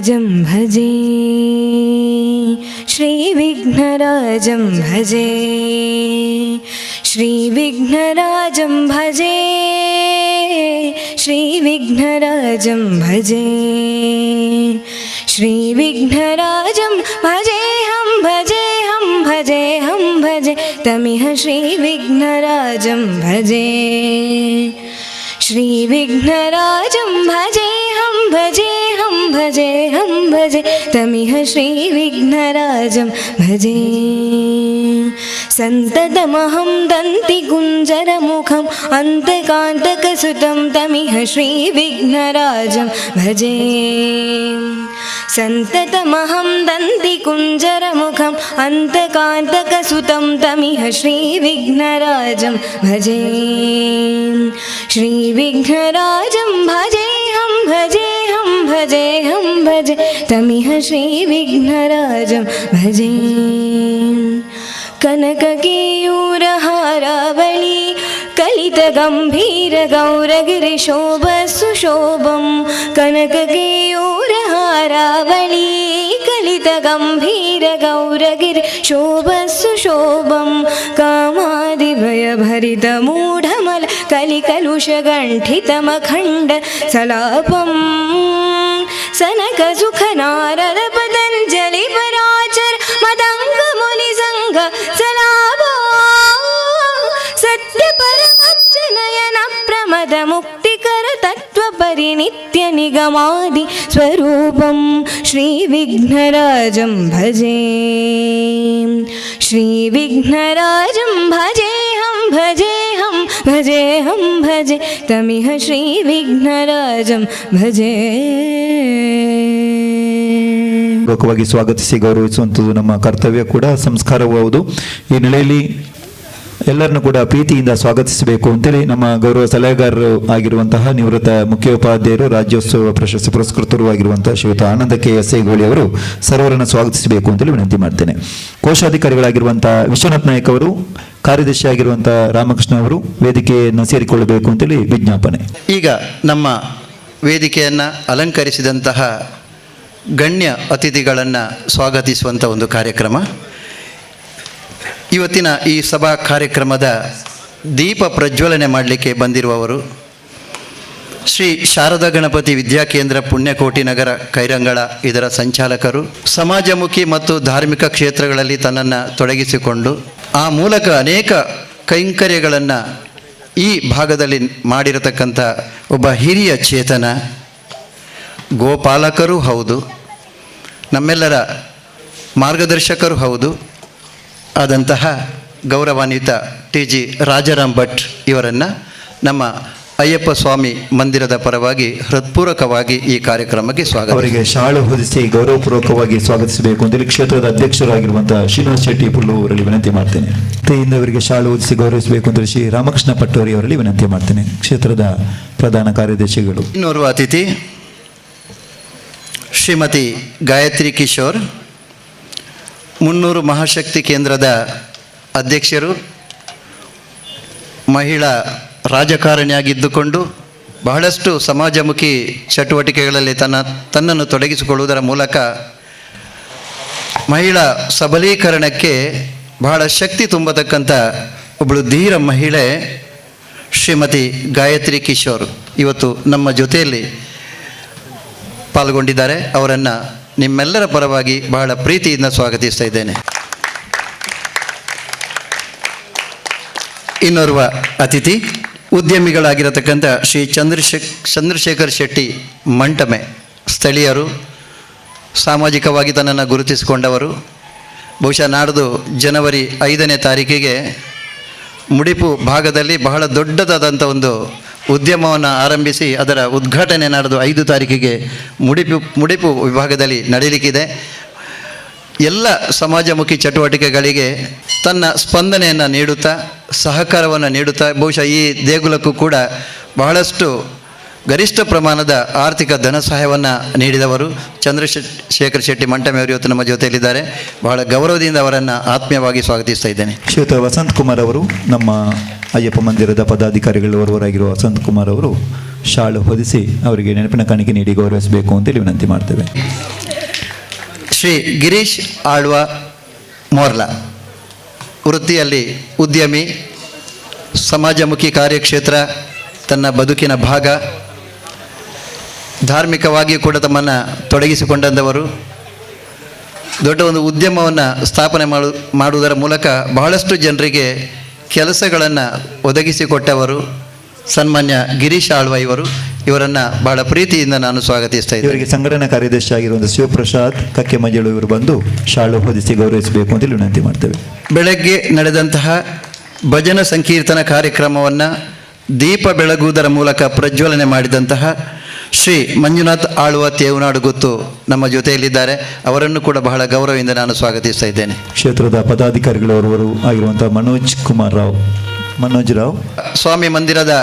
श्रीविघ्नराजं भजे, श्रीविघ्नराजं भजे, श्रीविघ्नराजं भजे, श्रीविघ्नराजं भजे, श्रीविघ्नराजं भजेऽहं, भजेऽहं, भजेऽहं, भजे तमिह श्रीविघ्नराजं भजे। श्रीविघ्नराजं भजेऽहं, भजेऽहं, भजेऽहं, भजे तमिह श्रीविघ्नराजं भजे। सन्ततमहं दन्तिकुञ्जरमुखम् अन्तकान्तकसुतं तमिह श्रीविघ्नराजं भजे। सन्ततमहं दन्तिकुञ्जरमुखम् अन्तकान्तकसुतं तमिह श्रीविघ्नराजं भजे। श्रीविघ्नराजं भजेऽहं, भजेऽहं, भजेऽहं, भजे तमिह श्रीविघ्नराजं भजे। कनककेयूरहारावली कलितगम्भीर गौरगिरिशोभ सुशोभं, कनककेयूरहारावली कलितगम्भीर गौरगिरि शोभ सुशोभं, कामादिभयभरितमूढमल कलिकलुषगण्ठितमखण्ड सलापम्, सनक सुख नारद पतञ्जलि पराचर मतङ्ग मुनि सङ्घ सलाभा, सत्य परमब्जनयन प्रमद मुक्तिकर तत्त्व परिनित्य निगमादि स्वरूपं श्रीविघ्नराजं भजे। श्रीविघ्नराजं भजेऽहं, भजेऽहं, भजेऽहं, भजे तमिह श्रीविघ्नराजं भजे। ಪೂರ್ವಕವಾಗಿ ಸ್ವಾಗತಿಸಿ ಗೌರವಿಸುವಂಥದ್ದು ನಮ್ಮ ಕರ್ತವ್ಯ ಕೂಡ, ಸಂಸ್ಕಾರವೂ ಹೌದು. ಈ ನೆಲೆಯಲ್ಲಿ ಎಲ್ಲರನ್ನು ಕೂಡ ಪ್ರೀತಿಯಿಂದ ಸ್ವಾಗತಿಸಬೇಕು ಅಂತೇಳಿ ನಮ್ಮ ಗೌರವ ಸಲಹೆಗಾರರು ಆಗಿರುವಂತಹ, ನಿವೃತ್ತ ಮುಖ್ಯೋಪಾಧ್ಯಾಯರು, ರಾಜ್ಯೋತ್ಸವ ಪ್ರಶಸ್ತಿ ಪುರಸ್ಕೃತರು ಆಗಿರುವಂತಹ ಶ್ರೀಯುತ ಆನಂದ ಕೆ ಎಸ್ I ಗೋಳಿ ಅವರು ಸರ್ವರನ್ನು ಸ್ವಾಗತಿಸಬೇಕು ಅಂತೇಳಿ ವಿನಂತಿ ಮಾಡ್ತೇನೆ. ಕೋಶಾಧಿಕಾರಿಗಳಾಗಿರುವಂತಹ ವಿಶ್ವನಾಥ್ ನಾಯಕ್ ಅವರು, ಕಾರ್ಯದರ್ಶಿಯಾಗಿರುವಂತಹ ರಾಮಕೃಷ್ಣ ಅವರು ವೇದಿಕೆಯನ್ನು ಸೇರಿಕೊಳ್ಳಬೇಕು ಅಂತೇಳಿ ವಿಜ್ಞಾಪನೆ. ಈಗ ನಮ್ಮ ವೇದಿಕೆಯನ್ನು ಅಲಂಕರಿಸಿದಂತಹ ಗಣ್ಯ ಅತಿಥಿಗಳನ್ನು ಸ್ವಾಗತಿಸುವಂಥ ಒಂದು ಕಾರ್ಯಕ್ರಮ. ಇವತ್ತಿನ ಈ ಸಭಾ ಕಾರ್ಯಕ್ರಮದ ದೀಪ ಪ್ರಜ್ವಲನೆ ಮಾಡಲಿಕ್ಕೆ ಬಂದಿರುವವರು ಶ್ರೀ ಶಾರದಾ ಗಣಪತಿ ವಿದ್ಯಾಕೇಂದ್ರ, ಪುಣ್ಯಕೋಟಿ ನಗರ, ಕೈರಂಗಳ ಇದರ ಸಂಚಾಲಕರು, ಸಮಾಜಮುಖಿ ಮತ್ತು ಧಾರ್ಮಿಕ ಕ್ಷೇತ್ರಗಳಲ್ಲಿ ತನ್ನನ್ನು ತೊಡಗಿಸಿಕೊಂಡು ಆ ಮೂಲಕ ಅನೇಕ ಕೈಂಕರ್ಯಗಳನ್ನು ಈ ಭಾಗದಲ್ಲಿ ಮಾಡಿರತಕ್ಕಂಥ ಒಬ್ಬ ಹಿರಿಯ ಚೇತನ, ಗೋಪಾಲಕರೂ ಹೌದು, ನಮ್ಮೆಲ್ಲರ ಮಾರ್ಗದರ್ಶಕರು ಹೌದು ಆದಂತಹ ಗೌರವಾನ್ವಿತ ಟಿ ಜಿ ರಾಜಾರಾಮ್ ಭಟ್ ಇವರನ್ನು ನಮ್ಮ ಅಯ್ಯಪ್ಪ ಸ್ವಾಮಿ ಮಂದಿರದ ಪರವಾಗಿ ಹೃತ್ಪೂರ್ವಕವಾಗಿ ಈ ಕಾರ್ಯಕ್ರಮಕ್ಕೆ ಸ್ವಾಗತ. ಅವರಿಗೆ ಶಾಲು ಹೊದಿಸಿ ಗೌರವಪೂರ್ವಕವಾಗಿ ಸ್ವಾಗತಿಸಬೇಕು ಅಂತೇಳಿ ಕ್ಷೇತ್ರದ ಅಧ್ಯಕ್ಷರಾಗಿರುವಂತಹ ಶ್ರೀನಿವಾಸ್ ಶೆಟ್ಟಿ ಪುಲ್ಲು ಅವರಲ್ಲಿ ವಿನಂತಿ ಮಾಡ್ತೇನೆ. ಕೈಯಿಂದ ಅವರಿಗೆ ಶಾಲು ಹೊದಿಸಿ ಗೌರವಿಸಬೇಕು ಅಂತೇಳಿ ಶ್ರೀ ರಾಮಕೃಷ್ಣ ಪಟ್ಟೋರಿ ಅವರಲ್ಲಿ ವಿನಂತಿ ಮಾಡ್ತೇನೆ, ಕ್ಷೇತ್ರದ ಪ್ರಧಾನ ಕಾರ್ಯದರ್ಶಿಗಳು. ಇನ್ನೋರ್ವ ಅತಿಥಿ ಶ್ರೀಮತಿ ಗಾಯತ್ರಿ ಕಿಶೋರ್, 300 ಮಹಾಶಕ್ತಿ ಕೇಂದ್ರದ ಅಧ್ಯಕ್ಷರು, ಮಹಿಳಾ ರಾಜಕಾರಣಿಯಾಗಿದ್ದುಕೊಂಡು ಬಹಳಷ್ಟು ಸಮಾಜಮುಖಿ ಚಟುವಟಿಕೆಗಳಲ್ಲಿ ತನ್ನನ್ನು ತೊಡಗಿಸಿಕೊಳ್ಳುವುದರ ಮೂಲಕ ಮಹಿಳಾ ಸಬಲೀಕರಣಕ್ಕೆ ಬಹಳ ಶಕ್ತಿ ತುಂಬತಕ್ಕಂಥ ಒಬ್ಬಳು ಧೀರ ಮಹಿಳೆ ಶ್ರೀಮತಿ ಗಾಯತ್ರಿ ಕಿಶೋರ್ ಇವತ್ತು ನಮ್ಮ ಜೊತೆಯಲ್ಲಿ ಪಾಲ್ಗೊಂಡಿದ್ದಾರೆ. ಅವರನ್ನು ನಿಮ್ಮೆಲ್ಲರ ಪರವಾಗಿ ಬಹಳ ಪ್ರೀತಿಯಿಂದ ಸ್ವಾಗತಿಸ್ತಾ ಇದ್ದೇನೆ. ಇನ್ನೋರ್ವ ಅತಿಥಿ ಉದ್ಯಮಿಗಳಾಗಿರತಕ್ಕಂಥ ಶ್ರೀ ಚಂದ್ರಶೇಖರ್ ಶೆಟ್ಟಿ ಮಂಟಮೆ, ಸ್ಥಳೀಯರು, ಸಾಮಾಜಿಕವಾಗಿ ತನ್ನನ್ನು ಗುರುತಿಸಿಕೊಂಡವರು. ಬಹುಶಃ ನಾಡ್ದು ಜನವರಿ 5ನೇ ತಾರೀಕಿಗೆ ಮುಡಿಪು ಭಾಗದಲ್ಲಿ ಬಹಳ ದೊಡ್ಡದಾದಂಥ ಒಂದು ಉದ್ಯಮವನ್ನು ಆರಂಭಿಸಿ ಅದರ ಉದ್ಘಾಟನೆ ನಾಡ್ದು 5 ತಾರೀಕಿಗೆ ಮುಡಿಪು ಮುಡಿಪು ವಿಭಾಗದಲ್ಲಿ ನಡೆಯಲಿಕ್ಕಿದೆ. ಎಲ್ಲ ಸಮಾಜಮುಖಿ ಚಟುವಟಿಕೆಗಳಿಗೆ ತನ್ನ ಸ್ಪಂದನೆಯನ್ನು ನೀಡುತ್ತಾ, ಸಹಕಾರವನ್ನು ನೀಡುತ್ತಾ, ಬಹುಶಃ ಈ ದೇಗುಲಕ್ಕೂ ಕೂಡ ಬಹಳಷ್ಟು ಗರಿಷ್ಠ ಪ್ರಮಾಣದ ಆರ್ಥಿಕ ಧನ ಸಹಾಯವನ್ನು ನೀಡಿದವರು ಚಂದ್ರಶೇಖರ್ ಶೆಟ್ಟಿ ಮಂಟಮೆಯವರು ಇವತ್ತು ನಮ್ಮ ಜೊತೆಯಲ್ಲಿದ್ದಾರೆ. ಬಹಳ ಗೌರವದಿಂದ ಅವರನ್ನು ಆತ್ಮೀಯವಾಗಿ ಸ್ವಾಗತಿಸ್ತಾ ಇದ್ದೇನೆ. ಶ್ರೀಯುತ ವಸಂತ್ ಕುಮಾರ್ ಅವರು, ನಮ್ಮ ಅಯ್ಯಪ್ಪ ಮಂದಿರದ ಪದಾಧಿಕಾರಿಗಳು ಒರ್ವರಾಗಿರುವ ವಸಂತ್ ಕುಮಾರ್ ಅವರು ಶಾಲು ಹೊದಿಸಿ ಅವರಿಗೆ ನೆನಪಿನ ಕಾಣಿಕೆ ನೀಡಿ ಗೌರವಿಸಬೇಕು ಅಂತೇಳಿ ವಿನಂತಿ ಮಾಡ್ತೇವೆ. ಶ್ರೀ ಗಿರೀಶ್ ಆಳ್ವ ಮೋರ್ಲಾ, ವೃತ್ತಿಯಲ್ಲಿ ಉದ್ಯಮಿ, ಸಮಾಜಮುಖಿ ಕಾರ್ಯಕ್ಷೇತ್ರ ತನ್ನ ಬದುಕಿನ ಭಾಗ, ಧಾರ್ಮಿಕವಾಗಿಯೂ ಕೂಡ ತಮ್ಮನ್ನು ತೊಡಗಿಸಿಕೊಂಡಂಥವರು. ದೊಡ್ಡ ಒಂದು ಉದ್ಯಮವನ್ನು ಸ್ಥಾಪನೆ ಮಾಡುವುದರ ಮೂಲಕ ಬಹಳಷ್ಟು ಜನರಿಗೆ ಕೆಲಸಗಳನ್ನು ಒದಗಿಸಿಕೊಟ್ಟವರು ಸನ್ಮಾನ್ಯ ಗಿರೀಶ್ ಆಳ್ವ ಇವರು. ಇವರನ್ನು ಬಹಳ ಪ್ರೀತಿಯಿಂದ ನಾನು ಸ್ವಾಗತಿಸ್ತಾ ಇದ್ದೇನೆ. ಇವರಿಗೆ ಸಂಘಟನಾ ಕಾರ್ಯದರ್ಶಿ ಆಗಿರುವಂಥ ಶಿವಪ್ರಸಾದ್ ಕಕ್ಕೆ ಮಂಜಳು ಇವರು ಬಂದು ಶಾಲು ಹೊದಿಸಿ ಗೌರವಿಸಬೇಕು ಅಂತೇಳಿ ವಿನಂತಿ ಮಾಡ್ತೇವೆ. ಬೆಳಗ್ಗೆ ನಡೆದಂತಹ ಭಜನಾ ಸಂಕೀರ್ತನ ಕಾರ್ಯಕ್ರಮವನ್ನು ದೀಪ ಬೆಳಗುವುದರ ಮೂಲಕ ಪ್ರಜ್ವಲನೆ ಮಾಡಿದಂತಹ ಶ್ರೀ ಮಂಜುನಾಥ್ ಆಳ್ವ ತೇವನಾಡು ಗುತ್ತು ನಮ್ಮ ಜೊತೆಯಲ್ಲಿದ್ದಾರೆ. ಅವರನ್ನು ಕೂಡ ಬಹಳ ಗೌರವದಿಂದ ನಾನು ಸ್ವಾಗತಿಸ್ತಾ ಇದ್ದೇನೆ. ಕ್ಷೇತ್ರದ ಪದಾಧಿಕಾರಿಗಳವರು ಆಗಿರುವಂಥ ಮನೋಜ್ ಕುಮಾರ್ ರಾವ್, ಮನೋಜ್ ರಾವ್. ಸ್ವಾಮಿ ಮಂದಿರದ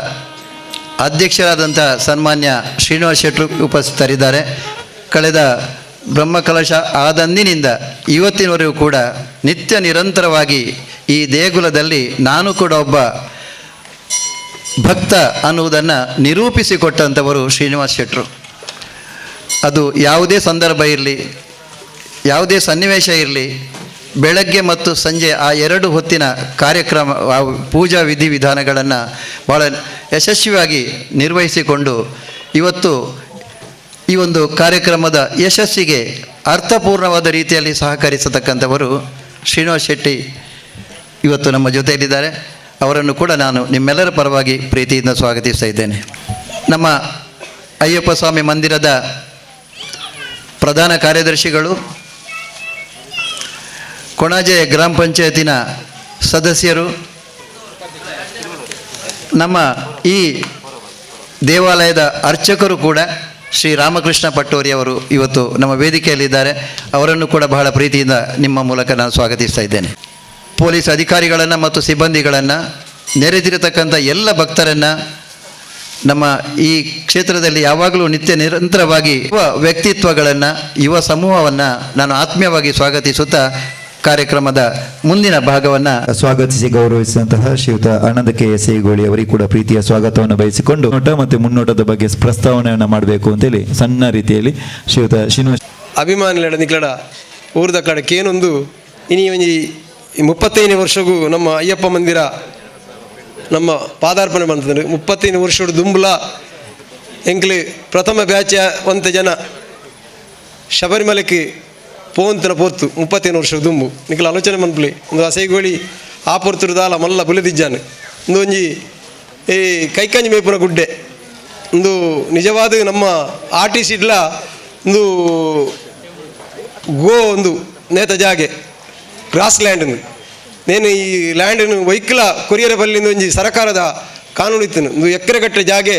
ಅಧ್ಯಕ್ಷರಾದಂಥ ಸನ್ಮಾನ್ಯ ಶ್ರೀನಿವಾಸ್ ಶೆಟ್ಟರು ಉಪಸ್ಥಿತರಿದ್ದಾರೆ. ಕಳೆದ ಬ್ರಹ್ಮಕಲಶ ಆದಂದಿನಿಂದ ಇವತ್ತಿನವರೆಗೂ ಕೂಡ ನಿತ್ಯ ನಿರಂತರವಾಗಿ ಈ ದೇಗುಲದಲ್ಲಿ ನಾನು ಕೂಡ ಒಬ್ಬ ಭಕ್ತ ಅನ್ನುವುದನ್ನು ನಿರೂಪಿಸಿಕೊಟ್ಟಂಥವರು ಶ್ರೀನಿವಾಸ್ ಶೆಟ್ಟರು. ಅದು ಯಾವುದೇ ಸಂದರ್ಭ ಇರಲಿ, ಯಾವುದೇ ಸನ್ನಿವೇಶ ಇರಲಿ, ಬೆಳಗ್ಗೆ ಮತ್ತು ಸಂಜೆ ಆ ಎರಡು ಹೊತ್ತಿನ ಕಾರ್ಯಕ್ರಮ, ಆ ಪೂಜಾ ವಿಧಿವಿಧಾನಗಳನ್ನು ಭಾಳ ಯಶಸ್ವಿಯಾಗಿ ನಿರ್ವಹಿಸಿಕೊಂಡು ಇವತ್ತು ಈ ಒಂದು ಕಾರ್ಯಕ್ರಮದ ಯಶಸ್ಸಿಗೆ ಅರ್ಥಪೂರ್ಣವಾದ ರೀತಿಯಲ್ಲಿ ಸಹಕರಿಸತಕ್ಕಂಥವರು ಶ್ರೀನಿವಾಸ್ ಶೆಟ್ಟಿ ಇವತ್ತು ನಮ್ಮ ಜೊತೆಯಲ್ಲಿದ್ದಾರೆ. ಅವರನ್ನು ಕೂಡ ನಾನು ನಿಮ್ಮೆಲ್ಲರ ಪರವಾಗಿ ಪ್ರೀತಿಯಿಂದ ಸ್ವಾಗತಿಸ್ತಾ ಇದ್ದೇನೆ. ನಮ್ಮ ಅಯ್ಯಪ್ಪ ಸ್ವಾಮಿ ಮಂದಿರದ ಪ್ರಧಾನ ಕಾರ್ಯದರ್ಶಿಗಳು, ಕೊಣಾಜೆ ಗ್ರಾಮ ಪಂಚಾಯತಿನ ಸದಸ್ಯರು, ನಮ್ಮ ಈ ದೇವಾಲಯದ ಅರ್ಚಕರು ಕೂಡ ಶ್ರೀ ರಾಮಕೃಷ್ಣ ಪಟ್ಟೋರಿ ಅವರು ಇವತ್ತು ನಮ್ಮ ವೇದಿಕೆಯಲ್ಲಿದ್ದಾರೆ. ಅವರನ್ನು ಕೂಡ ಬಹಳ ಪ್ರೀತಿಯಿಂದ ನಿಮ್ಮ ಮೂಲಕ ನಾನು ಸ್ವಾಗತಿಸ್ತಾ ಇದ್ದೇನೆ. ಪೊಲೀಸ್ ಅಧಿಕಾರಿಗಳನ್ನು ಮತ್ತು ಸಿಬ್ಬಂದಿಗಳನ್ನು, ನೆರೆದಿರತಕ್ಕಂಥ ಎಲ್ಲ ಭಕ್ತರನ್ನು, ನಮ್ಮ ಈ ಕ್ಷೇತ್ರದಲ್ಲಿ ಯಾವಾಗಲೂ ನಿತ್ಯ ನಿರಂತರವಾಗಿ ಯುವ ವ್ಯಕ್ತಿತ್ವಗಳನ್ನು, ಯುವ ಸಮೂಹವನ್ನು ನಾನು ಆತ್ಮೀಯವಾಗಿ ಸ್ವಾಗತಿಸುತ್ತಾ ಕಾರ್ಯಕ್ರಮದ ಮುಂದಿನ ಭಾಗವನ್ನು ಸ್ವಾಗತಿಸಿ ಗೌರವಿಸಿದಂತಹ ಶ್ರೀಯುತ ಆನಂದ ಕೆ ಎಸ್ ಗೋಳಿ ಅವರಿಗೆ ಕೂಡ ಪ್ರೀತಿಯ ಸ್ವಾಗತವನ್ನು ಬಯಸಿಕೊಂಡು ನೋಟ ಮತ್ತು ಮುನ್ನೋಟದ ಬಗ್ಗೆ ಪ್ರಸ್ತಾವನೆಯನ್ನು ಮಾಡಬೇಕು ಅಂತೇಳಿ ಸಣ್ಣ ರೀತಿಯಲ್ಲಿ ಶ್ರೀಯುತ ಶ್ರೀನಿವಾಸ್. ಅಭಿಮಾನಿಲಡ ನಿಕ್ಲಡ ಊರ್ದ ಕಡೆ ಕೇನೊಂದು ಇನಿ ಒಂಜಿ 35 ವರ್ಷಗೂ ನಮ್ಮ ಅಯ್ಯಪ್ಪ ಮಂದಿರ ನಮ್ಮ ಪಾದಾರ್ಪಣೆ ಬಂತಂದ್ರೆ 35 ವರ್ಷಡು ದುಂಬುಲ ಎಂಕ್ಲಿ ಪ್ರಥಮ ಬ್ಯಾಚ ಒಂತೆ ಜನ ಶಬರಿಮಲೆಗೆ ಪೋಂತನ ಪೋರ್ತು 35 ವರ್ಷ ದುಂಬು ನಿಕ್ಲ ಆಲೋಚನೆ ಮನ್ಪುಲಿ ಒಂದು ಅಸೈಗೋಳಿ ಆ ಪೊರ್ತುಡು ದಾಲ ಮಲ್ಲ ಬುಲೆದಿಜ್ಜಾನು ಒಂದು ಒಂಜಿ ಈ ಕೈಕಂಜಿ ಮೇಪುನ ಗುಡ್ಡೆ ಒಂದು ನಿಜವಾದ ನಮ್ಮ ಆರ್ ಟಿ ಸಿಡ್ಲ ಒಂದು ಗೋ ಒಂದು ನೇತ ಜಾಗೆ ಗ್ರಾಸ್ ಲ್ಯಾಂಡ್ ನೇನು ಈ ಲ್ಯಾಂಡನ್ನು ವೈಕ್ಲ ಕೊರಿಯರ ಬಲ್ಲಿಂದ ಒಂಜಿ ಸರಕಾರದ ಕಾನೂನು ಇತ್ತು ಒಂದು ಎಕರೆಗಟ್ಟಲೆ ಜಾಗೆ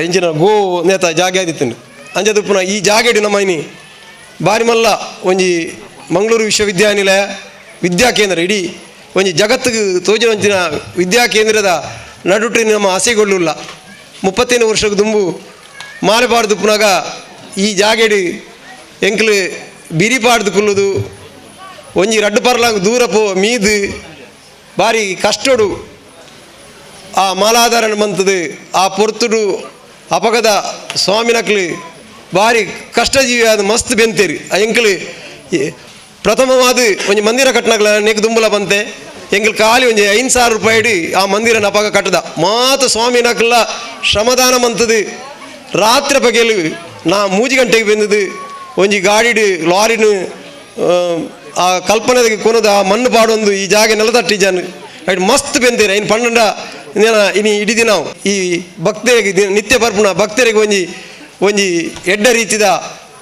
ಇಂಚಿನ ಗೋ ನೇತ ಜಾಗೆ ಆದಿತ್ತು ಅಂಜದುಪ್ಪುನ ಈ ಜಾಗೆಡು ನಮ್ಮ ಇನಿ ಬಾರಿಮಲ್ಲ ಒಂಜಿ ಮಂಗಳೂರು ವಿಶ್ವವಿದ್ಯಾನಿಲಯ ವಿದ್ಯಾಕೇಂದ್ರ ಇಡೀ ಒಂಜಿ ಜಗತ್ತಿಗೆ ತೋಜಿನ ಒಂಚಿನ ವಿದ್ಯಾಕೇಂದ್ರದ ನಡುಟು ನಮ್ಮ ಆಸೆಗೊಳ್ಳುಲ್ಲ. 35 ವರ್ಷಕ್ಕೆ ದುಂಬು ಮಾಲೆಪಾಡ್ದುಪ್ಪುನಾಗ ಈ ಜಾಗೆಡು ಎಂಕ್ಲು ಬಿರಿಪಾಡ್ದು ಕುಲ್ಲುದು ಒಂಜಿ ರಡ್ಡು ಪರ್ಲಾಂಗ್ ದೂರ ಪೋ ಮೀದು ಬಾರಿ ಕಷ್ಟೋಡು ಆ ಮಾಲಾಧಾರಣ ಮಂತದು ಆ ಪೊರ್ತುಡು ಅಪಗದ ಸ್ವಾಮಿನಕ್ಲು ಬಾರಿ ಕಷ್ಟಜೀವಿ ಆದ ಮಸ್ತ್ ಬೆಂತೇರಿ ಆ ಎಂಕ್ಲು ಪ್ರಥಮವಾದ ಒಂಜಿ ಮಂದಿರ ಕಟ್ಟನಗ್ಲ ನೆಕ್ ದುಂಬುಲ ಬಂತೆ ಎಂಕ್ಲು ಖಾಲಿ ಒಂಜಿ 5,000 ರೂಪಾಯಿ ಆ ಮಂದಿರನ ಅಪಗ ಕಟ್ಟದ ಮಾತು ಸ್ವಾಮಿನಕ್ಲ ಶ್ರಮದಾನ ಮಂತದು ರಾತ್ರಿ ಬಗೆಲು ನಾ 3 ಗಂಟೆಗೆ ಬಂದದ್ದು ಒಂಜಿ ಗಾಡಿಡು ಲಾರಿನು ಆ ಕಲ್ಪನೆಗೆ ಕೊನದ ಆ ಮಣ್ಣು ಪಾಡೊಂದು ಈ ಜಾಗೆ ನೆಲತಟ್ಟಿ ಜನ ಐಟ್ ಮಸ್ತ್ ಬೆಂತೀರ ಇನ್ನು ಪನ್ನಂಡ ಇನಿ ಇಡೀ ದಿನ ಈ ಭಕ್ತರಿಗೆ ನಿತ್ಯ ಬರ್ಪುಣ ಭಕ್ತರಿಗೆ ಒಂಜಿ ಒಂಜಿ ಎಡ್ಡ ರೀತಿದ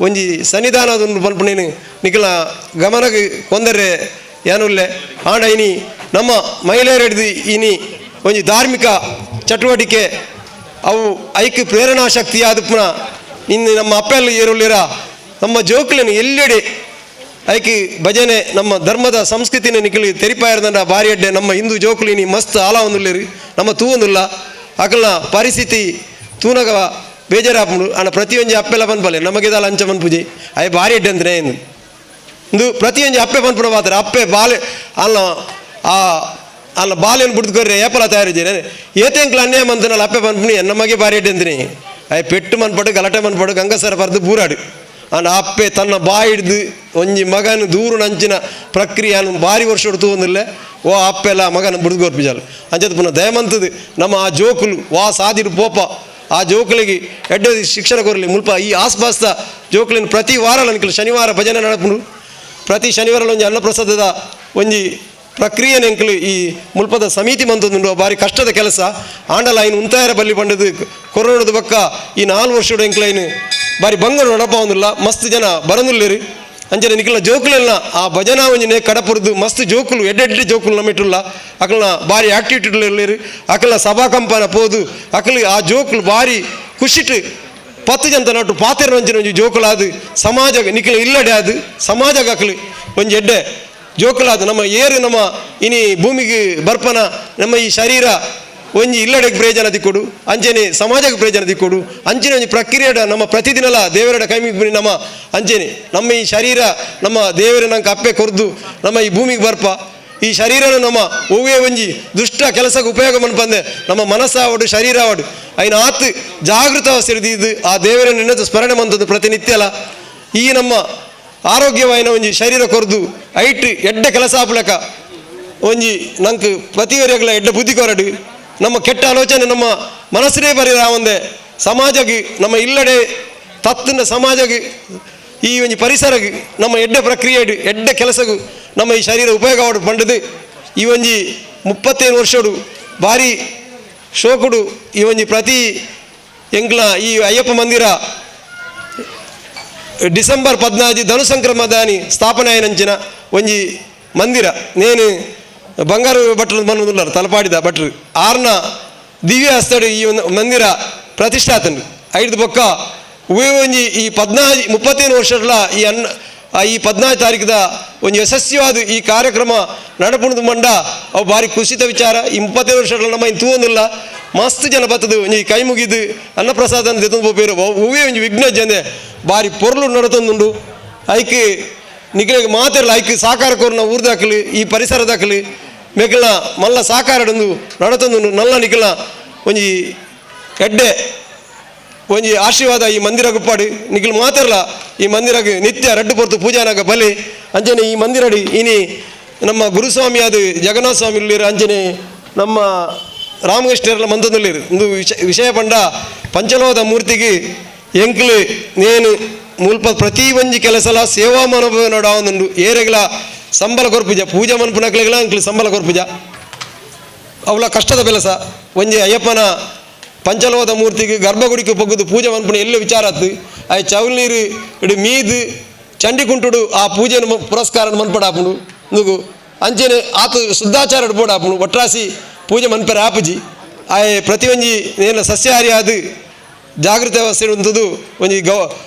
ಒಂಜಿ ಸನ್ನಿಧಾನದೊಂದು ಪಲ್ಪುನೇನು ನಿಖಲ ಗಮನಕ್ಕೆ ಕೊಂದರೆ ಏನುಲ್ಲೆ ಆಂಡ ಇನಿ ನಮ್ಮ ಮಹಿಳೆಯರು ಇನಿ ಒಂಜಿ ಧಾರ್ಮಿಕ ಚಟುವಟಿಕೆ ಅವು ಐಕ್ ಪ್ರೇರಣಾ ಶಕ್ತಿ ಆದಪುನ ಇನ್ನು ನಮ್ಮ ಅಪ್ಪೆಲ್ಲ ಏರುಳ್ಳಿರ ನಮ್ಮ ಜೋಕ್లను ಎಲ್ಲೆಡೆ ಐಕಿ ಭಜನೆ ನಮ್ಮ ಧರ್ಮದ ಸಂಸ್ಕೃತಿನ ನಿಖಲಿ ತೆರಿಪಾಯರ್ದಂಡ ಬಾರಿ ಅಡ್ಡೆ ನಮ್ಮ ಹಿಂದೂ ಜೋಕುಲಿ ನೀ ಮಸ್ತ್ ಆಲ ಒಂದುಲ್ಲೇರಿ ನಮ್ಮ ತೂವೊಂದುಲ್ಲ ಅಕಲ್ನ ಪರಿಸ್ಥಿತಿ ತೂನಗ ಬೇಜಾರಾಪುಂಡು ಅಣ್ಣ ಪ್ರತಿಯೊಂಜಿ ಅಪ್ಪೆಲ್ಲ ಪನ್ಪಲೆ ನಮಗಿದಲ್ಲ ಅಂಚ ಮನ್ಪುಜಿ ಅಯ್ಯ ಬಾರಿ ಅಡ್ಡೆ ಅಂದ್ರೆ ಏನು ಇಂದು ಪ್ರತಿಯೊಂಜಿ ಅಪ್ಪೆ ಪನ್ಪುನ ಮಾತ್ರ ಅಪ್ಪೆ ಬಾಲೆ ಅಲ್ಲ ಆ ಅಲ್ಲ ಬಾಲೆನ್ ಬುಡ್ದು ಏಪಲ ತಯಾರಿದ್ದೇನೆ ಏತೆಂಕ್ಲ ಅನ್ಯಾಯ ಮಂತನಲ್ಲ ಅಪ್ಪೆ ಪನ್ಪುನಿ ಎನ್ನ ಮಗೆ ಬಾರಿ ಎಡ್ಡೆ ಅಂತೀನಿ ಅಯ್ಯ ಪೆಟ್ಟು ಮನ್ಪಡು ಗಲಾಟೆ ಮನ್ಪಡು ಗಂಗಸರ ಬರ್ದು ಬೂರಾಡು ಅಂಡ್ ಅಪ್ಪೆ ತನ್ನ ಬಾಯಿ ಹಿಡ್ದು ಒಂಜಿ ಮಗನ ದೂರು ನಂಚಿನ ಪ್ರಕ್ರಿಯೆ ಬಾರಿ ವರ್ಷ ತೂವೊಂದಿಲ್ಲ ಓ ಅಪ್ಪೆಲ್ಲ ಮಗನ ಬುಡ್ದು ಗೊರ್ಪಿಜಾಲು ಅಂಚದ ಪುನಃ ದಯಮಂತದು ನಮ್ಮ ಆ ಜೋಕುಲು ವಾ ಸಾದಿಡು ಪೋಪ ಆ ಜೋಕುಲಿಗೆ ಎಡ್ಡೆ ಶಿಕ್ಷಣ ಕೊರಲಿ ಮುಲ್ಪ ಈ ಆಸ್ಪಾಸ್ದ ಜೋಕುಲಿನ ಪ್ರತಿ ವಾರ ಅನ್ಕಲ್ ಶನಿವಾರ ಭಜನೆ ನಡಪುಂಡು ಪ್ರತಿ ಶನಿವಾರ ಒಂಜಿ ಅನ್ನಪ್ರಸಾದದ ಒಂಜಿ ಪ್ರಕ್ರಿಯೆ ಎಂಕಲು ಈ ಮುಲ್ಪದ ಸಮಿತಿ ಮಂತೊಂದುಂಡು ಬಾರಿ ಕಷ್ಟದ ಕೆಲಸ ಆಂಡಲ ಐನು ಉಂತಾಯರ ಬಲ್ಲಿ ಪಂಡದು ಕೊರೋನದ ಬಕ್ಕ ಈ 4 ವರ್ಷದ ಎಂಕ್ಲೈನ್ ಬಾರಿ ಬಂಗಡು ನಡಪವೊಂದುಲ್ಲ ಮಸ್ತ್ ಜನ ಬರೊಂದುಲ್ಲೆರ್ ಅಂಚನೆ ನಿಕಲ್ನ ಜೋಕುಲೆಲ್ಲ ಆ ಭಜನಾ ಒಂಜಿನೆ ಕಡಪುರ್ದು ಮಸ್ತ್ ಜೋಕುಲು ಎಡ್ಡೆಡ್ಡೆ ಜೋಕುಲು ನಮ್ಮಿಟ್ಟುಲ್ಲ ಅಕಲ್ನ ಬಾರಿ ಆಕ್ಟಿವಿಟಿ ಇಲ್ಲೇರು ಅಕಲ್ನ ಸಭಾ ಕಂಪನ ಪೋದು ಅಕಲ್ ಆ ಜೋಕುಲು ಬಾರಿ ಖುಷಿಟ್ 10 ಜನ ನಟ್ಟು ಪಾತೆರ ಒಂಜಿನ ಒಂಜಿ ಜೋಕುಲಾದು ಸಮಾಜ ನಿಕಲ್ ಇಲ್ಲಡೆ ಅದು ಸಮಾಜ ಅಕಲು ಒಂಜಿ ಎಡ್ಡೆ ಜೋಕುಲಾದು ನಮ್ಮ ಏರು ನಮ್ಮ ಇನಿ ಭೂಮಿಗೆ ಬರ್ಪನ ನಮ್ಮ ಈ ಶರೀರ ಒಂಜಿ ಇಲ್ಲಡೆಗೆ ಪ್ರಯೋಜನ ದಿಕ್ಕೊಡು ಅಂಚನೆ ಸಮಾಜಕ್ಕೆ ಪ್ರಯೋಜನ ದಿಕ್ಕೊಡು ಅಂಚನೆ ಒಂಜಿ ಪ್ರಕ್ರಿಯೆಡ ನಮ್ಮ ಪ್ರತಿದಿನಲ ದೇವರಡ ಕೈಮಿ ನಮ್ಮ ಅಂಚನೆ ನಮ್ಮ ಈ ಶರೀರ ನಮ್ಮ ದೇವರ ನಂಗೆ ಅಪ್ಪೆ ಕೊರ್ದು ನಮ್ಮ ಈ ಭೂಮಿಗೆ ಬರ್ಪ ಈ ಶರೀರನ ನಮ್ಮ ಒವ್ವೇ ಒಂಜಿ ದುಷ್ಟ ಕೆಲಸಕ್ಕೆ ಉಪಯೋಗ ಮನ್ಪಂದೆ ನಮ್ಮ ಮನಸ್ಸಾವಡು ಶರೀರ ಆವಡು ಐನ ಆತ್ ಜಾಗೃತ ಅವಸ್ಥೆ ಆ ದೇವರ ನೆನೆದು ಸ್ಮರಣೆ ಮಂತದ್ದು ಪ್ರತಿನಿತ್ಯಲ ಈ ನಮ್ಮ ಆರೋಗ್ಯವಾಯಿನ ಒಂಜಿ ಶರೀರ ಕೊರ್ದು ಐಟ್ ಎಡ್ಡೆ ಕೆಲಸ ಆಪಲಕ ಒಂಜಿ ನಂಗೆ ಪ್ರತಿವರೆಗಳ ಎಡ್ಡೆ ಬುದ್ಧಿ ಕೊರಡು ನಮ್ಮ ಕೆಟ್ಟ ಆಲೋಚನೆ ನಮ್ಮ ಮನಸ್ಸೇ ಬರೀ ಒಂದೇ ಸಮಾಜಕ್ಕೆ ನಮ್ಮ ಇಲ್ಲಡೆ ತತ್ತಿನ ಸಮಾಜಕ್ಕೆ ಈ ಒಂಜಿ ಪರಿಸರಕ್ಕೆ ನಮ್ಮ ಎಡ್ಡೆ ಪ್ರಕ್ರಿಯೆ ಎಡ್ಡೆ ಕೆಲಸಗೂ ನಮ್ಮ ಈ ಶರೀರ ಉಪಯೋಗ ಪಂಡದು ಈ ಒಂಜಿ 35 ವರ್ಷಡು ಭಾರಿ ಶೋಕುಡು ಈ ಒಂಜಿ ಪ್ರತಿ ಎಂಕ್ಲ ಈ ಅಯ್ಯಪ್ಪ ಮಂದಿರ ಡಿಸೆಂಬರ್ 14 ಧನು ಸಂಕ್ರಮದಾನಿ ಸ್ಥಾಪನೆ ಆಯಿನಂಚಿನ ಒಂಜಿ ಮಂದಿರ ನೇನು ಬಂಗಾರು ಭಟ್ರು ಮನ್ನುಲ್ಲಾರ ತಲಪಾಡಿದ ಭಟ್ರು ಆರ್ನ ದಿವ್ಯ ಹಸ್ತಡು ಈ ಒಂದು ಮಂದಿರ ಪ್ರತಿಷ್ಠಾತನು ಐದು ಬೊಕ್ಕ ಒಂಜಿ ಈ 14 35 ವರ್ಷಗಳ ಈ ಅನ್ನ ಈ 14 ತಾರೀಕದ ಒಂದು ಯಶಸ್ವಿಯಾದ ಈ ಕಾರ್ಯಕ್ರಮ ನಡಪುಣದ ಮಂಡ ಅವು ಭಾರಿ ಖುಷಿತ ವಿಚಾರ. ಈ 35 ವರ್ಷಗಳ ನಮ್ಮ ಇನ್ನು ತೂವೊಂದಿಲ್ಲ ಮಸ್ತ್ ಜನ ಬತ್ತದು ಒಂಜಿ ಕೈ ಮುಗಿದು ಅನ್ನಪ್ರಸಾದ ದೆತ್ತೊಂದು ಪೋಪೇರು ಹೂವೇ ಒಂಜಿ ವಿಘ್ನ ಜಂದೆ ಭಾರಿ ಪೊರ್ಲು ನಡತೊಂದುಂಡು ಐಕ್ ನಿಖಿಲಿಗೆ ಮಾತಿರಲ್ಲ ಐಕ್ ಸಾಕಾರ ಕೋರ್ನ ಊರ್ದಾಕಲಿ ಈ ಪರಿಸರದಾಕಲಿ ಮೆಕ್ಲ ಮಲ್ಲ ಸಾಕಾರಡೊಂದು ನಡತೊಂದುಂಡು ನಲ್ಲ ನಿಖಿಲ ಒಂಜಿ ಎಡ್ಡೆ ಒಂಜಿ ಆಶೀರ್ವಾದ ಈ ಮಂದಿರ ಗುಪ್ಪಾಡು ನಿಖಿಲ್ ಮಾತಿರಲ್ಲ ಈ ಮಂದಿರಗೆ ನಿತ್ಯ ರಡ್ಡು ಪೊರ್ತು ಪೂಜಾನಾಗ ಬಲಿ ಅಂಚನೆ ಈ ಮಂದಿರಡಿ ಇನಿ ನಮ್ಮ ಗುರುಸ್ವಾಮಿ ಅದು ಜಗನ್ನಾಥ ಸ್ವಾಮಿ ಉಳ್ಳೀರು ಅಂಚನೆ ನಮ್ಮ ರಾಮಕೃಷ್ಣರೆಲ್ಲ ಮಂತೊಂದುಳ್ಳೀರು ಒಂದು ವಿಷಯ ಪಂಡ ಪಂಚಲೋದ ಮೂರ್ತಿಗೆ ಎಂಕ್ಲು ನೇನು ಮುಲ್ಪ ಪ್ರತಿ ಒಂಜಿ ಕೆಲಸಲ ಸೇವಾ ಮನೋಭಾವ ನೋಡಾವೊಂದುಂಡು ಏರೆಗ್ಲ ಸಂಬಳ ಕೊರ್ಪುಜ ಪೂಜೆ ಮನ್ಪುನಕ್ಲೆಗ್ಲ ಅಂಕ್ಲು ಸಂಬಳ ಕೊರ್ಪುಜ ಅವಳ ಕಷ್ಟದ ಕೆಲಸ ಒಂಜಿ ಅಯ್ಯಪ್ಪನ ಪಂಚಲೋದ ಮೂರ್ತಿಗೆ ಗರ್ಭಗುಡಿಗೆ ಪೊಗ್ಗುದು ಪೂಜೆ ಮನ್ಪುನ ಎಲ್ಲ ವಿಚಾರ ಆತು ಆ ಚೌಲ್ ನೀರು ಇಡು ಮೀದು ಚಂಡಿ ಕುಂಟುಡು ಆ ಪೂಜೆನ ಪುರಸ್ಕಾರ ಮನ್ಪಡಾಪುಂಡು ನುಗು ಅಂಚೆನೆ ಆತು ಶುದ್ಧಾಚಾರ ಬೋಡಾಪುಂಡು ಒಟ್ರಾಸಿ ಪೂಜೆ ಮನ್ಪೆರ ಆಪುಜಿ ಆಯೆ ಪ್ರತಿಯೊಂಜಿ ನೇನ ಸಸ್ಯಾಹಾರಿ ಆದು ಜಾಗೃತ ಅವಸ್ಥೆ ಉಂತುದು ಒಂಜಿ ಗೌ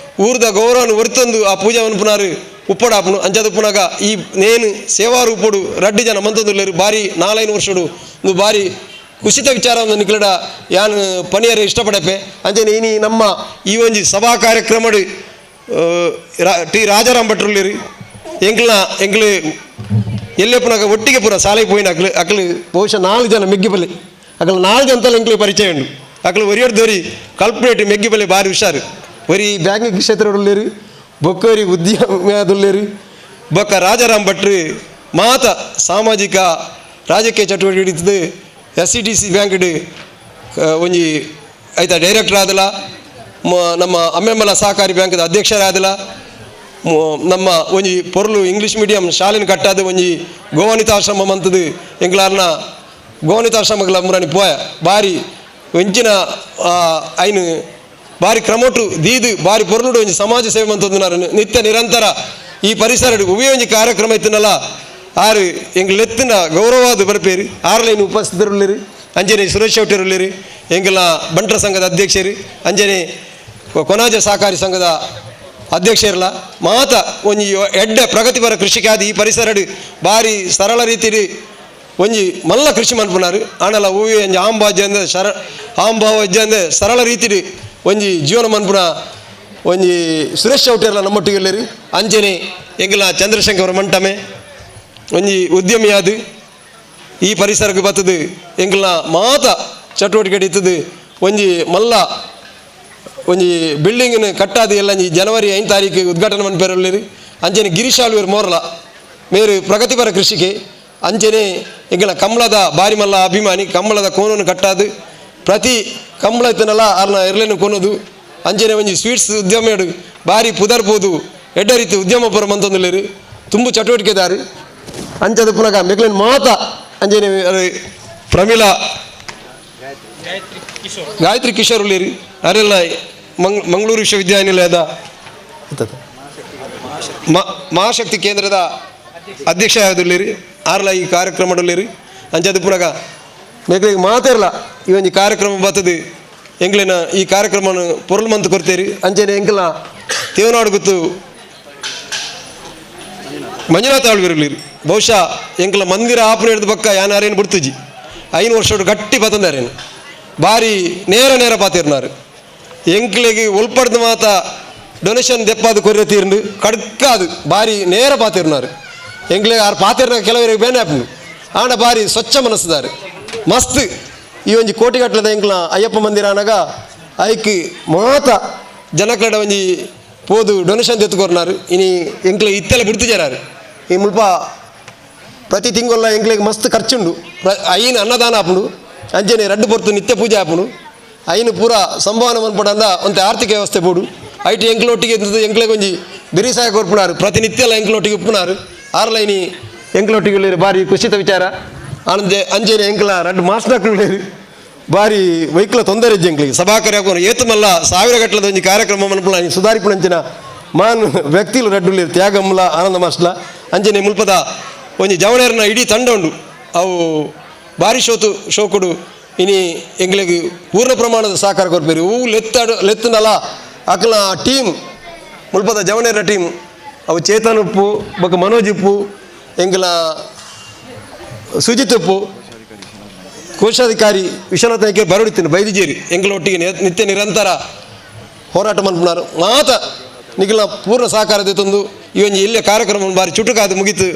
ಊರ್ದ ಗೌರವನ ಒರ್ತಂದು ಆ ಪೂಜೆ ಮನ್ಪುನಾರು ಉಪ್ಪಡಾಪುಂಡು ಅಂಚದ ಉಪ್ಪುನಾಗ ಈ ನೇನು ಸೇವಾ ರೂಪುಡು ರಡ್ಡು ಜನ ಮಂತೊಂದುಲ್ಲೆರ್ ಬಾರಿ 4-5 ವರ್ಷಡು ಒಂದು ಬಾರಿ ಕುಸಿತ ವಿಚಾರ ನಿಕ್ಲಡ ಯಾನ್ ಪನಿಯರ ಇಷ್ಟಪಡಪೆ ಅಂಚನೆ ಇನಿ ನಮ್ಮ ಈ ಒಂಜಿ ಸಭಾ ಕಾರ್ಯಕ್ರಮಡು ಟಿ ರಾಜಾರಾಮ್ ಭಟ್ರುಲ್ಲೇರು ಎಂಕ್ಲ ಎಂಕ್ಲು ಎಲ್ಲೆಪ್ಪನಾಗ ಒಟ್ಟಿಗೆ ಪೂರ ಶಾಲೆಗೆ ಪೋಯಿನ ಅಕ್ಲು ಅಕ್ಲು ಬಹುಶಃ 4 ಜನ ಮೆಗ್ಗಿಪಲ್ಲಿ ಅಕ್ಲು 4 ಜನತಲ್ಲ ಎಂಕ್ಲು ಪರಿಚಯ ಉಂಡು ಅಕ್ಲು ಒರಿಯರ್ ದೊರಿ ಕಲ್ಪನೇಟ್ ಮೆಗ್ಗಿಪಲ್ಲಿ ಭಾರಿ ಹುಷಾರು ಒರಿ ಬ್ಯಾಂಕಿಂಗ್ ಕ್ಷೇತ್ರಡುಲ್ಲೇರು ಬೊಕ್ಕರಿ ಉದ್ಯಮದುಲ್ಲೇರು ಬೊಕ್ಕ ರಾಜಾರಾಮ್ ಭಟ್ರು ಮಾತ ಸಾಮಾಜಿಕ ರಾಜಕೀಯ ಚಟುವಟಿಕೆ ಹಿಡಿತದೆ SCTC ಬ್ಯಾಂಕ್ಡ್ ಒಂಜಿ ಆಯ್ತಾ ಡೈರೆಕ್ಟರ್ ಆದಲ ನಮ್ಮ ಅಮ್ಮೆಮ್ಮಲ ಸಹಕಾರಿ ಬ್ಯಾಂಕ್ದ ಅಧ್ಯಕ್ಷರಾದಲ ನಮ್ಮ ಒಂಜಿ ಪೊರ್ಲು ಇಂಗ್ಲೀಷ್ ಮೀಡಿಯಂ ಶಾಲೆನ ಕಟ್ಟಾದ ಒಂಜಿ ಗೋವನಿತಾಶ್ರಮ ಮಂತದು ಎಂಕ್ಲಾರ್ನ ಗೋವನಿತಾಶ್ರಮಗಳ ಮುರಾಣಿ ಪೋಯ ಬಾರಿ ಒಂಚಿನ ಐನು ಬಾರಿ ಕ್ರಮೊಟು ದೀದು ಬಾರಿ ಪೊರ್ಲುಡು ಒಂಜಿ ಸಮಾಜ ಸೇವೆ ಮಂತೊಂದುನಾರು ನಿತ್ಯ ನಿರಂತರ ಈ ಪರಿಸರ ಉವೇ ಒಂಜಿ ಕಾರ್ಯಕ್ರಮ ಇತ್ತನಲ್ಲ ಆರು ಎಂಗ್ಲೆತ್ತಿನ ಗೌರವವಾದ ಬರ್ಪೇರು ಆರ್ಲೈನ್ ಉಪಸ್ಥಿತರುಳ್ಳೇರು ಅಂಜನೆ ಸುರೇಶ್ ಶೆಟ್ಟರುಳ್ಳೇರು ಎಂಗಲ ಬಂಟರ ಸಂಘದ ಅಧ್ಯಕ್ಷರು ಅಂಜನೆ ಕೊನಾಜ ಸಹಕಾರಿ ಸಂಘದ ಅಧ್ಯಕ್ಷರಲ್ಲ ಮಾತ ಒಂಜಿ ಎಡ್ಡೆ ಪ್ರಗತಿಪರ ಕೃಷಿಕಾದ ಈ ಪರಿಸರಡು ಬಾರಿ ಸರಳ ರೀತಿಲಿ ಒಂಜಿ ಮಲ್ಲ ಕೃಷಿ ಮನ್ಪುನಾರು ಆಂಡಲ ಹೂವಿ ಒಂಜಿ ಆಂಬಾಜಿ ಅಂದೆ ಶರ ಆಂಬಾವಜ್ಜಿ ಅಂದೆ ಸರಳ ರೀತಿಲಿ ಒಂಜಿ ಜೀವನ ಮನ್ಪುನ ಒಂಜಿ ಸುರೇಶ್ ಚೌಟೆರ್ಲ ನಮ್ಮೊಟ್ಟಿಗೆ ಇಲ್ಲೇರು ಅಂಜನೆ ಎಂಗಲ ಚಂದ್ರಶೇಖರ್ ಮಂಟಮೆ ಒಂಜಿ ಉದ್ಯಮಿಯಾದ ಈ ಪರಿಸರಕ್ಕೆ ಬತ್ತದು ಎಂಕಲ್ನ ಮಾತ ಚಟುವಟಿಕೆ ಇತ್ತದು ಒಂಜಿ ಮಲ್ಲ ಒಂಜಿ ಬಿಲ್ಡಿಂಗ್ನ ಕಟ್ಟಾದ ಎಲ್ಲ ಒಂಜಿ ಜನವರಿ 5 ತಾರೀಕು ಉದ್ಘಾಟನೆ ಮನ್ಪೆರೊಲ್ಲೆರ್. ಅಂಚನೆ ಗಿರೀಶ್ ಆಳ್ವೆರ್ ಮೋರ್ಲ ಮೇರು ಪ್ರಗತಿಪರ ಕೃಷಿಕೆ ಅಂಚನೆ ಎಂಕಲ್ನ ಕಂಬಳದ ಬಾರಿ ಮಲ್ಲ ಅಭಿಮಾನಿ ಕಂಬಳದ ಕೋನನ್ನು ಕಟ್ಟಾದು ಪ್ರತಿ ಕಂಬಳ ಇತ್ತನಲ್ಲ ಅರ್ನ ಎರ್ಲೆನು ಕೊನೋದು ಅಂಚನೆ ಒಂಜಿ ಸ್ವೀಟ್ಸ್ ಉದ್ಯಮ ಬಾರಿ ಪುದರ್ಬೋದು ಎಡ್ಡ ರೀತಿ ಉದ್ಯಮ ಪುರ ಮಂತೊಂದುಲ್ಲೆರ್ ತುಂಬು ಚಟುವಟಿಕೆದಾರು ಅಂಚದ ಪುನಗ ಮೆಗ್ಲೆನ್ ಮಾತ ಅಂಚನೆ ಪ್ರಮೀಳಾ ಗಾಯತ್ರಿ ಕಿಶೋರ್ ಉಲ್ಲೇರಿ ಅರೆಲ್ಲ ಮಂಗಳೂರು ವಿಶ್ವವಿದ್ಯಾನಿಲಯದ ಮಹಾಶಕ್ತಿ ಕೇಂದ್ರದ ಅಧ್ಯಕ್ಷ ಆದುಲ್ಲೇರಿ ಆರ್ಲ ಈ ಕಾರ್ಯಕ್ರಮಡುಲ್ಲೇರಿ ಅಂಚದ ಪುನಗ ಮೆಗ್ಲೆಗ್ ಮಾತೆರ್ಲ ಈ ಒಂಜಿ ಕಾರ್ಯಕ್ರಮ ಬತ್ತದು ಎಂಕ್ಲೆನ ಈ ಕಾರ್ಯಕ್ರಮನ ಪೊರುಲು ಮಂತ್ ಕೊರ್ತೇರಿ ಅಂಚನೆ ಎಂಕ್ಲ ತೇವನಾಡು ಗುತ್ತು ಮಂಜುನಾಥ ಆಳ್ವಿರಲಿರಿ ಬಹುಶಃ ಎಂಕ್ಲ ಮಂದಿರ ಆಪನ ಹಿಡಿದ ಪಕ್ಕ ಯಾನಾರೇನು ಬಿಡ್ತುಜಿ 5 ವರ್ಷ ಗಟ್ಟಿ ಬತ್ತಂದಾರೇನು ಬಾರಿ ನೇರ ನೇರ ಪಾತಿರ್ನಾರು ಎಂಕ್ಲೆಗೆ ಒಲ್ಪಡ್ದು ಮಾತ ಡೊನೇಷನ್ ದೆಪ್ಪಾದು ಕೊರ್ರೆ ತೀರ್ಂಡು ಕಡ್ಕಾದು ಬಾರಿ ನೇರ ಪಾತಿರ್ನಾರು ಎಂಕ್ಲೆಗೆ ಆರು ಪಾತಿರ್ನ ಕೆಲವರಿಗೆ ಬೇನೆ ಆಪುಂಡು ಆಂಡ ಬಾರಿ ಸ್ವಚ್ಛ ಮನಸ್ಸುದಾರು ಮಸ್ತ್ ಈ ಒಂಜಿ ಕೋಟಿಗಟ್ಟಲದ ಎಂಕ್ಲ ಅಯ್ಯಪ್ಪ ಮಂದಿರ ಅನಗ ಐಕ್ ಮಾತ ಜನಕ್ಲೆಡ ಒಂಜಿ ಪೋದು ಡೊನೇಷನ್ ದೆತ್ತುಕೊರ್ನಾರು ಇನಿ ಎಂಕ್ಲೆ ಇತ್ತೆಲ್ಲ ಬಿಡ್ತಿಜಾರು ಈ ಮುಲ್ಪ ಪ್ರತಿ ತಿಂಗೊಲ್ಲ ಎಂಕ್ಲೆಗ್ ಮಸ್ತ್ ಖರ್ಚುಂಡು ಐನು ಅನ್ನದಾನ ಆಪುಂಡು ಅಂಚನೆ ರಡ್ಡು ಪೊರ್ತು ನಿತ್ಯ ಪೂಜೆ ಆಪುಂಡು ಐನು ಪೂರ ಸಂಭಾವನೆ ಮನ್ಪಡಂದ ಒಂತೆ ಆರ್ಥಿಕ ವ್ಯವಸ್ಥೆ ಬೋಡು IT ಎಂಕ್ಲೊಟ್ಟಿಗೆ ಎಂಕ್ಲೆಗ್ ಒಂಜಿ ಬಿರಿಸಾಯ ಕೊರ್ಪುನಾರು ಪ್ರತಿನಿತ್ಯಲ ಎಂಕ್ಲೊಟ್ಟಿಗೆ ಉಪ್ಪುನಾರು ಆರ್ಲ ಇನಿ ಎಂಕ್ಲೊಟ್ಟಿಗೆ ಬಾರಿ ಖುಷಿತ ವಿಚಾರ ಆನಂದೆ ಅಂಚನೆ ಎಂಕ್ಲ ರಡ್ಡು ಮಾಸ್ನಕ್ಲು ಬಾರಿ ವೈಕ್ಲ ತೊಂದರೆ ಇಜ್ಜಿ ಎಂಕ್ಲಿಗೆ ಸಭಾಕರ ಏತು ಮಲ್ಲ ಸಾವಿರ ಗಟ್ಟಲದ ಒಂಜಿ ಕಾರ್ಯಕ್ರಮ ಮನ್ಪುಲ ಸುಧಾರಿಪುಣಂಚಿನ ಮಾನ್ ವ್ಯಕ್ತಿಲು ರಡ್ಡುಲ್ಲೇರು ತ್ಯಾಗಮ್ಮಲ ಆನಂದ ಮಾಸ್ಲ ಅಂಚನೆ ಮುಲ್ಪದ ಒಂಜಿ ಜವಣೇರ್ನ ಇಡೀ ತಂಡ ಉಂಡು ಅವು ಬಾರಿ ಶೋತು ಶೋಕುಡು ಇನಿ ಎಂಕ್ಲೆಗ್ ಪೂರ್ಣ ಪ್ರಮಾಣದ ಸಹಕಾರ ಕೊರ್ಪೇರು ಹೂ ಲೆತ್ತಾಡು ಲೆತ್ತುನಲ ಅಕ್ಲ ಟೀಮ್ ಮುಲ್ಪದ ಜವಣೇರ್ನ ಟೀಮ್ ಅವು ಚೇತನ್ ಉಪ್ಪು ಬೊಕ್ಕ ಮನೋಜ್ ಉಪ್ಪು ಎಂಕ್ಲ ಸುಜಿತ್ ಉಪ್ಪು ಕೋಶಾಧಿಕಾರಿ ವಿಶ್ವನಾಥ ನಾಯ್ಕ ಬರಡಿತೀನಿ ಬೈದಿಜೇರಿ ಎಂಕ್ಲ ಒಟ್ಟಿಗೆ ನಿತ್ಯ ನಿರಂತರ ಹೋರಾಟ ಮನ್ಪುನಾರು ಮಾತ ನಿಖಿಲ ಪೂರ್ಣ ಸಹಕಾರ ತಂದು ಈ ಒಂಜಿ ಇಲ್ಲೇ ಕಾರ್ಯಕ್ರಮ ಬಾರಿ ಚುಟುಕಾದ ಮುಗಿತು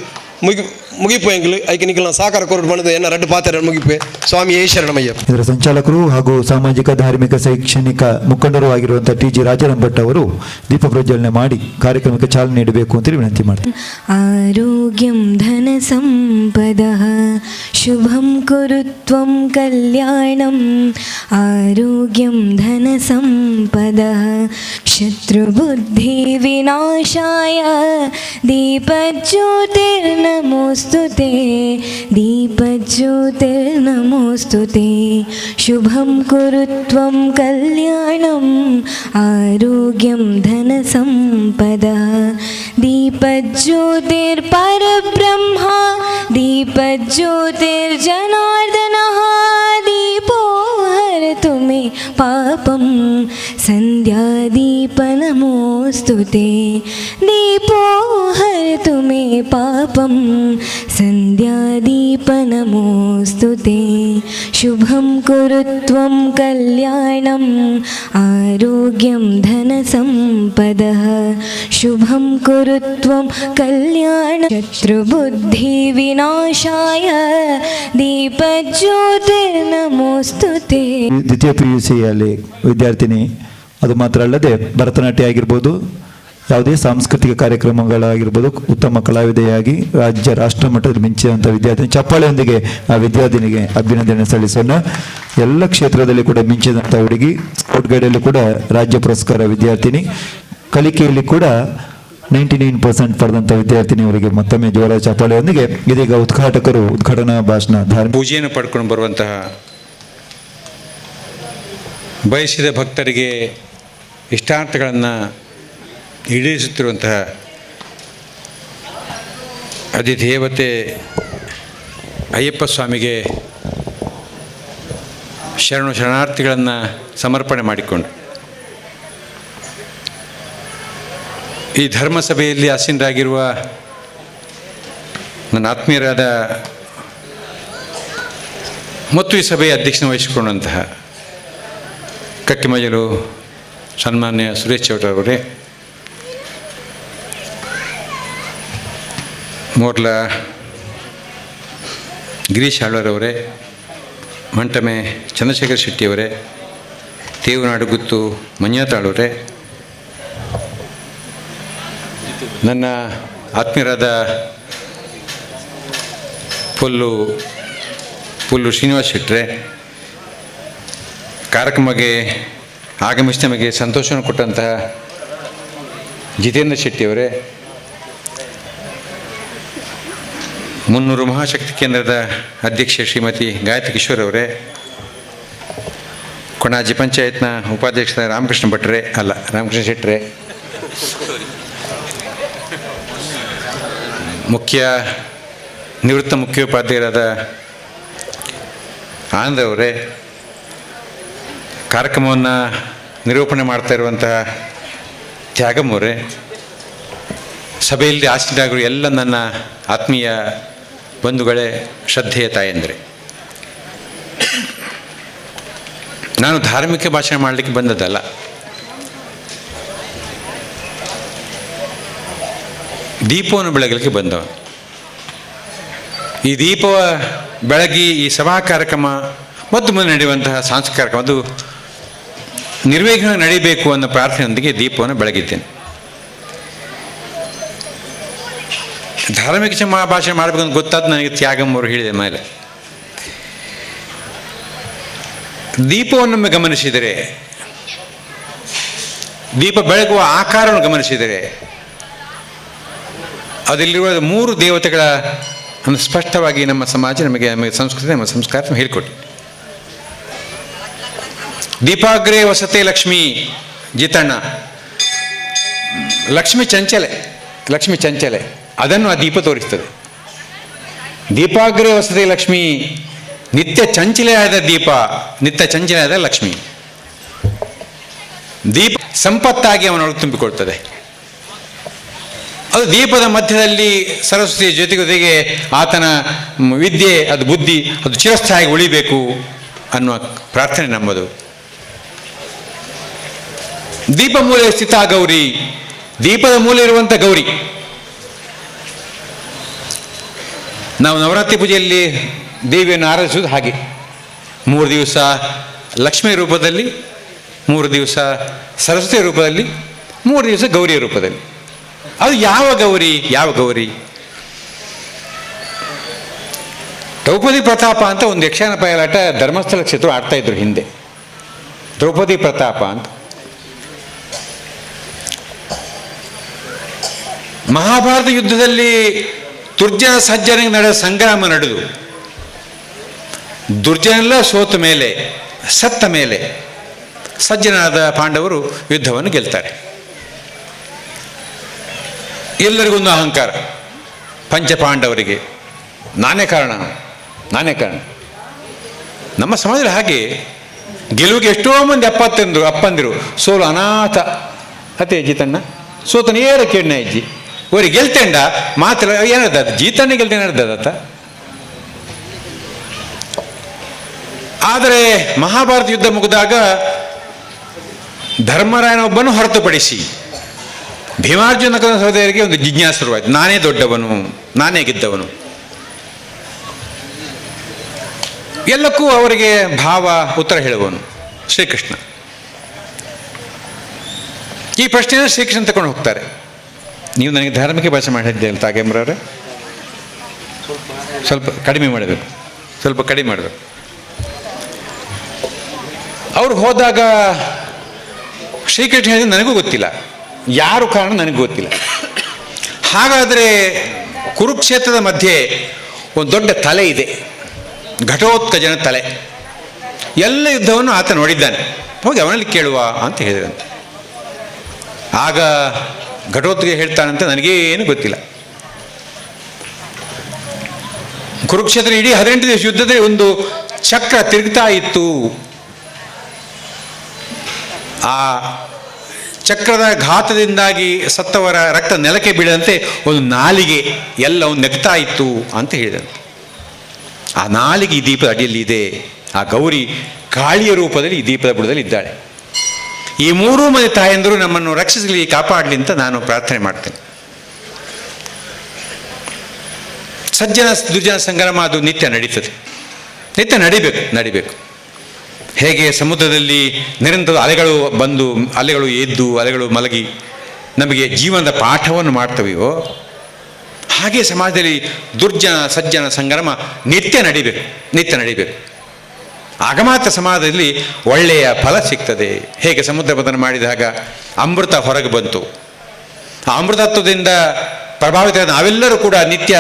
ಮುಗಿ ಮುಗಿಪು ಎಂಕ್ಲು ಐಕೆ ನಿಖಿಲ ಸಹಕಾರ ಕೊರಡು ಬಂದು ಎನ್ನ ರಡ್ಡು ಪಾತ್ರ ಮುಗಿಪೆ ಸ್ವಾಮಿ ಏ ಶರಣಮಯ್ಯಪ್ಪ. ಇದರ ಸಂಚಾಲಕರು ಹಾಗೂ ಸಾಮಾಜಿಕ ಧಾರ್ಮಿಕ ಶೈಕ್ಷಣಿಕ ಮುಖಂಡರು ಆಗಿರುವಂಥ ಟಿ ಜಿ ರಾಜಾರಾಮ್ ಭಟ್ ಅವರು ದೀಪ ಪ್ರಜ್ವಲನೆ ಮಾಡಿ ಕಾರ್ಯಕ್ರಮಕ್ಕೆ ಚಾಲನೆ ನೀಡಬೇಕು ಅಂತೇಳಿ ವಿನಂತಿ ಮಾಡ್ತೀನಿ. ಆರೋಗ್ಯಂ ಧನ ಸಂಪದಃ ಶುಭಂ ಕುರು ತ್ವಂ ಕಲ್ಯಾಣಂ ಆರೋಗ್ಯಂ ಧನ ಸಂಪದಃ ಶತ್ರುಬುದ್ಧಿ ವಿನಾಶಾಯ ದೀಪಜ್ಯೋತಿರ್ನಮೋಸ್ತುತೇ ದೀಪಜ್ಯೋತಿರ್ನಮೋಸ್ತುತೇ ಶುಭಂ ಕುರು ತ್ವಂ ಕಲ್ಯಾಣಂ ಆರೋಗ್ಯಂ ಧನ ಸಂಪದಃ ದೀಪಜ್ಯೋತಿರ್ಪರಬ್ರಹ್ಮ ದೀಪಜ್ಯೋತಿರ್ಜನಾರ್ದನಃ ದೀಪೋ ಹರತು ಮೇ ಪಾಪಂ ಸಂಧ್ಯಾದೀಪನಮೋಸ್ತುತೇ ದೀಪೋ ಹರತು ಮೇ ಪಾಪಂ ಸಂಧ್ಯಾದೀಪನಮೋಸ್ತುತೇ ಶುಭಂ ಕುರು ತ್ವಂ ಕಲ್ಯಾಣಂ ಆರೋಗ್ಯಂ ಧನ ಸಂಪದಃ ಶುಭಂ ಕುರು ತ್ವಂ ಕಲ್ಯಾಣ ಶತ್ರುಬುದ್ಧಿ ವಿನಾಶಾಯ ದೀಪಜ್ಯೋತಿರ್ನಮೋಸ್ತುತೇ. ದ್ವಿತೀಯ PUC-ಯಲ್ಲಿ ವಿದ್ಯಾರ್ಥಿನಿ, ಅದು ಮಾತ್ರ ಅಲ್ಲದೆ ಭರತನಾಟ್ಯ ಆಗಿರ್ಬೋದು, ಯಾವುದೇ ಸಾಂಸ್ಕೃತಿಕ ಕಾರ್ಯಕ್ರಮಗಳಾಗಿರ್ಬೋದು, ಉತ್ತಮ ಕಲಾವಿದೆಯಾಗಿ ರಾಜ್ಯ ರಾಷ್ಟ್ರ ಮಟ್ಟದಲ್ಲಿ ಮಿಂಚಿದಂಥ ವಿದ್ಯಾರ್ಥಿನಿ. ಚಪ್ಪಾಳೆಯೊಂದಿಗೆ ಆ ವಿದ್ಯಾರ್ಥಿನಿಗೆ ಅಭಿನಂದನೆ ಸಲ್ಲಿಸೋಣ. ಎಲ್ಲ ಕ್ಷೇತ್ರದಲ್ಲಿ ಕೂಡ ಮಿಂಚಿದಂಥ ಹುಡುಗಿ, ಸ್ಕೌಟ್ ಗೈಡಲ್ಲಿ ಕೂಡ ರಾಜ್ಯ ಪುರಸ್ಕಾರ ವಿದ್ಯಾರ್ಥಿನಿ, ಕಲಿಕೆಯಲ್ಲಿ ಕೂಡ 99% ಪಡೆದಂಥ ವಿದ್ಯಾರ್ಥಿನಿ. ಅವರಿಗೆ ಮತ್ತೊಮ್ಮೆ ಜೋರ ಚಪ್ಪಾಳೆಯೊಂದಿಗೆ ಇದೀಗ ಉದ್ಘಾಟಕರು ಉದ್ಘಾಟನಾ ಭಾಷಣ ಧಾರ್ಮಿಕ ಪೂಜೆಯನ್ನು ಪಡ್ಕೊಂಡು ಬರುವಂತಹ ಬಯಸಿದ ಭಕ್ತರಿಗೆ ಇಷ್ಟಾರ್ಥಗಳನ್ನು ಈಡೇರಿಸುತ್ತಿರುವಂತಹ ಅಧಿದೇವತೆ ಅಯ್ಯಪ್ಪ ಸ್ವಾಮಿಗೆ ಶರಣು ಶರಣಾರ್ಥಿಗಳನ್ನು ಸಮರ್ಪಣೆ ಮಾಡಿಕೊಂಡು ಈ ಧರ್ಮಸಭೆಯಲ್ಲಿ ಆಸೀನರಾಗಿರುವ ನನ್ನ ಆತ್ಮೀಯರಾದ ಮತ್ತು ಈ ಸಭೆಯ ಅಧ್ಯಕ್ಷನ ವಹಿಸಿಕೊಂಡಂತಹ ಕಕ್ಕಿಮಜಲು ಸನ್ಮಾನ್ಯ ಸುರೇಶ್ ಚೌಟರವರೇ, ಮೋರ್ಲ Girish ಆಳ್ವರವರೇ, ಮಂಟಮೆ ಚಂದ್ರಶೇಖರ್ ಶೆಟ್ಟಿಯವರೇ, ತೇವನಾಡು ಗುತ್ತು ಮಂಜುನಾಥ್ ಆಳ್ವರೇ, ನನ್ನ ಆತ್ಮೀಯರಾದ ಪುಲ್ಲು ಪುಲ್ಲು ಶ್ರೀನಿವಾಸ್ ಶೆಟ್ಟರೆ, ಕಾರ್ಯಕ್ರಮಕ್ಕೆ ಆಗಮಿಸಿ ನಮಗೆ ಸಂತೋಷವನ್ನು ಕೊಟ್ಟಂತಹ ಜಿತೇಂದ್ರ ಶೆಟ್ಟಿಯವರೇ, 300 ಮಹಾಶಕ್ತಿ ಕೇಂದ್ರದ ಅಧ್ಯಕ್ಷೆ ಶ್ರೀಮತಿ ಗಾಯತ್ರಿ ಕಿಶೋರ್ ಅವರೇ, ಕೊಣಾಜಿ ಪಂಚಾಯತ್ನ ಉಪಾಧ್ಯಕ್ಷ ರಾಮಕೃಷ್ಣ ಭಟ್ರೆ, ಅಲ್ಲ ರಾಮಕೃಷ್ಣ ಶೆಟ್ಟರೆ, ಮುಖ್ಯ ನಿವೃತ್ತ ಮುಖ್ಯೋಪಾಧ್ಯಾಯರಾದ ಆನಂದ್ ಅವರೇ, ಕಾರ್ಯಕ್ರಮವನ್ನು ನಿರೂಪಣೆ ಮಾಡ್ತಾ ಇರುವಂತಹ ತ್ಯಾಗಮ್ ಅವರೇ, ಸಭೆಯಲ್ಲಿ ಆಸೀನರಾಗಿರುವ ಎಲ್ಲ ನನ್ನ ಆತ್ಮೀಯ ಬಂಧುಗಳೇ, ಶ್ರದ್ಧೆಯ ತಾಯಂದರೆ, ನಾನು ಧಾರ್ಮಿಕ ಭಾಷಣ ಮಾಡಲಿಕ್ಕೆ ಬಂದದ್ದಲ್ಲ. ದೀಪವನ್ನು ಬೆಳಗಲಿಕ್ಕೆ ಬಂದವನು. ಈ ದೀಪವ ಬೆಳಗಿ ಈ ಸಭಾ ಕಾರ್ಯಕ್ರಮ ಮತ್ತು ಮುಂದೆ ನಡೆಯುವಂತಹ ಸಾಂಸ್ಕೃತಿಕ ಕಾರ್ಯಕ್ರಮ ಅದು ನಿರ್ವಿಘ್ನ ನಡೀಬೇಕು ಅನ್ನೋ ಪ್ರಾರ್ಥನೆಯೊಂದಿಗೆ ದೀಪವನ್ನು ಬೆಳಗಿದ್ದೇನೆ. ಧಾರ್ಮಿಕ ಭಾಷೆ ಮಾಡಬೇಕು ಅಂತ ಗೊತ್ತಾದ ನನಗೆ ತ್ಯಾಗಮ್ ಅವರು ಹೇಳಿದ ಮೇಲೆ ದೀಪವನ್ನೊಮ್ಮೆ ಗಮನಿಸಿದರೆ, ದೀಪ ಬೆಳಗುವ ಆಕಾರವನ್ನು ಗಮನಿಸಿದರೆ ಅದರಲ್ಲಿರುವ ಮೂರು ದೇವತೆಗಳ ಸ್ಪಷ್ಟವಾಗಿ ನಮ್ಮ ಸಮಾಜ ನಮಗೆ ನಮಗೆ ಸಂಸ್ಕೃತಿ, ನಮ್ಮ ಸಂಸ್ಕಾರ ನಮಗೆ ಹೇಳಿಕೊಟ್ಟು. ದೀಪಾಗ್ರೇ ವಸತೆ ಲಕ್ಷ್ಮೀ ಜಿತಣ್ಣ, ಲಕ್ಷ್ಮೀ ಚಂಚಲೆ, ಲಕ್ಷ್ಮೀ ಚಂಚಲೆ, ಅದನ್ನು ಆ ದೀಪ ತೋರಿಸ್ತದೆ. ದೀಪಾಗ್ರೇ ವಸತೆ ಲಕ್ಷ್ಮೀ, ನಿತ್ಯ ಚಂಚಲೆಯಾದ ದೀಪ, ನಿತ್ಯ ಚಂಚಲೆಯಾದ ಲಕ್ಷ್ಮಿ. ದೀಪ ಸಂಪತ್ತಾಗಿ ಅವನೊಳಗೆ ತುಂಬಿಕೊಳ್ತದೆ. ಅದು ದೀಪದ ಮಧ್ಯದಲ್ಲಿ ಸರಸ್ವತಿಯ ಜೊತೆಗೆ ಆತನ ವಿದ್ಯೆ, ಅದು ಬುದ್ಧಿ, ಅದು ಚಿರಸ್ಥಾಯಿಯಾಗಿ ಉಳಿಬೇಕು ಅನ್ನುವ ಪ್ರಾರ್ಥನೆ ನಮ್ಮದು. ದೀಪ ಮೂಲೆ ಸ್ಥಿತ ಗೌರಿ, ದೀಪದ ಮೂಲೆ ಇರುವಂಥ ಗೌರಿ. ನಾವು ನವರಾತ್ರಿ ಪೂಜೆಯಲ್ಲಿ ದೇವಿಯನ್ನು ಆರಾಧಿಸುವುದು ಹಾಗೆ. 3 ದಿವಸ ಲಕ್ಷ್ಮೀ ರೂಪದಲ್ಲಿ, 3 ದಿವಸ ಸರಸ್ವತಿ ರೂಪದಲ್ಲಿ, 3 ದಿವಸ ಗೌರಿಯ ರೂಪದಲ್ಲಿ. ಅದು ಯಾವ ಗೌರಿ? ಯಾವ ಗೌರಿ? ದ್ರೌಪದಿ ಪ್ರತಾಪ ಅಂತ ಒಂದು ಯಕ್ಷಗಾನ ಪಯಲಾಟ ಧರ್ಮಸ್ಥಳ ಕ್ಷೇತ್ರ ಆಡ್ತಾ ಇದ್ರು ಹಿಂದೆ, ದ್ರೌಪದಿ ಪ್ರತಾಪ ಅಂತ. ಮಹಾಭಾರತ ಯುದ್ಧದಲ್ಲಿ ದುರ್ಜನ ಸಜ್ಜನಿಗೆ ನಡೆದ ಸಂಗ್ರಾಮ ನಡೆದು ದುರ್ಜನೆಲ್ಲ ಸೋತ ಮೇಲೆ, ಸತ್ತ ಮೇಲೆ ಸಜ್ಜನಾದ ಪಾಂಡವರು ಯುದ್ಧವನ್ನು ಗೆಲ್ತಾರೆ. ಎಲ್ಲರಿಗೊಂದು ಅಹಂಕಾರ, ಪಂಚಪಾಂಡವರಿಗೆ ನಾನೇ ಕಾರಣ, ನಾನೇ ಕಾರಣ. ನಮ್ಮ ಸಮಾಜದಲ್ಲಿ ಹಾಗೆ ಗೆಲುವಿಗೆ ಎಷ್ಟೋ ಮಂದಿ ಅಪ್ಪಂದಿರು ಸೋಲು ಅನಾಥ ಅದೇ ಜೀತಣ್ಣ ಸೋತನ ಏರ ಕೆಣ್ಣ ಅಜ್ಜಿ ಓರಿ ಗೆಲ್ತೇಂಡ ಮಾತ್ರ ಏನದ ಜೀತಣ್ಣ ಗೆಲ್ತೇನೆ ಅರ್ಧದತ್ತ. ಆದರೆ ಮಹಾಭಾರತ ಯುದ್ಧ ಮುಗಿದಾಗ ಧರ್ಮರಾಯನೊಬ್ಬನು ಹೊರತುಪಡಿಸಿ ಭೀಮಾರ್ಜುನ ಸಹೋದರಿಗೆ ಒಂದು ಜಿಜ್ಞಾಸೆ ಶುರುವಾಯಿತು, ನಾನೇ ದೊಡ್ಡವನು, ನಾನೇ ಗೆದ್ದವನು. ಎಲ್ಲಕ್ಕೂ ಅವರಿಗೆ ಭಾವ ಉತ್ತರ ಹೇಳುವನು ಶ್ರೀಕೃಷ್ಣ. ಈ ಪ್ರಶ್ನೆಯನ್ನು ಶ್ರೀಕೃಷ್ಣ ತಗೊಂಡು ಹೋಗ್ತಾರೆ. ನೀವು ನನಗೆ ಧಾರ್ಮಿಕ ಭಾಷೆ ಮಾಡಿದ್ದೆ ಅಲ್ಲ ತಾಗೇಂಬ್ರವರೇ, ಸ್ವಲ್ಪ ಕಡಿಮೆ ಮಾಡಬೇಕು, ಸ್ವಲ್ಪ ಕಡಿಮೆ ಮಾಡಬೇಕು. ಅವರು ಹೋದಾಗ ಶ್ರೀಕೃಷ್ಣ ಹೇಳಿದ ನನಗೂ ಗೊತ್ತಿಲ್ಲ, ಯಾರು ಕಾರಣ ನನಗೂ ಗೊತ್ತಿಲ್ಲ. ಹಾಗಾದರೆ ಕುರುಕ್ಷೇತ್ರದ ಮಧ್ಯೆ ಒಂದು ದೊಡ್ಡ ತಲೆ ಇದೆ, ಘಟೋತ್ಕಜನ ತಲೆ. ಎಲ್ಲ ಯುದ್ಧವನ್ನು ಆತ ನೋಡಿದ್ದಾನೆ, ಹೋಗಿ ಅವನಲ್ಲಿ ಕೇಳುವ ಅಂತ ಹೇಳಿದ್ರಂತೆ. ಆಗ ಘಟೋತ್ಕಜ ಹೇಳ್ತಾನಂತೆ, ನನಗೇನು ಗೊತ್ತಿಲ್ಲ. ಕುರುಕ್ಷೇತ್ರ ಇಡೀ 18 ದಿವಸ ಯುದ್ಧದಲ್ಲಿ ಒಂದು ಚಕ್ರ ತಿರುಗ್ತಾ ಇತ್ತು. ಆ ಚಕ್ರದ ಘಾತದಿಂದಾಗಿ ಸತ್ತವರ ರಕ್ತ ನೆಲಕ್ಕೆ ಬೀಳದಂತೆ ಒಂದು ನಾಲಿಗೆ ಎಲ್ಲವನ್ನು ನೆಗ್ತಾ ಇತ್ತು ಅಂತ ಹೇಳಿದಂತೆ. ಆ ನಾಲಿಗೆ ಈ ದೀಪದ ಅಡಿಯಲ್ಲಿ ಇದೆ. ಆ ಗೌರಿ ಕಾಳಿಯ ರೂಪದಲ್ಲಿ ಈ ದೀಪದ ಬುಡದಲ್ಲಿ ಇದ್ದಾಳೆ. ಈ ಮೂರೂ ಮಂದಿ ತಾಯಂದರು ನಮ್ಮನ್ನು ರಕ್ಷಿಸಲಿ, ಕಾಪಾಡಲಿ ಅಂತ ನಾನು ಪ್ರಾರ್ಥನೆ ಮಾಡ್ತೇನೆ. ಸಜ್ಜನ ದುರ್ಜನ ಸಂಗ್ರಾಮ ಅದು ನಿತ್ಯ ನಡೀತದೆ, ನಿತ್ಯ ನಡಿಬೇಕು ನಡಿಬೇಕು. ಹೇಗೆ ಸಮುದ್ರದಲ್ಲಿ ನಿರಂತರ ಅಲೆಗಳು ಬಂದು, ಅಲೆಗಳು ಎದ್ದು ಅಲೆಗಳು ಮಲಗಿ ನಮಗೆ ಜೀವನದ ಪಾಠವನ್ನು ಮಾಡ್ತವೆಯೋ ಹಾಗೆ ಸಮಾಜದಲ್ಲಿ ದುರ್ಜನ ಸಜ್ಜನ ಸಂಗ್ರಾಮ ನಿತ್ಯ ನಡಿಬೇಕು, ನಿತ್ಯ ನಡಿಬೇಕು. ಆಗ ಮಾತ್ರ ಸಮಾಜದಲ್ಲಿ ಒಳ್ಳೆಯ ಫಲ ಸಿಗ್ತದೆ. ಹೇಗೆ ಸಮುದ್ರ ಪತನ ಮಾಡಿದಾಗ ಅಮೃತ ಹೊರಗೆ ಬಂತು, ಆ ಅಮೃತತ್ವದಿಂದ ಪ್ರಭಾವಿತ ನಾವೆಲ್ಲರೂ ಕೂಡ ನಿತ್ಯ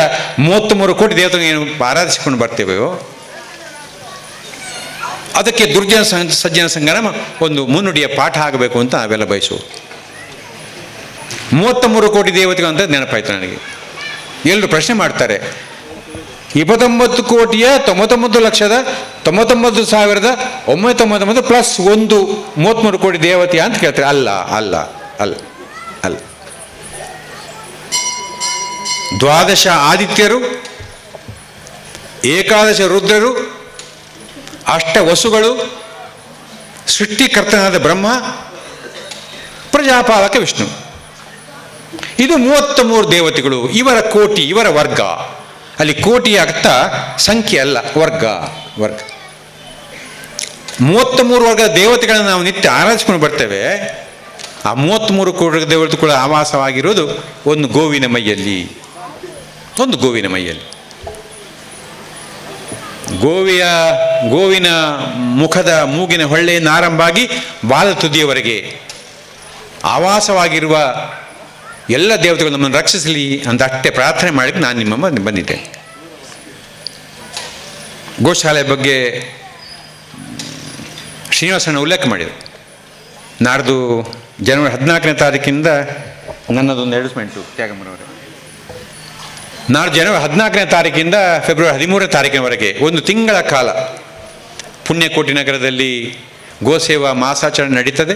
33 ಕೋಟಿ ದೇವತೆಯನ್ನು ಆರಾಧಿಸಿಕೊಂಡು ಬರ್ತೇವೆಯೋ ಅದಕ್ಕೆ ದುರ್ಜನ ಸಜ್ಜನ ಸಂಗ್ರಾಮ ಒಂದು ಮುನ್ನುಡಿಯ ಪಾಠ ಆಗಬೇಕು ಅಂತ ನಾವೆಲ್ಲ ಬಯಸುವುದು. 33 ಕೋಟಿ ದೇವತೆಗಳು ಅಂತ ನೆನಪಾಯಿತು ನನಗೆ. ಎಲ್ಲರೂ ಪ್ರಶ್ನೆ ಮಾಡ್ತಾರೆ, 29 ಕೋಟಿಯ 99 ಲಕ್ಷದ 99,999 ಪ್ಲಸ್ 1 33 ಕೋಟಿ ದೇವತೆಯ ಅಂತ ಕೇಳ್ತಾರೆ. ಅಲ್ಲ ಅಲ್ಲ ಅಲ್ಲ ಅಲ್ಲ. 12 ಆದಿತ್ಯರು, 11 ರುದ್ರರು, 8 ವಸುಗಳು, ಸೃಷ್ಟಿಕರ್ತನಾದ ಬ್ರಹ್ಮ, ಪ್ರಜಾಪಾಲಕ ವಿಷ್ಣು, ಇದು 33 ದೇವತೆಗಳು. ಇವರ ಕೋಟಿ, ಇವರ ವರ್ಗ. ಅಲ್ಲಿ ಕೋಟಿಯ ಅರ್ಥ ಸಂಖ್ಯೆ ಅಲ್ಲ, ವರ್ಗ ವರ್ಗ. 33 ವರ್ಗದ ದೇವತೆಗಳನ್ನು ನಾವು ನಿತ್ಯ ಆರಾಧಿಸಿಕೊಂಡು ಬರ್ತೇವೆ. ಆ 33 ಕೋಟಿ ದೇವತೆಗಳ ಆವಾಸವಾಗಿರೋದು ಒಂದು ಗೋವಿನ ಮೈಯಲ್ಲಿ, ಒಂದು ಗೋವಿನ ಮೈಯಲ್ಲಿ. ಗೋವಿನ ಮುಖದ ಮೂಗಿನ ಹೊಳ್ಳೆಯನ್ನು ಆರಂಭವಾಗಿ ಬಾಲ ತುದಿಯವರೆಗೆ ಆವಾಸವಾಗಿರುವ ಎಲ್ಲ ದೇವತೆಗಳು ನಮ್ಮನ್ನು ರಕ್ಷಿಸಲಿ ಅಂತ ಅಷ್ಟೇ ಪ್ರಾರ್ಥನೆ ಮಾಡಲಿಕ್ಕೆ ನಾನು ನಿಮ್ಮ ಬಂದಿದ್ದೇನೆ. ಗೋಶಾಲೆ ಬಗ್ಗೆ ಶ್ರೀನಿವಾಸನ ಉಲ್ಲೇಖ ಮಾಡಿದರು. ನಾಡ್ದು ಜನವರಿ 14ನೇ ತಾರೀಕಿಂದ ನನ್ನದೊಂದು ಅಡ್ವರ್ಟೈಸ್ಮೆಂಟು ತ್ಯಾಗಮ್ಮನವರೇ. ನಾಡ್ದು ಜನವರಿ 14ನೇ ತಾರೀಕಿಂದ ಫೆಬ್ರವರಿ 13ನೇ ತಾರೀಕಿನವರೆಗೆ ಒಂದು ತಿಂಗಳ ಕಾಲ ಪುಣ್ಯಕೋಟಿ ನಗರದಲ್ಲಿ ಗೋಸೇವಾ ಮಾಸಾಚರಣೆ ನಡೀತದೆ.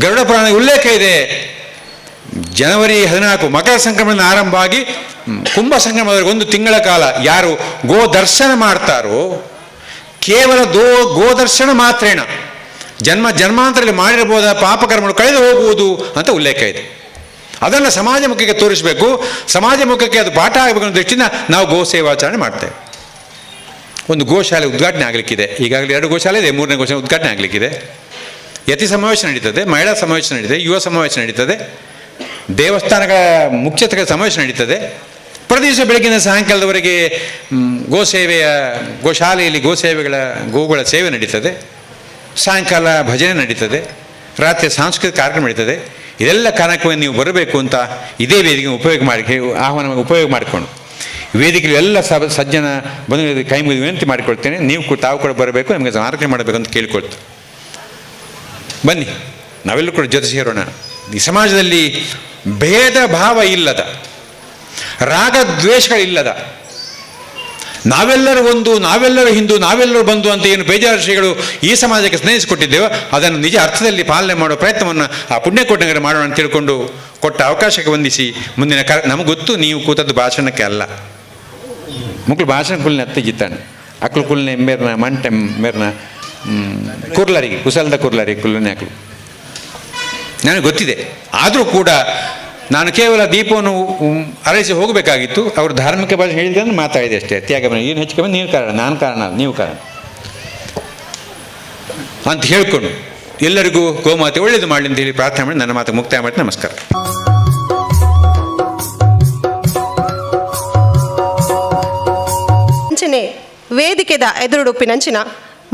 ಗರುಡ ಪುರಾಣ ಉಲ್ಲೇಖ ಇದೆ. ಜನವರಿ 14 ಮಕರ ಸಂಕ್ರಮಣ ಆರಂಭ ಆಗಿ ಕುಂಭ ಸಂಕ್ರಮಣದವರೆಗೆ ಒಂದು ತಿಂಗಳ ಕಾಲ ಯಾರು ಗೋದರ್ಶನ ಮಾಡ್ತಾರೋ, ಕೇವಲ ಗೋದರ್ಶನ ಮಾತ್ರೇಣ ಜನ್ಮ ಜನ್ಮಾಂತರದಲ್ಲಿ ಮಾಡಿರಬಹುದಾದ ಪಾಪಕರ್ಮಗಳು ಕಳೆದು ಹೋಗುವುದು ಅಂತ ಉಲ್ಲೇಖ ಇದೆ. ಅದನ್ನು ಸಮಾಜ ಮುಖಕ್ಕೆ ತೋರಿಸಬೇಕು, ಸಮಾಜ ಮುಖಕ್ಕೆ ಅದು ಪಾಠ ಆಗಬೇಕು ಅನ್ನೋ ದೃಷ್ಟಿಯಿಂದ ನಾವು ಗೋ ಸೇವಾಚರಣೆ ಮಾಡ್ತೇವೆ. ಒಂದು ಗೋಶಾಲೆ ಉದ್ಘಾಟನೆ ಆಗಲಿಕ್ಕಿದೆ. ಈಗಾಗಲೇ 2 ಗೋಶಾಲೆ ಇದೆ, 3ನೇ ಗೋಶಾಲೆ ಉದ್ಘಾಟನೆ ಆಗಲಿಕ್ಕಿದೆ. ಯತಿ ಸಮಾವೇಶ ನಡೀತದೆ, ಮಹಿಳಾ ಸಮಾವೇಶ ನಡೀತದೆ, ಯುವ ಸಮಾವೇಶ ನಡೀತದೆ, ದೇವಸ್ಥಾನಗಳ ಮುಖ್ಯಸ್ಥರ ಸಮಾವೇಶ ನಡೀತದೆ. ಪ್ರತಿ ದಿವಸ ಬೆಳಗಿನ ಸಾಯಂಕಾಲದವರೆಗೆ ಗೋಸೇವೆಯ ಗೋಶಾಲೆಯಲ್ಲಿ ಗೋಸೇವೆಗಳ ಗೋಗಳ ಸೇವೆ ನಡೀತದೆ. ಸಾಯಂಕಾಲ ಭಜನೆ ನಡೀತದೆ, ರಾತ್ರಿ ಸಾಂಸ್ಕೃತಿಕ ಕಾರ್ಯಕ್ರಮ ನಡೀತದೆ. ಇದೆಲ್ಲ ಕಾರ್ಯಕ್ರಮ ನೀವು ಬರಬೇಕು ಅಂತ ಇದೇ ವೇದಿಕೆ ಉಪಯೋಗ ಮಾಡಿ ಆಹ್ವಾನ ಉಪಯೋಗ ಮಾಡಿಕೊಂಡು ವೇದಿಕೆಯಲ್ಲಿ ಎಲ್ಲ ಸಜ್ಜನ ಬಂದು ಕೈ ಮುಗಿದು ವಿನಂತಿ ಮಾಡಿಕೊಳ್ತೇನೆ. ನೀವು ತಾವು ಕೂಡ ಬರಬೇಕು, ನಿಮಗೆ ಮಾರ್ಗದರ್ಶನ ಮಾಡಬೇಕು ಅಂತ ಕೇಳಿಕೊಳ್ತೇನೆ. ಬನ್ನಿ, ನಾವೆಲ್ಲರೂ ಕೂಡ ಜೊತೆ ಸೇರೋಣ. ಈ ಸಮಾಜದಲ್ಲಿ ಭೇದ ಭಾವ ಇಲ್ಲದ, ರಾಗ ದ್ವೇಷಗಳಿಲ್ಲದ, ನಾವೆಲ್ಲರೂ ಒಂದು, ನಾವೆಲ್ಲರೂ ಹಿಂದೂ, ನಾವೆಲ್ಲರೂ ಬಂಧು ಅಂತ ಏನು ಬೇಜಾರು ಶ್ರೀಗಳು ಈ ಸಮಾಜಕ್ಕೆ ಸ್ನೇಹಿಸಿಕೊಟ್ಟಿದ್ದೇವೋ ಅದನ್ನು ನಿಜ ಅರ್ಥದಲ್ಲಿ ಪಾಲನೆ ಮಾಡುವ ಪ್ರಯತ್ನವನ್ನು ಆ ಪುಣ್ಯಕೋಟನಗರ ಮಾಡೋಣ ಅಂತ ತಿಳ್ಕೊಂಡು ಕೊಟ್ಟ ಅವಕಾಶಕ್ಕೆ ವಂದಿಸಿ ಮುಂದಿನ ನಮಗೆ ಗೊತ್ತು ನೀವು ಕೂತದ್ದು ಭಾಷಣಕ್ಕೆ ಅಲ್ಲ. ಮಕ್ಕಳು ಭಾಷಣ ಕುಲ್ನೆ ಅತ್ತಿಗಿತ್ತಾನೆ, ಅಕ್ಲು ಕುಲ್ನೆ ಮೇರ್ನ ಮಂಟೆ ಮೇರ್ನ ಕುರ್ಲರಿಗೆ, ಕುಸಲ್ದ ಕುರ್ಲರಿಗೆ ಕುಲ್ಲನೆ ಅಕ್ಲು ನನಗೆ ಗೊತ್ತಿದೆ. ಆದರೂ ಕೂಡ ನಾನು ಕೇವಲ ದೀಪವನ್ನು ಅರಳಿಸಿ ಹೋಗಬೇಕಾಗಿತ್ತು. ಅವರು ಧಾರ್ಮಿಕ ಭಾಷೆ ಹೇಳಿದ್ರೆ ಮಾತಾಡಿದೆ ಅಷ್ಟೇ. ತ್ಯಾಗ ಏನು ಹೆಚ್ಚು ಕಮ್ಮಿ ನೀವು ಕಾರಣ, ನಾನು ಕಾರಣ ಅಲ್ಲ, ನೀವು ಕಾರಣ ಅಂತ ಹೇಳಿಕೊಂಡು ಎಲ್ಲರಿಗೂ ಗೋಮಾತೆ ಒಳ್ಳೆಯದು ಮಾಡಲಿ ಅಂತ ಹೇಳಿ ಪ್ರಾರ್ಥನೆ ಮಾಡಿ ನನ್ನ ಮಾತು ಮುಕ್ತಾಯ ಮಾಡಿ. ನಮಸ್ಕಾರ. ಅಂಚನೆ ವೇದಿಕೆದ ಎದುರುಡುಪ್ಪಿನಂಚಿನ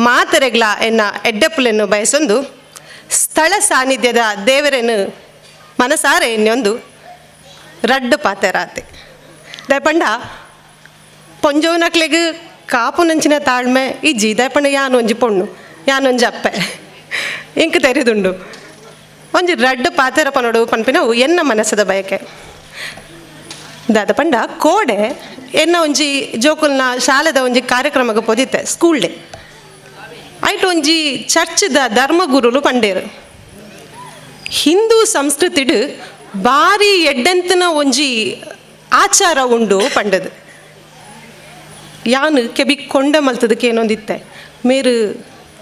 ಮಾತರೆಗ್ಲ ಎನ್ನ ಎಡ್ಡಪ್ಪುಲೆನ್ನು ಬಯಸೊಂದು ಸ್ಥಳ ಸಾನ್ನಿಧ್ಯದ ದೇವರನ್ನು ಮನಸಾರೆ ಎನ್ನೊಂದು ರಡ್ಡು ಪಾತೆರಾತೆ ದಯಪಂಡ ಪೊಂಜೋನಕ್ಲೆಗ್ ಕಾಪುನಂಚಿನ ತಾಳ್ಮೆ ಇಜ್ಜಿ. ದಯಪಂಡ ಯಾನೊಂಜಿ ಪೊಣ್ಣು, ಯಾನೊಂಜಿ ಅಪ್ಪೆ ಇಂಕ್ ತೆರೆದುಂಡು ಒಂಜಿ ರಡ್ಡು ಪಾತೆರ ಪನೋಡು ಪನ್ಪಿನವು ಎನ್ನ ಮನಸ್ಸದ ಬಯಕೆ. ದಾದ ಪಂಡ ಕೋಡೆ ಎನ್ನ ಒಂಜಿ ಜೋಕುಲ್ನ ಶಾಲೆದ ಒಂಜಿ ಕಾರ್ಯಕ್ರಮಕ್ಕೆ ಪೊದಿತ್ತೆ ಸ್ಕೂಲ್ ಡೇ ಐಟ್ ಒಂಜಿ ಚರ್ಚ್ದ ಧರ್ಮಗುರುಲು ಪಂಡೇರು ಹಿಂದೂ ಸಂಸ್ಕೃತಿಡು ಬಾರಿ ಎಡ್ಡೆಂತನ ಒಂಜಿ ಆಚಾರ ಉಂಡು ಪಂಡದು. ಯಾನು ಕೆಬಿ ಕೊಂಡ ಮಲ್ತದಕ್ಕೆ ಏನೊಂದಿತ್ತೆ ಮೇರು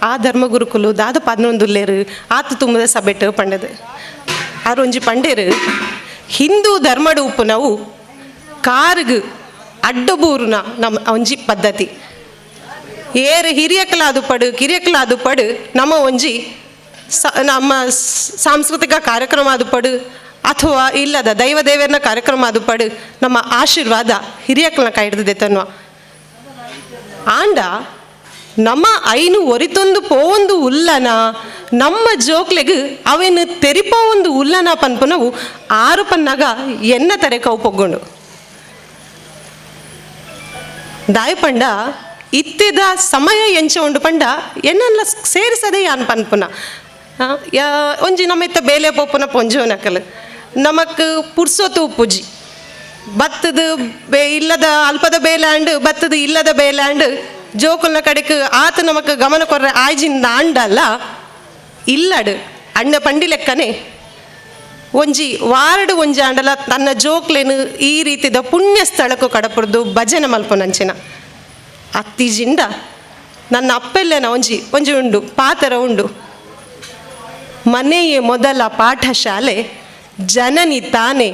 ಆ ಧರ್ಮಗುರುಕುಲು ದಾದ ಪದ್ನೊಂದುಲ್ಲೇರು ಆತು ತುಂಬದ ಸಬೆಟ್ಟು ಪಂಡದು. ಆರೊಂಜಿ ಪಂಡೇರು ಹಿಂದೂ ಧರ್ಮಡು ಉಪ್ಪು ನಾವು ಕಾರುಗು ಅಡ್ಡಬೂರುನ ನಮ್ಮ ಒಂಜಿ ಪದ್ಧತಿ. ಏರು ಹಿರಿಯಕ್ಲಾದು ಪಡು ಕಿರಿಯಕ್ಲಾದು ಪಡು ನಮ್ಮ ಒಂಜಿ ನಮ್ಮ ಸಾಂಸ್ಕೃತಿಕ ಕಾರ್ಯಕ್ರಮ ಅದು ಪಡು ಅಥವಾ ಇಲ್ಲದ ದೈವ ದೇವರನ ಕಾರ್ಯಕ್ರಮ ಅದು ಪಡು ನಮ್ಮ ಆಶೀರ್ವಾದ ಹಿರಿಯಕ್ಲನ ಕೈ ಹಿಡ್ದಿದೆ ತನ್ನುವ. ಆಂಡ ನಮ್ಮ ಐನು ಒರಿತೊಂದು ಪೋವೊಂದು ಉಲ್ಲನ ನಮ್ಮ ಜೋಕ್ಲೆಗ್ ಅವೇನು ತೆರಿಪ ಒಂದು ಉಲ್ಲನ ಪನ್ಪುನವು ಆರು ಪನ್ನಾಗ ಎನ್ನ ತರೆಕವು ಪೊಗ್ಗೊಂಡು ದಾಯಪಂಡ ಇತ್ತಿದ ಸಮಯ ಎಂಚ ಉಂಡು ಪಂಡ ಎನ್ನೆಲ್ಲ ಸೇರಿಸದೆ ಯಾನ್ ಪನ್ಪುನ ಒಂಜಿ ನಮ್ಮ ಇತ್ತ ಬೇಲೆ ಪೋಪುನ ಪೊಂಜೋನಕಲ್ ನಮಕ್ ಪುರ್ಸೊತು ಉಪ್ಪುಜಿ ಬತ್ತದ ಬೇ ಇಲ್ಲದ ಅಲ್ಪದ ಬೇಲಾಂಡ್ ಬತ್ತದ ಇಲ್ಲದ ಬೇಲಾಂಡ್ ಜೋಕುಲ್ನ ಕಡೆಕ್ ಆತ ನಮಕ್ ಗಮನ ಕೊರ್ರೆ ಆಯ್ಜಿಂದ ಆಂಡಲ್ಲ ಇಲ್ಲಡು ಅಣ್ಣ ಪಂಡಿ ಲೆಕ್ಕನೆ ಒಂಜಿ ವಾರಡು ಒಂಜಿ ಆಂಡಲ ತನ್ನ ಜೋಕ್ಲೇನು ಈ ರೀತಿದ ಪುಣ್ಯ ಸ್ಥಳಕ್ಕೂ ಕಡಪುರ್ದು ಭಜನೆ ಮಲ್ಪುನಂಚಿನ ಅತ್ತಿಜಿಂದ ನನ್ನ ಅಪ್ಪೆಲ್ಲೇನ ಒಂಜಿ ಒಂಜಿ ಉಂಡು ಪಾತರ ಉಂಡು. ಮನೆಯೇ ಮೊದಲ ಪಾಠಶಾಲೆ ಜನನಿ ತಾನೇ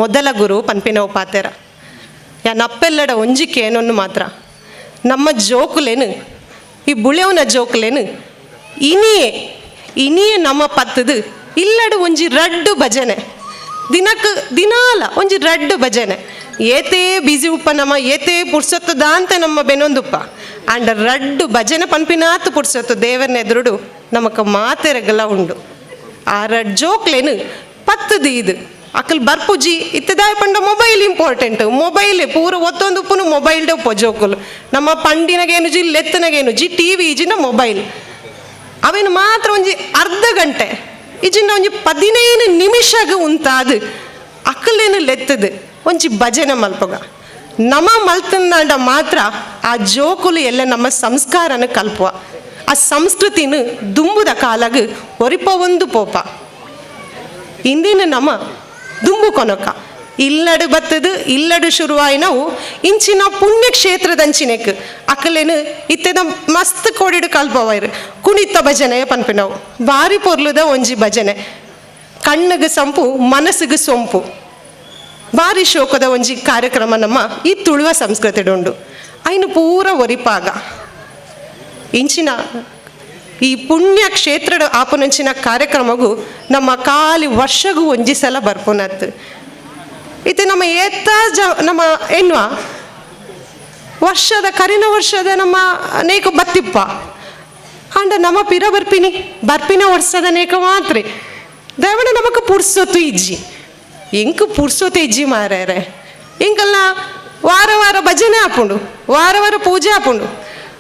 ಮೊದಲ ಗುರು ಪನ್ಪಿನವು ಪಾತೆರ. ಯಾನ್ ಅಪ್ಪೆಲ್ಲಡ ಒಂಜಿಕೆ ಏನೊಂದು ಮಾತ್ರ ನಮ್ಮ ಜೋಕುಲೇನು ಈ ಬುಳೆವನ ಜೋಕುಲೇನು ಇನಿಯೇ ಇನಿಯೇ ನಮ್ಮ ಪತ್ತದು ಇಲ್ಲಡು ಒಂಜಿ ರಡ್ಡು ಭಜನೆ ದಿನಕ್ಕೆ ದಿನಾಲ ಒಂಜಿ ರಡ್ಡು ಭಜನೆ ಏತೇ ಬಿಸಿ ಉಪ್ಪ ನಮ್ಮ ಏತೇ ಪುರ್ಸೊತ್ತು ದಾಂತ ನಮ್ಮ ಬೆನೊಂದುಪ್ಪ ಅಂಡ ರಡ್ಡು ಭಜನೆ ಪನ್ಪಿನಾತು ಪುರ್ಸೊತ್ತು ದೇವರನ್ನ ಎದುರುಡು ನಮಕ್ ಮಾತೆರಗಲ ಉಂಡು. ಆ ರಡ್ ಜೋಕ್ಲೇನು ಪತ್ತದು ಇದು ಅಕಲ್ ಬರ್ಪುಜಿ ಇತ್ತದಾಯ ಪಂಡ mobile important mobile ಪೂರ ಒತ್ತೊಂದು ಉಪ್ಪುನು ಮೊಬೈಲ್ ಉಪ್ಪ ಜೋಕುಲು ನಮ್ಮ ಪಂಡಿನಗೇನು ಜಿ ಲೆತ್ತನಗೇನು G T V ಇಜಿನ mobile ಅವೇನು ಮಾತ್ರ ಒಂಜಿ ಅರ್ಧ ಗಂಟೆ ಇಜಿನ ಒಂಜಿ 15 ನಿಮಿಷಗ ಉಂತಾದು ಅಕಲೇನು ಲೆತ್ತದು ಒಂಜಿ ಭಜನೆ ಮಲ್ಪಗ ನಮ್ಮ ಮಲ್ತಂದಾಂಡ ಮಾತ್ರ ಆ ಜೋಕುಲು ಎಲ್ಲ ನಮ್ಮ ಸಂಸ್ಕಾರನ ಕಲ್ಪುವ ಆ ಸಂಸ್ಕೃತಿನ ದುಂಬುದ ಕಾಲಾಗ ಒರಿಪ ಒಂದು ಪೋಪ ಇಂದಿನ ನಮ್ಮ ದುಂಬು ಕೊನಕ ಇಲ್ಲಡು ಬತ್ತದು ಇಲ್ಲಡು ಶುರುವಾಯಿನವು ಇಂಚಿನ ಪುಣ್ಯಕ್ಷೇತ್ರದಂಚಿನೆಕ್ ಅಕಲೇನು ಇತ್ತೆದ ಮಸ್ತ್ ಕೋಡಿಡು ಕಲ್ಪವೈರು ಕುಣಿತ ಭಜನೆ ಪನ್ಪಿನವು ಬಾರಿ ಪೊರ್ಲುದ ಒಂಜಿ ಭಜನೆ ಕಣ್ಣಿಗೆ ಸಂಪು ಮನಸ್ಸಿಗೆ ಸೊಂಪು ಬಾರಿ ಶೋಕದ ಒಂಜಿ ಕಾರ್ಯಕ್ರಮ ನಮ್ಮ ಈ ತುಳುವ ಸಂಸ್ಕೃತಿ ಉಂಡು ಐನು ಪೂರ ಒರಿಪಾಗ ಇಂಚಿನ ಈ ಪುಣ್ಯ ಕ್ಷೇತ್ರದ ಆಪುನಂಚಿನ ಕಾರ್ಯಕ್ರಮಗೂ ನಮ್ಮ ಖಾಲಿ ವರ್ಷಗೂ ಒಂಜಿ ಸಲ ಬರ್ಪುನತ್ತು ಇತ್ತೆ ನಮ್ಮ ಏತ ಜ ನಮ್ಮ ಎನ್ನುವ ವರ್ಷದ ಕರಿನ ವರ್ಷದ ನಮ್ಮ ನೇಕ ಬತ್ತಿಪ್ಪ ಅಂಡ ನಮ್ಮ ಪಿರ ಬರ್ಪಿನಿ ಬರ್ಪಿನ ವರ್ಷದ ನೇಕ ಮಾತ್ರ ದಯವಣ ನಮಕ್ ಪುರ್ಸೊತ್ತು ಇಜ್ಜಿ ಇಂಕ್ ಪುರ್ಸೊತ್ತು ಇಜ್ಜಿ ಮಾರ್ಯಾರೆ ಇಂಕಲ್ಲ ವಾರ ವಾರ ಭಜನೆ ಆಪುಂಡು ವಾರ ವಾರ ಪೂಜೆ ಆಪುಂಡು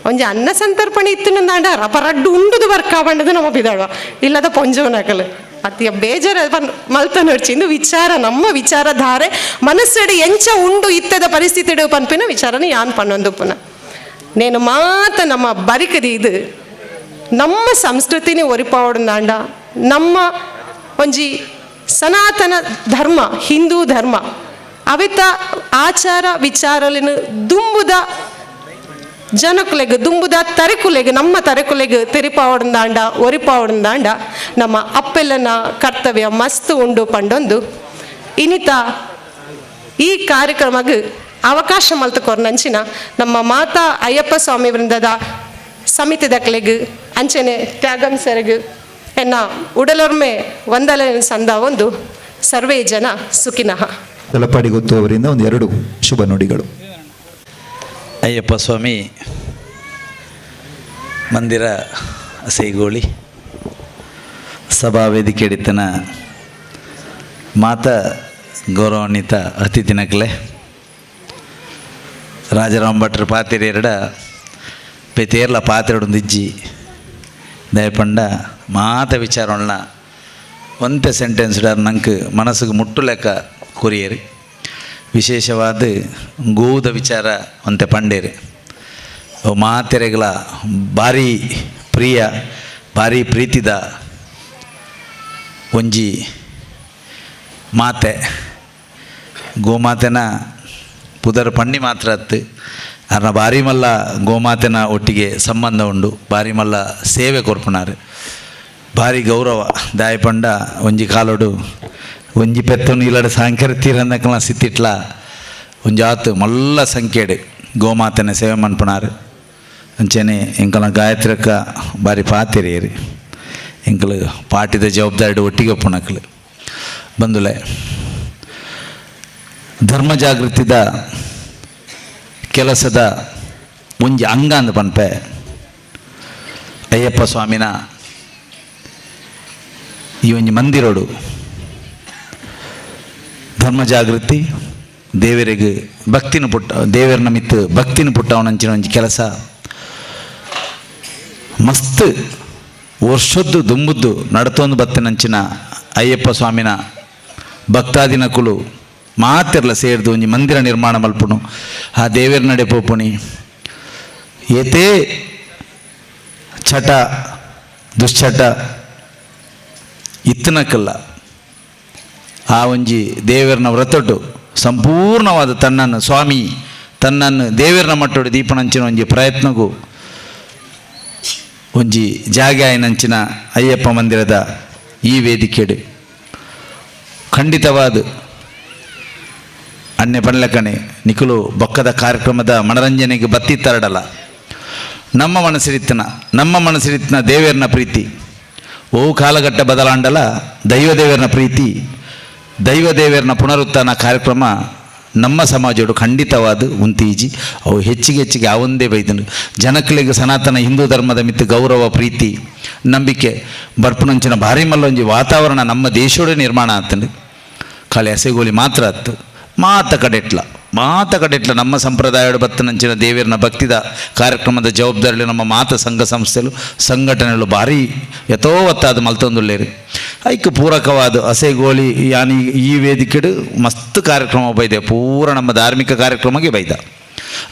ಒಂಜಿ ಅನ್ನ ಸಂತರ್ಪಣೆ ಇತ್ತು ನಂದಾಂಡ ರಪ ರಡ್ಡು ಉಂಡುದು ಬರ್ಕಾಬಂಡದು ನಮ್ಮ ಬಿದಾಳುವ ಇಲ್ಲದ ಪೊಂಜೋನಕಲ್ ಅತಿಯ ಬೇಜಾರ ಮಲ್ತ ನಡ್ಚಿಂದು ವಿಚಾರ ನಮ್ಮ ವಿಚಾರಧಾರೆ ಮನಸ್ಸಡು ಎಂಚ ಉಂಡು ಇತ್ತದ ಪರಿಸ್ಥಿತಿ ಪನ್ಪಿನ ವಿಚಾರನ ಯಾನ್ ಪನ್ನೊಂದು ಪುನ ನೇನು ಮಾತ ನಮ್ಮ ಬರಿಕದಿ ಇದು ನಮ್ಮ ಸಂಸ್ಕೃತಿನೇ ಒರಿಪಾವಡಂದಾಂಡ ನಮ್ಮ ಒಂಜಿ ಸನಾತನ ಧರ್ಮ ಹಿಂದೂ ಧರ್ಮ ಅವಿತ ಆಚಾರ ವಿಚಾರಲಿನ ದುಂಬುದ ಜನಕುಲೆಗ್ ದುಂಬುದ ತರೆಕುಲೆಗ್ ನಮ್ಮ ತರೆಕುಲೆಗ್ ತೆರಿಪಾವಡಂದಾಂಡ ಒರಿಪಾವಡಂದಾಂಡ ನಮ್ಮ ಅಪ್ಪೆಲ್ಲನ ಕರ್ತವ್ಯ ಮಸ್ತ್ ಉಂಡು ಪಂಡೊಂದು ಇನಿತ ಈ ಕಾರ್ಯಕ್ರಮಗ್ ಅವಕಾಶ ಮಲ್ತು ಕೊರ್ನಂಚಿನ ನಮ್ಮ ಮಾತಾ ಅಯ್ಯಪ್ಪ ಸ್ವಾಮಿ ವೃಂದದ ಸಮಿತಿದಕ್ಲೆಗ್ ಅಂಚನೆ ತ್ಯಾಗಂ ಸೆರಗು ಎನ್ನ ಉಡಲೊರ್ಮೆ ವಂದಲ ಸಂದ ಒಂದು ಸರ್ವೇ ಜನ ಸುಖಿನಃ. ತಲಪಾಡಿ ಗೊತ್ತು ಅವರಿಂದ ಒಂದು ಎರಡು ಶುಭ ನುಡಿಗಳು. ಅಯ್ಯಪ್ಪ ಸ್ವಾಮಿ ಮಂದಿರ ಸೇಗೋಳಿ ಸಭಾ ವೇದಿಕೆ ಹಿಡಿತನ ಮಾತ ಗೌರವಾನ್ವಿತ ಅತಿಥಿನಕ್ಲೆ ರಾಜಾರಾಮ್ ಭಟ್ರು ಪಾತಿರಿ ಎರಡ ಪೇತೇರ್ಲ ಪಾತ್ರೆಡೊಂದು ಇಜ್ಜಿ ದಯಪಂಡ ಮಾತ ವಿಚಾರೊಳ್ಳ ಒಂತೆ ಸೆಂಟೆನ್ಸ್ ನಂಗೆ ಮನಸ್ಸಿಗೆ ಮುಟ್ಟು ಲೆಕ್ಕ ಕೊರಿಯರು. ವಿಶೇಷವಾದ ಗೋದ ವಿಚಾರ ಒಂತೆ ಪಂಡೇರು ಮಾತೆರೆಗಳ ಭಾರಿ ಪ್ರಿಯ ಭಾರಿ ಪ್ರೀತಿದ ಒಂಜಿ ಮಾತೆ ಗೋಮಾತೆನ ಪುದರ್ ಪಣ್ಣಿ ಮಾತ್ರ ಅತ್ತು ಅರ್ನ ಭಾರಿ ಮಲ್ಲ ಗೋಮಾತೆನ ಒಟ್ಟಿಗೆ ಸಂಬಂಧ ಉಂಡು ಭಾರಿ ಮಲ್ಲ ಸೇವೆ ಕೊರ್ಪುನಾರು ಭಾರಿ ಗೌರವ ದಾಯಪಂಡ ಒಂಜಿ ಕಾಲೋಡು ಒಂಜಿ ಪೆತ್ತನು ಇಲ್ಲಡ ಸಾಂಕರ ತೀರಂದಕಲ ಸಿತ್ತಿಟ್ಲ ಒಂಜಾತ್ ಮಲ್ಲ ಸಂಖ್ಯೆಡ್ ಗೋಮಾತೆನ ಸೇವೆ ಮನ್ಪುನಾರ್ ಅಂಚನೆ ಎಂಕಲ್ನ ಗಾಯತ್ರಕ್ಕ ಬಾರಿ ಪಾತೆರಿಯರು ಎಂಕಲು ಪಾಟಿದ ಜವಾಬ್ದಾರಿ ಒಟ್ಟಿಗೆ ಒಪ್ಪುನಕ್ಲು ಬಂದುಲೆ ಧರ್ಮ ಜಾಗೃತಿದ ಕೆಲಸದ ಒಂಜಿ ಅಂಗ ಅಂದ್ ಪನ್ಪೆ ಅಯ್ಯಪ್ಪ ಸ್ವಾಮಿನ ಈ ಒಂಜಿ ಮಂದಿರೋಡು ಧರ್ಮ ಜಾಗೃತಿ ದೇವರಿಗೆ ಭಕ್ತಿನ ಪುಟ್ಟ ದೇವರನ ಮಿತ್ತು ಭಕ್ತಿನ ಪುಟ್ಟವನಂಚಿನ ಒಂಜಿ ಕೆಲಸ ಮಸ್ತ್ ವರ್ಷದ್ದು ದುಂಬುದ್ದು ನಡತೊಂದು ಬತ್ತಿನಂಚಿನ ಅಯ್ಯಪ್ಪ ಸ್ವಾಮಿನ ಭಕ್ತಾದಿನಕುಲು ಮಾತೆರ್ಲ ಸೇರ್ದು ಒಂಜಿ ಮಂದಿರ ನಿರ್ಮಾಣ ಮಲ್ಪುನು ಆ ದೇವರ ನಡೆ ಪೋಪುಣಿ ಏತೇ ಚಟ ದುಶ್ಚಟ ಇತ್ತನಕ್ಕಲ್ಲ ಆ ಒಂಜಿ ದೇವರನ ವ್ರತೊಟ್ಟು ಸಂಪೂರ್ಣವಾದ ತನ್ನನ್ನು ಸ್ವಾಮಿ ತನ್ನನ್ನು ದೇವರನ ಮಟ್ಟೋಡು ದೀಪನಂಚಿನ ಒಂಜಿ ಪ್ರಯತ್ನಗೂ ಒಂಜಿ ಜಾಗಾಯನಂಚಿನ ಅಯ್ಯಪ್ಪ ಮಂದಿರದ ಈ ವೇದಿಕೆಡು ಖಂಡಿತವಾದ ಅಣ್ಣೆ ಪನ್ಲಕಣೆ ನಿಖಲು ಬೊಕ್ಕದ ಕಾರ್ಯಕ್ರಮದ ಮನರಂಜನೆಗೆ ಬತ್ತಿ ತರಡಲ್ಲ ನಮ್ಮ ಮನಸ್ಸಿರಿತ್ತನ ದೇವೇರ್ನ ಪ್ರೀತಿ ಓ ಕಾಲಘಟ್ಟ ಬದಲಾಂಡಲ ದೈವ ದೇವರನ ಪ್ರೀತಿ ದೈವ ದೇವರನ ಪುನರುತ್ಥಾನ ಕಾರ್ಯಕ್ರಮ ನಮ್ಮ ಸಮಾಜೋಡು ಖಂಡಿತವಾದ ಉಂತೀಜಿ ಅವು ಹೆಚ್ಚಿಗೆ ಹೆಚ್ಚಿಗೆ ಆವೊಂದೇ ಬೈದನು ಜನಕ್ಲಿಗೆ ಸನಾತನ ಹಿಂದೂ ಧರ್ಮದ ಮಿತ್ತು ಗೌರವ ಪ್ರೀತಿ ನಂಬಿಕೆ ಬರ್ಪುನಂಚಿನ ಭಾರಿ ಮಲ್ಲೊಂಜಿ ವಾತಾವರಣ ನಮ್ಮ ದೇಶೋಡೆ ನಿರ್ಮಾಣ ಆತಂಡು ಖಾಲಿ ಅಸೆಗೋಲಿ ಮಾತ್ರ ಅತ್ತು ಮಾತ ಕಡೆಟ್ಲ ನಮ್ಮ ಸಂಪ್ರದಾಯದ ಬತ್ತನಂಚಿನ ದೇವಿಯರನ ಭಕ್ತಿದ ಕಾರ್ಯಕ್ರಮದ ಜವಾಬ್ದಾರಿಗಳು ನಮ್ಮ ಮಾತ ಸಂಘ ಸಂಸ್ಥೆಲು ಸಂಘಟನೆಗಳು ಭಾರಿ ಯಥೋವತ್ತಾದ ಮಲ್ತೊಂದುಲ್ಲೇರಿ ಐಕ್ ಪೂರಕವಾದ ಅಸೆಗೋಲಿ ಯಾನಿ ಈ ವೇದಿಕೆಡು ಮಸ್ತ್ ಕಾರ್ಯಕ್ರಮ ಬೈದೆ ಪೂರ ನಮ್ಮ ಧಾರ್ಮಿಕ ಕಾರ್ಯಕ್ರಮಕ್ಕೆ ಬೈದ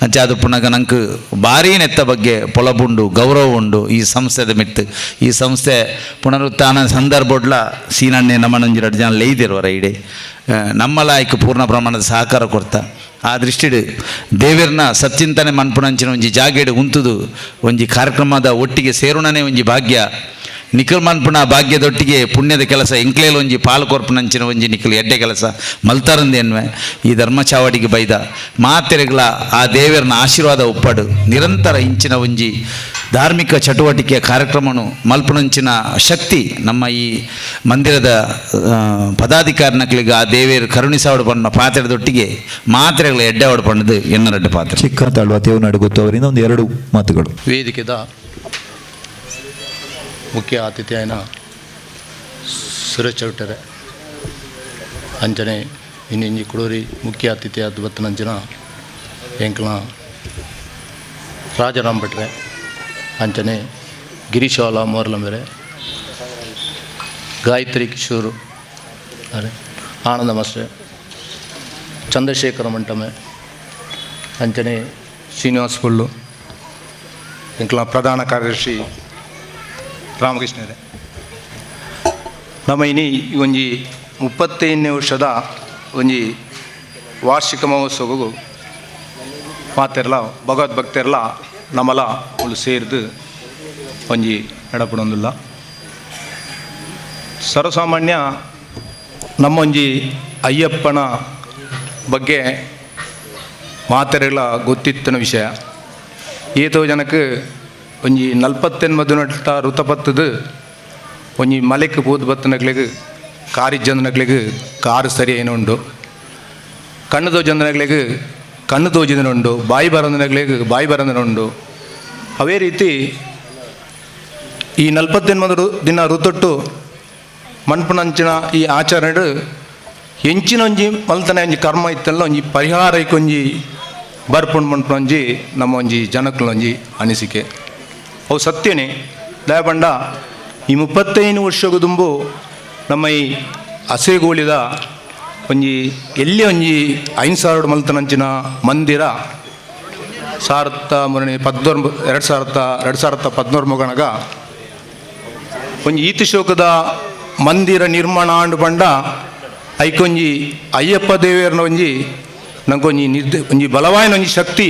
ಅಂಚೆ ಅದು ಪುನಗ ನಂಗೆ ಭಾರೀ ನೆತ್ತ ಬಗ್ಗೆ ಪೊಲಬುಂಡು ಗೌರವ ಉಂಡು ಈ ಸಂಸ್ಥೆದ ಮಿತ್ತು ಈ ಸಂಸ್ಥೆ ಪುನರುತ್ಥಾನ ಸಂದರ್ಭಡ್ಲ ಸೀನಣ್ಣೆ ನಮ್ಮನಂಜಿ ಎರಡು ಜನ ಲೈದಿರುವರ ಇಡೀ ನಮ್ಮಲ ಐಕ್ ಪೂರ್ಣ ಪ್ರಮಾಣದ ಸಹಕಾರ ಕೊಡ್ತಾ ಆ ದೃಷ್ಟಿಡ್ ದೇವಿರ್ನ ಸಚ್ಚಿಂತನೆ ಮನ್ಪುನಂಚಿನ ಒಂಜಿ ಜಾಗೆಡ್ ಉಂತುದು ಒಂಜಿ ಕಾರ್ಯಕ್ರಮದ ಒಟ್ಟಿಗೆ ಸೇರುಣನೇ ಒಂಜಿ ಭಾಗ್ಯ ನಿಖಲ್ ಮನ್ಪುನ ಭಾಗ್ಯದೊಟ್ಟಿಗೆ ಪುಣ್ಯದ ಕೆಲಸ ಎಂಕ್ಲೇಲ್ ಒಂಜಿ ಪಾಲು ಕೊರ್ಪುನಂಚಿನ ಒಂಜಿ ನಿಖಲ್ ಎಡ್ಡೆ ಕೆಲಸ ಮಲ್ತಾರಂದು ಎನ್ವೆ ಈ ಧರ್ಮಚಾವಡಿಗೆ ಬೈದ ಮಾತೆರೆಗಳ ಆ ದೇವರನ ಆಶೀರ್ವಾದ ಉಪ್ಪಡು ನಿರಂತರ ಇಂಚಿನ ಒಂಜಿ ಧಾರ್ಮಿಕ ಚಟುವಟಿಕೆಯ ಕಾರ್ಯಕ್ರಮನು ಮಲ್ಪುನಂಚಿನ ಶಕ್ತಿ ನಮ್ಮ ಈ ಮಂದಿರದ ಪದಾಧಿಕಾರಿನಕ್ಲಿಗೆ ಆ ದೇವಿಯರು ಕರುಣಿಸಾವಡು ಪಣ್ಣ ಪಾತ್ರೆದೊಟ್ಟಿಗೆ ಮಾತ್ರೆಗಳ ಎಡ್ಡೆ ಅವಡು ಪಣ್ಣದು ಎನ್ನರಡ್ಡೆ ಪಾತ್ರೆ ಚಿಕ್ಕ ತಾಳ್ವ ತೇವನಾಡು ಗೊತ್ತು ಅವರಿಂದ ಒಂದು ಎರಡು ಮಾತುಗಳು. ವೇದಿಕೆದ ಮುಖ್ಯ ಅತಿಥಿಯಾಯಿನ ಸುರೇಶ್ ಚೌಟರೆ ಅಂಚನೆ ಇನ್ನಿಂಜಿ ಕುಡೂರಿ ಮುಖ್ಯ ಅತಿಥಿಯಾದ ಬತ್ತನಂಚಿನ ಎಂಕ್ಲ ರಾಜಾರಾಮ್ ಭಟ್ರೆ ಅಂಚನೆ ಗಿರೀಶಾಲ ಮೋರ್ಲಂಬೆರೆ ಗಾಯತ್ರಿ ಕಿಶೋರು ಅರೆ ಆನಂದ ಮಾಸ್ಟರ್ ಚಂದ್ರಶೇಖರ ಮಂಟಮೆ ಅಂಚನೆ ಶ್ರೀನಿವಾಸ್ ಪುಳ್ಳು ಎಂಕ್ಲ ಪ್ರಧಾನ ಕಾರ್ಯದರ್ಶಿ ರಾಮಕೃಷ್ಣರೇ. ನಮ್ಮ ಇನಿ ಒಂಜಿ 35ನೇ ವರ್ಷದ ಒಂಜಿ ವಾರ್ಷಿಕ ಮಹೋತ್ಸವಗೂ ಮಾತೆರ್ಲ ಭಗವದ್ಭಕ್ತೆರ್ಲ ನಮ್ಮಲ ಉಳು ಸೇರಿದು ಒಂಜಿ ನಡಪಡೊಂದಿಲ್ಲ. ಸರ್ವಸಾಮಾನ್ಯ ನಮ್ಮೊಂಜಿ ಅಯ್ಯಪ್ಪನ ಬಗ್ಗೆ ಮಾತೆರೆಲ್ಲ ಗೊತ್ತಿತ್ತನ ವಿಷಯ. ಏತೋ ಜನಕ್ಕೆ ಒಂಜಿ 49 ನಟ್ಟ ಋತಪತ್ತದು ಒಂಜಿ ಮಲೆಕ್ ಪೋದು ಬತ್ತನಕ್ಲೆಗ್ ಕಾರಿ ಜಂದನಕ್ಲೆಗ್ ಕಾರು ಸರಿ ಏನೋ ಉಂಡು, ಕಣ್ಣು ತೋಜಂದನಕ್ಲೆಗ್ ಕಣ್ಣು ತೋಜಿದನುಂಡು, ಬಾಯಿ ಬರಂದನಕ್ಲೆಗ್ ಬಾಯಿ ಬರಂದನುಂಡು. ಅವೇ ರೀತಿ ಈ 49 ದಿನ ಋತೊಟ್ಟು ಮಣ್ಪುನಂಚಿನ ಈ ಆಚರಣೆ ಎಂಚಿನ ಒಂಜಿ ಮಲ್ತನೆ ಒಂಜಿ ಕರ್ಮ ಇತ್ತಲ್ಲ ಒಂಜಿ ಪರಿಹಾರಕ್ಕೆ ಒಂಜಿ ಬರ್ಪುಂಡು ಮಣ್ಪುನೊಂಜಿ ನಮ್ಮ ಒಂಜಿ ಜನಕ್ಲೊಂಜಿ ಅನಿಸಿಕೆ. ಅವು ಸತ್ಯನೇ. ದಯಪಂಡ ಈ 35 ವರ್ಷಗೂ ದುಂಬು ನಮ್ಮ ಈ ಹಸೆಗೋಳಿದ ಒಂಜಿ ಎಲ್ಲಿ ಒಂಜಿ 5,000 ಮಲ್ತನಂಚಿನ ಮಂದಿರ ಸಾವಿರದ ಮೂರನೇ ಪದ್ನೋರ್ ಎರಡು ಸಾವಿರದ ಪದ್ನೋರ್ ಮುಗಣಗ ಒಂಜಿ ಈತಶೋಕದ ಮಂದಿರ ನಿರ್ಮಾಣ ಆಂಡು ಪಂಡ ಐಕೊಂಜಿ ಅಯ್ಯಪ್ಪ ದೇವಿಯರ್ನ ಒಂಜಿ ನಂಗೊಂಜಿ ನಿರ್ದ ಒಂಜಿ ಬಲವಾಯಿನ ಒಂಜಿ ಶಕ್ತಿ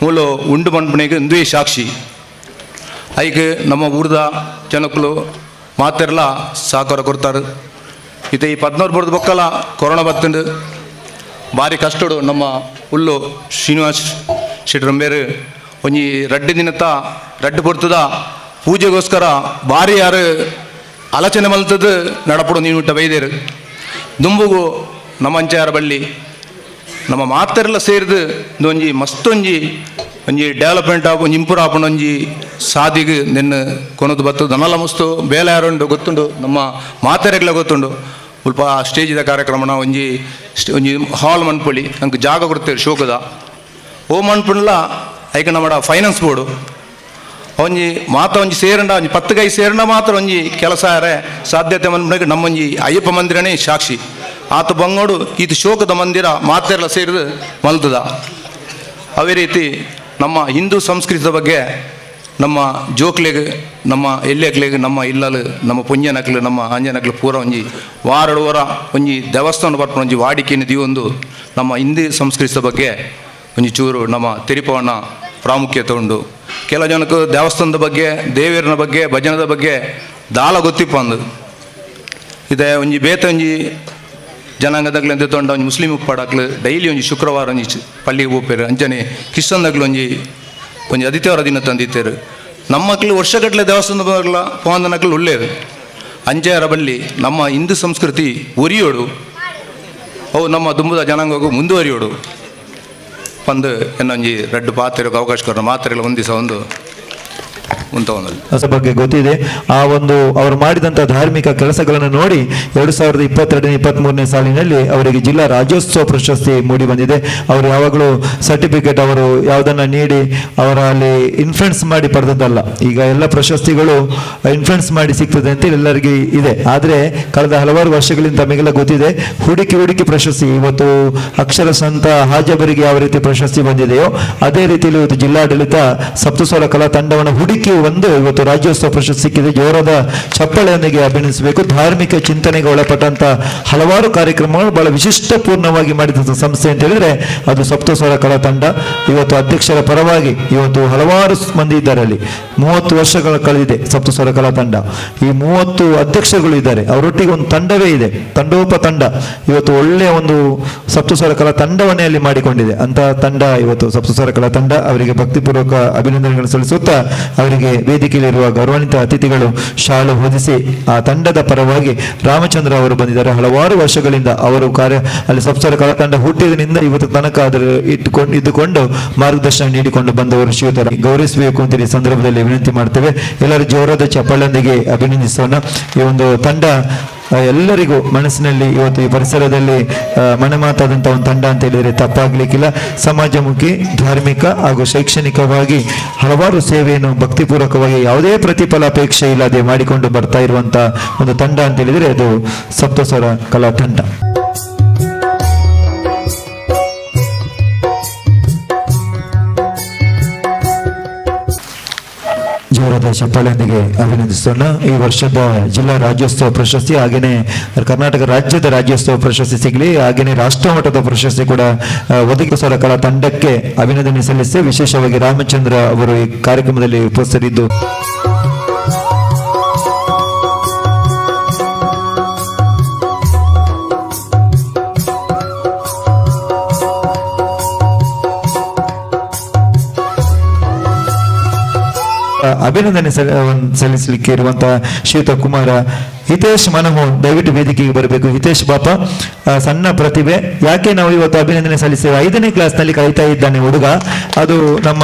ಮೂಲ ಉಂಡು ಮನ್ಪುನೆಗ್ ಇಂದುವೇ ಸಾಕ್ಷಿ. ಐಕ್ ನಮ್ಮ ಊರ್ದ ಜನಕ್ಕಲು ಮಾತೆರ್ಲ ಸಹಕಾರ ಕೊಡ್ತಾರೆ. ಇತ್ತೆ ಈ 14 ಬುಡ್ದು ಬೊಕ್ಕಲ ಕೊರೋನಾ ಬತ್ತುಂಡು. ಭಾರಿ ಕಷ್ಟಡು ನಮ್ಮ ಉಲ್ಲು ಶ್ರೀನಿವಾಸ್ ಶೆಟ್ಟರಂಬೇರು ಒಂಜಿ ರಡ್ಡು ದಿನತ ರಡ್ಡು ಪೊರ್ತುದ ಪೂಜೆಗೋಸ್ಕರ ಭಾರಿ ಯಾರು ಆಲೋಚನೆ ಮಲ್ತದ್ದು ನಡಪಡು ನೀನು ಬೈದೇರು ದುಂಬುಗು ನಮ್ಮ ಅಂಚಾರ ಬಳ್ಳಿ ನಮ್ಮ ಮಾತೆರೆಲ್ಲ ಸೇರಿದು ಒಂಜಿ ಮಸ್ತೊಂಜಿ ಒಂಜಿ ಡೆವಲಪ್ಮೆಂಟ್ ಆಪು ಒಂಜಿ ಇಂಪ್ರೂವ್ ಆಪುಂಡು ಒಂಜಿ ಸಾದಿಗೆ ನಿನ್ನ ಕೊನದು ಬತ್ತದ ನನ್ನಲ್ಲ ಮಸ್ತು ಬೇಲೆ ಯಾರುಂಡು ಗೊತ್ತುಂಡು ನಮ್ಮ ಮಾತೆರೆಗ್ಲ ಗೊತ್ತುಂಡು. ಮುಲ್ಪ ಸ್ಟೇಜಿದ ಕಾರ್ಯಕ್ರಮನ ಒಂಜಿ ಒಂಜಿ ಹಾಲ್ ಮನ್ಪೊಳಿ ಅಂಕ್ ಜಾಗ ಕೊಡ್ತೇವೆ ಶೋಕದ ಓ ಮನ್ಪುಂಡ್ಲ ಐಕ ನಮ್ಮ ಫೈನಾನ್ಸ್ ಬೋರ್ಡು ಒಂಜಿ ಮಾತ ಒಂಜಿ ಸೇರಂಡ ಒಂಜಿ ಪತ್ತು ಕೈ ಸೇರಂಡ ಮಾತ್ರ ಒಂಜಿ ಕೆಲಸ ಆರೆ ಸಾಧ್ಯತೆ ಮನ್ಪುನಕ್ಕೆ ನಮ್ಮೊಂಜಿ ಅಯ್ಯಪ್ಪ ಮಂದಿರನೇ ಸಾಕ್ಷಿ. ಆತ ಬಂಗೋಡು ಈತ ಶೋಕದ ಮಂದಿರ ಮಾತೆರೆಲ್ಲ ಸೇರಿದು ಮಲ್ತದ. ಅದೇ ರೀತಿ ನಮ್ಮ ಹಿಂದೂ ಸಂಸ್ಕೃತಿಯ ಬಗ್ಗೆ ನಮ್ಮ ಜೋಕ್ಲೆಗ್ ನಮ್ಮ ಎಲ್ಯಕ್ಲೆಗ್ ನಮ್ಮ ಇಲ್ಲಲು ನಮ್ಮ ಪುಂಜನಕ್ಲು ನಮ್ಮ ಅಂಜನಕ್ಲು ಪೂರ ಒಂಜಿ ವಾರಡು ವಾರ ಒಂಜಿ ದೇವಸ್ಥಾನ ಬರ್ಪುನ ಒಂಜಿ ವಾಡಿಕೆಯನ್ನು ದೀವೊಂದು ನಮ್ಮ ಹಿಂದೂ ಸಂಸ್ಕೃತಿಯ ಬಗ್ಗೆ ಒಂಜಿ ಚೂರು ನಮ್ಮ ತೆರಿಪವನ ಪ್ರಾಮುಖ್ಯತೆ ಉಂಡು. ಕೆಲ ಜನಕ್ಕೆ ದೇವಸ್ಥಾನದ ಬಗ್ಗೆ ದೇವರನ ಬಗ್ಗೆ ಭಜನದ ಬಗ್ಗೆ ದಾಲ ಗೊತ್ತಿಪ್ಪ ಅಂದು ಇದೆ ಒಂಜಿ ಬೇತೆ ಒಂಜಿ ಜನಾಂಗದಾಗ್ಲು ಅಂತ ತೊಂಡ ಒಂಜಿ ಮುಸ್ಲಿಂ ಉಪ್ಪಾಡಾಕ್ಲು ಡೈಲಿ ಒಂಜಿ ಶುಕ್ರವಾರ ಒಂಜಿ ಪಲ್ಲಿಗೆ ಪೋಪೇರು ಅಂಚನೆ ಕ್ರಿಶ್ಚನ್ದಾಗ್ಲು ಒಂಜಿ ಒಂಜಿ ಆದಿತ್ಯವಾರ ದಿನ ತಂದಿತ್ತೇರು. ನಮ್ಮ ಮಕ್ಳು ವರ್ಷಗಟ್ಟಲೆ ದೇವಸ್ಥಾನದ ಬರಲ್ಲ ಪೋಂದನಕ್ಲು ಒಳ್ಳೇದು. ಅಂಚೆಯರ ಬಳ್ಳಿ ನಮ್ಮ ಹಿಂದೂ ಸಂಸ್ಕೃತಿ ಒರಿಯೋಡು ಅವು ನಮ್ಮ ದುಂಬುದ ಜನಾಂಗಕ್ಕೂ ಮುಂದುವರಿಯೋಡು ಪಂದು ಎನ್ನೊಂಜಿ ರಡ್ಡು ಪಾತ್ರೆಗೆ ಅವಕಾಶ ಕೊರ ಮಾತ್ರೆಗಳ ಒಂದು ದಿವಸ ಒಂದು ಹೊಸ ಬಗ್ಗೆ ಗೊತ್ತಿದೆ. ಆ ಒಂದು ಅವರು ಮಾಡಿದಂಥ ಧಾರ್ಮಿಕ ಕೆಲಸಗಳನ್ನು ನೋಡಿ 2022-23 ಸಾಲಿನಲ್ಲಿ ಅವರಿಗೆ ಜಿಲ್ಲಾ ರಾಜ್ಯೋತ್ಸವ ಪ್ರಶಸ್ತಿ ಮೂಡಿ ಬಂದಿದೆ. ಅವರು ಯಾವಾಗಲೂ ಸರ್ಟಿಫಿಕೇಟ್ ಅವರು ಯಾವುದನ್ನು ನೀಡಿ ಅವರ ಅಲ್ಲಿ ಇನ್ಫ್ಲುಯೆನ್ಸ್ ಮಾಡಿ ಪಡೆದದ್ದಲ್ಲ. ಈಗ ಎಲ್ಲ ಪ್ರಶಸ್ತಿಗಳು ಇನ್ಫ್ಲುಯೆನ್ಸ್ ಮಾಡಿ ಸಿಗ್ತದೆ ಅಂತ ಎಲ್ಲರಿಗೂ ಇದೆ. ಆದರೆ ಕಳೆದ ಹಲವಾರು ವರ್ಷಗಳಿಂದ ತಮಗೆಲ್ಲ ಗೊತ್ತಿದೆ, ಹುಡುಕಿ ಹುಡುಕಿ ಪ್ರಶಸ್ತಿ ಇವತ್ತು ಅಕ್ಷರ ಸಂತ ಹಾಜಬರಿಗೆ ಯಾವ ರೀತಿ ಪ್ರಶಸ್ತಿ ಬಂದಿದೆಯೋ ಅದೇ ರೀತಿಯಲ್ಲಿ ಇವತ್ತು ಜಿಲ್ಲಾಡಳಿತ ಸಪ್ತಸ್ವರ ಕಲಾ ತಂಡವನ್ನು ಹುಡುಕಿ ಒಂದು ಇವತ್ತು ರಾಜ್ಯೋತ್ಸವ ಪ್ರಶಸ್ತಿ ಸಿಕ್ಕಿದೆ. ಜೋರಾದ ಚಪ್ಪಳೆಯೊಂದಿಗೆ ಅಭಿನಂದಿಸಬೇಕು. ಧಾರ್ಮಿಕ ಚಿಂತನೆಗೆ ಒಳಪಟ್ಟಂತ ಹಲವಾರು ಕಾರ್ಯಕ್ರಮಗಳು ಬಹಳ ವಿಶಿಷ್ಟಪೂರ್ಣವಾಗಿ ಮಾಡಿದಂಥ ಸಂಸ್ಥೆ ಅಂತ ಹೇಳಿದ್ರೆ ಅದು ಸಪ್ತಸ್ವರ ಕಲಾ ತಂಡ. ಇವತ್ತು ಅಧ್ಯಕ್ಷರ ಪರವಾಗಿ ಇವತ್ತು ಹಲವಾರು ಮಂದಿ ಇದ್ದಾರೆ. ಅಲ್ಲಿ 30 ವರ್ಷಗಳ ಕಳೆದಿದೆ ಸಪ್ತಸ್ವರ ಕಲಾ ತಂಡ. ಈ 30 ಅಧ್ಯಕ್ಷರುಗಳು ಇದ್ದಾರೆ, ಅವರೊಟ್ಟಿಗೆ ಒಂದು ತಂಡವೇ ಇದೆ, ತಂಡೋಪ ತಂಡ. ಇವತ್ತು ಒಳ್ಳೆಯ ಒಂದು ಸಪ್ತಸ್ವರ ಕಲಾ ತಂಡವನ್ನೇ ಅಲ್ಲಿ ಮಾಡಿಕೊಂಡಿದೆ. ಅಂತ ತಂಡ ಇವತ್ತು ಸಪ್ತಸ್ವರ ಕಲಾ ತಂಡ. ಅವರಿಗೆ ಭಕ್ತಿಪೂರ್ವಕ ಅಭಿನಂದನೆಗಳನ್ನು ಸಲ್ಲಿಸುತ್ತಾ ಅವರಿಗೆ ವೇದಿಕೆಯಲ್ಲಿರುವ ಗೌರವಾನ್ವಿತ ಅತಿಥಿಗಳು ಶಾಲು ಹೊದಿಸಿ ಆ ತಂಡದ ಪರವಾಗಿ ರಾಮಚಂದ್ರ ಅವರು ಬಂದಿದ್ದಾರೆ. ಹಲವಾರು ವರ್ಷಗಳಿಂದ ಅವರು ಕಾರ್ಯ ಅಲ್ಲಿ ಸಪ್ತಸ್ವರ ಕಲಾ ತಂಡ ಹುಟ್ಟಿದಿನಿಂದ ಇವತ್ತು ತನಕ ಅದರ ಇದ್ದುಕೊಂಡು ಮಾರ್ಗದರ್ಶನ ನೀಡಿಕೊಂಡು ಬಂದವರು ಶ್ರೀಯುತರ ಗೌರವಿಸಬೇಕು ಅಂತ ಈ ಸಂದರ್ಭದಲ್ಲಿ ವಿನಂತಿ ಮಾಡ್ತೇವೆ. ಎಲ್ಲರೂ ಜೋರಾದ ಚಪ್ಪಾಳೆಯೊಂದಿಗೆ ಅಭಿನಂದಿಸೋಣ. ಈ ಒಂದು ತಂಡ ಎಲ್ಲರಿಗೂ ಮನಸ್ಸಿನಲ್ಲಿ ಇವತ್ತು ಈ ಪರಿಸರದಲ್ಲಿ ಮನಮಾತಾದಂಥ ಒಂದು ತಂಡ ಅಂತ ಹೇಳಿದರೆ ತಪ್ಪಾಗಲಿಕ್ಕಿಲ್ಲ. ಸಮಾಜಮುಖಿ, ಧಾರ್ಮಿಕ ಹಾಗೂ ಶೈಕ್ಷಣಿಕವಾಗಿ ಹಲವಾರು ಸೇವೆಯನ್ನು ಭಕ್ತಿಪೂರ್ವಕವಾಗಿ ಯಾವುದೇ ಪ್ರತಿಫಲಾಪೇಕ್ಷೆ ಇಲ್ಲದೆ ಮಾಡಿಕೊಂಡು ಬರ್ತಾ ಇರುವಂಥ ಒಂದು ತಂಡ ಅಂತ ಹೇಳಿದರೆ ಅದು ಸಪ್ತಸ್ವರ ಕಲಾ ತಂಡ. ಜೋರಾದ ಚಪ್ಪಾಳೆಯೊಂದಿಗೆ ಅಭಿನಂದಿಸೋಣ. ಈ ವರ್ಷದ ಜಿಲ್ಲಾ ರಾಜ್ಯೋತ್ಸವ ಪ್ರಶಸ್ತಿ, ಹಾಗೆಯೇ ಕರ್ನಾಟಕ ರಾಜ್ಯದ ರಾಜ್ಯೋತ್ಸವ ಪ್ರಶಸ್ತಿ ಸಿಗಲಿ, ಹಾಗೆಯೇ ರಾಷ್ಟ್ರ ಮಟ್ಟದ ಪ್ರಶಸ್ತಿ ಕೂಡ ಒದಗಿಸುವ ಕಲಾ ತಂಡಕ್ಕೆ ಅಭಿನಂದನೆ ಸಲ್ಲಿಸಿ ವಿಶೇಷವಾಗಿ ರಾಮಚಂದ್ರ ಅವರು ಈ ಕಾರ್ಯಕ್ರಮದಲ್ಲಿ ಉಪಸ್ಥಿತರಿದ್ದು ಅಭಿನಂದನೆ ಸಲ್ಲಿಸಲಿಕ್ಕೆ ಇರುವಂತಹ ಶ್ರೀಯುತ ಕುಮಾರ ಹಿತೇಶ್ ಮನಮೋಹನ್ ದಯವಿಟ್ಟು ವೇದಿಕೆಗೆ ಬರಬೇಕು. ಹಿತೇಶ್ ಪಾಪ ಸಣ್ಣ ಪ್ರತಿಭೆ. ಯಾಕೆ ನಾವು ಇವತ್ತು ಅಭಿನಂದನೆ ಸಲ್ಲಿಸ್ತೇವೆ? 5ನೇ ಕ್ಲಾಸ್ನಲ್ಲಿ ಕಲಿತಾ ಇದ್ದಾನೆ ಹುಡುಗ. ಅದು ನಮ್ಮ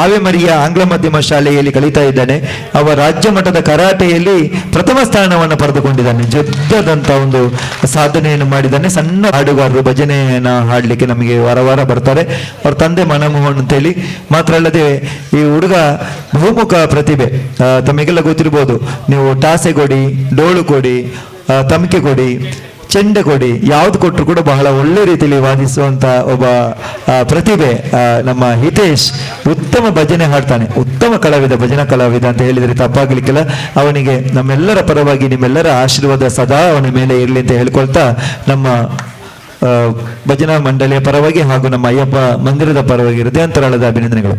ಆವೆ ಮರಿಯ ಆಂಗ್ಲ ಮಾಧ್ಯಮ ಶಾಲೆಯಲ್ಲಿ ಕಲಿತಾ ಇದ್ದಾನೆ. ಅವ ರಾಜ್ಯ ಮಟ್ಟದ ಕರಾಟೆಯಲ್ಲಿ ಪ್ರಥಮ ಸ್ಥಾನವನ್ನು ಪಡೆದುಕೊಂಡಿದ್ದಾನೆ. ಜೊದ್ದದಂತ ಒಂದು ಸಾಧನೆಯನ್ನು ಮಾಡಿದ್ದಾನೆ. ಸಣ್ಣ ಹಾಡುಗಾರರು ಭಜನೆಯನ್ನು ಹಾಡಲಿಕ್ಕೆ ನಮಗೆ ವಾರ ವಾರ ಬರ್ತಾರೆ. ಅವ್ರ ತಂದೆ ಮನಮೋಹನ್ ಅಂತೇಳಿ. ಮಾತ್ರ ಅಲ್ಲದೆ ಈ ಹುಡುಗ ಬಹುಮುಖ ಪ್ರತಿಭೆ. ತಮಗೆಲ್ಲ ಗೊತ್ತಿರ್ಬೋದು, ನೀವು ಟಾಸೆ ಕೊಡಿ, ಡೋಳು ಕೊಡಿ, ತಮಕೆ ಕೊಡಿ, ಚೆಂಡೆ ಕೊಡಿ, ಯಾವ್ದು ಕೊಟ್ಟರು ಕೂಡ ಬಹಳ ಒಳ್ಳೆ ರೀತಿಯಲ್ಲಿ ವಾದಿಸುವಂತ ಒಬ್ಬ ಪ್ರತಿಭೆ ನಮ್ಮ ಹಿತೇಶ್. ಉತ್ತಮ ಭಜನೆ ಹಾಡ್ತಾನೆ, ಉತ್ತಮ ಕಲಾವಿದ, ಭಜನಾ ಕಲಾವಿದ ಅಂತ ಹೇಳಿದರೆ ತಪ್ಪಾಗಲಿಕ್ಕಿಲ್ಲ. ಅವನಿಗೆ ನಮ್ಮೆಲ್ಲರ ಪರವಾಗಿ ನಿಮ್ಮೆಲ್ಲರ ಆಶೀರ್ವಾದ ಸದಾ ಅವನ ಮೇಲೆ ಇರಲಿ ಅಂತ ಹೇಳ್ಕೊಳ್ತಾ ನಮ್ಮ ಭಜನಾ ಮಂಡಳಿಯ ಪರವಾಗಿ ಹಾಗೂ ನಮ್ಮ ಅಯ್ಯಪ್ಪ ಮಂದಿರದ ಪರವಾಗಿ ಹೃದಯಾಂತರಾಳದ ಅಭಿನಂದನೆಗಳು.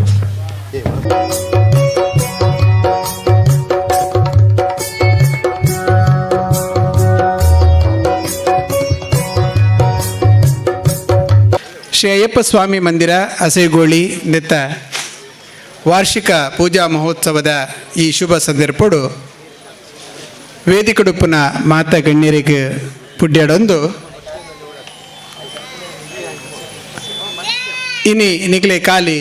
ಶ್ರೀ ಅಯ್ಯಪ್ಪ ಸ್ವಾಮಿ ಮಂದಿರ ಅಸೆಗೋಳಿ ನೆತ್ತ ವಾರ್ಷಿಕ ಪೂಜಾ ಮಹೋತ್ಸವದ ಈ ಶುಭ ಸಂದರ್ಭಡು ವೇದಿಕಡುಪ್ಪುನ ಮಾತ ಗಣ್ಯರಿಗೆ ಪುಡ್ಯಾಡೊಂದು ಇನಿ ನಿಗಲೆ ಕಾಲಿ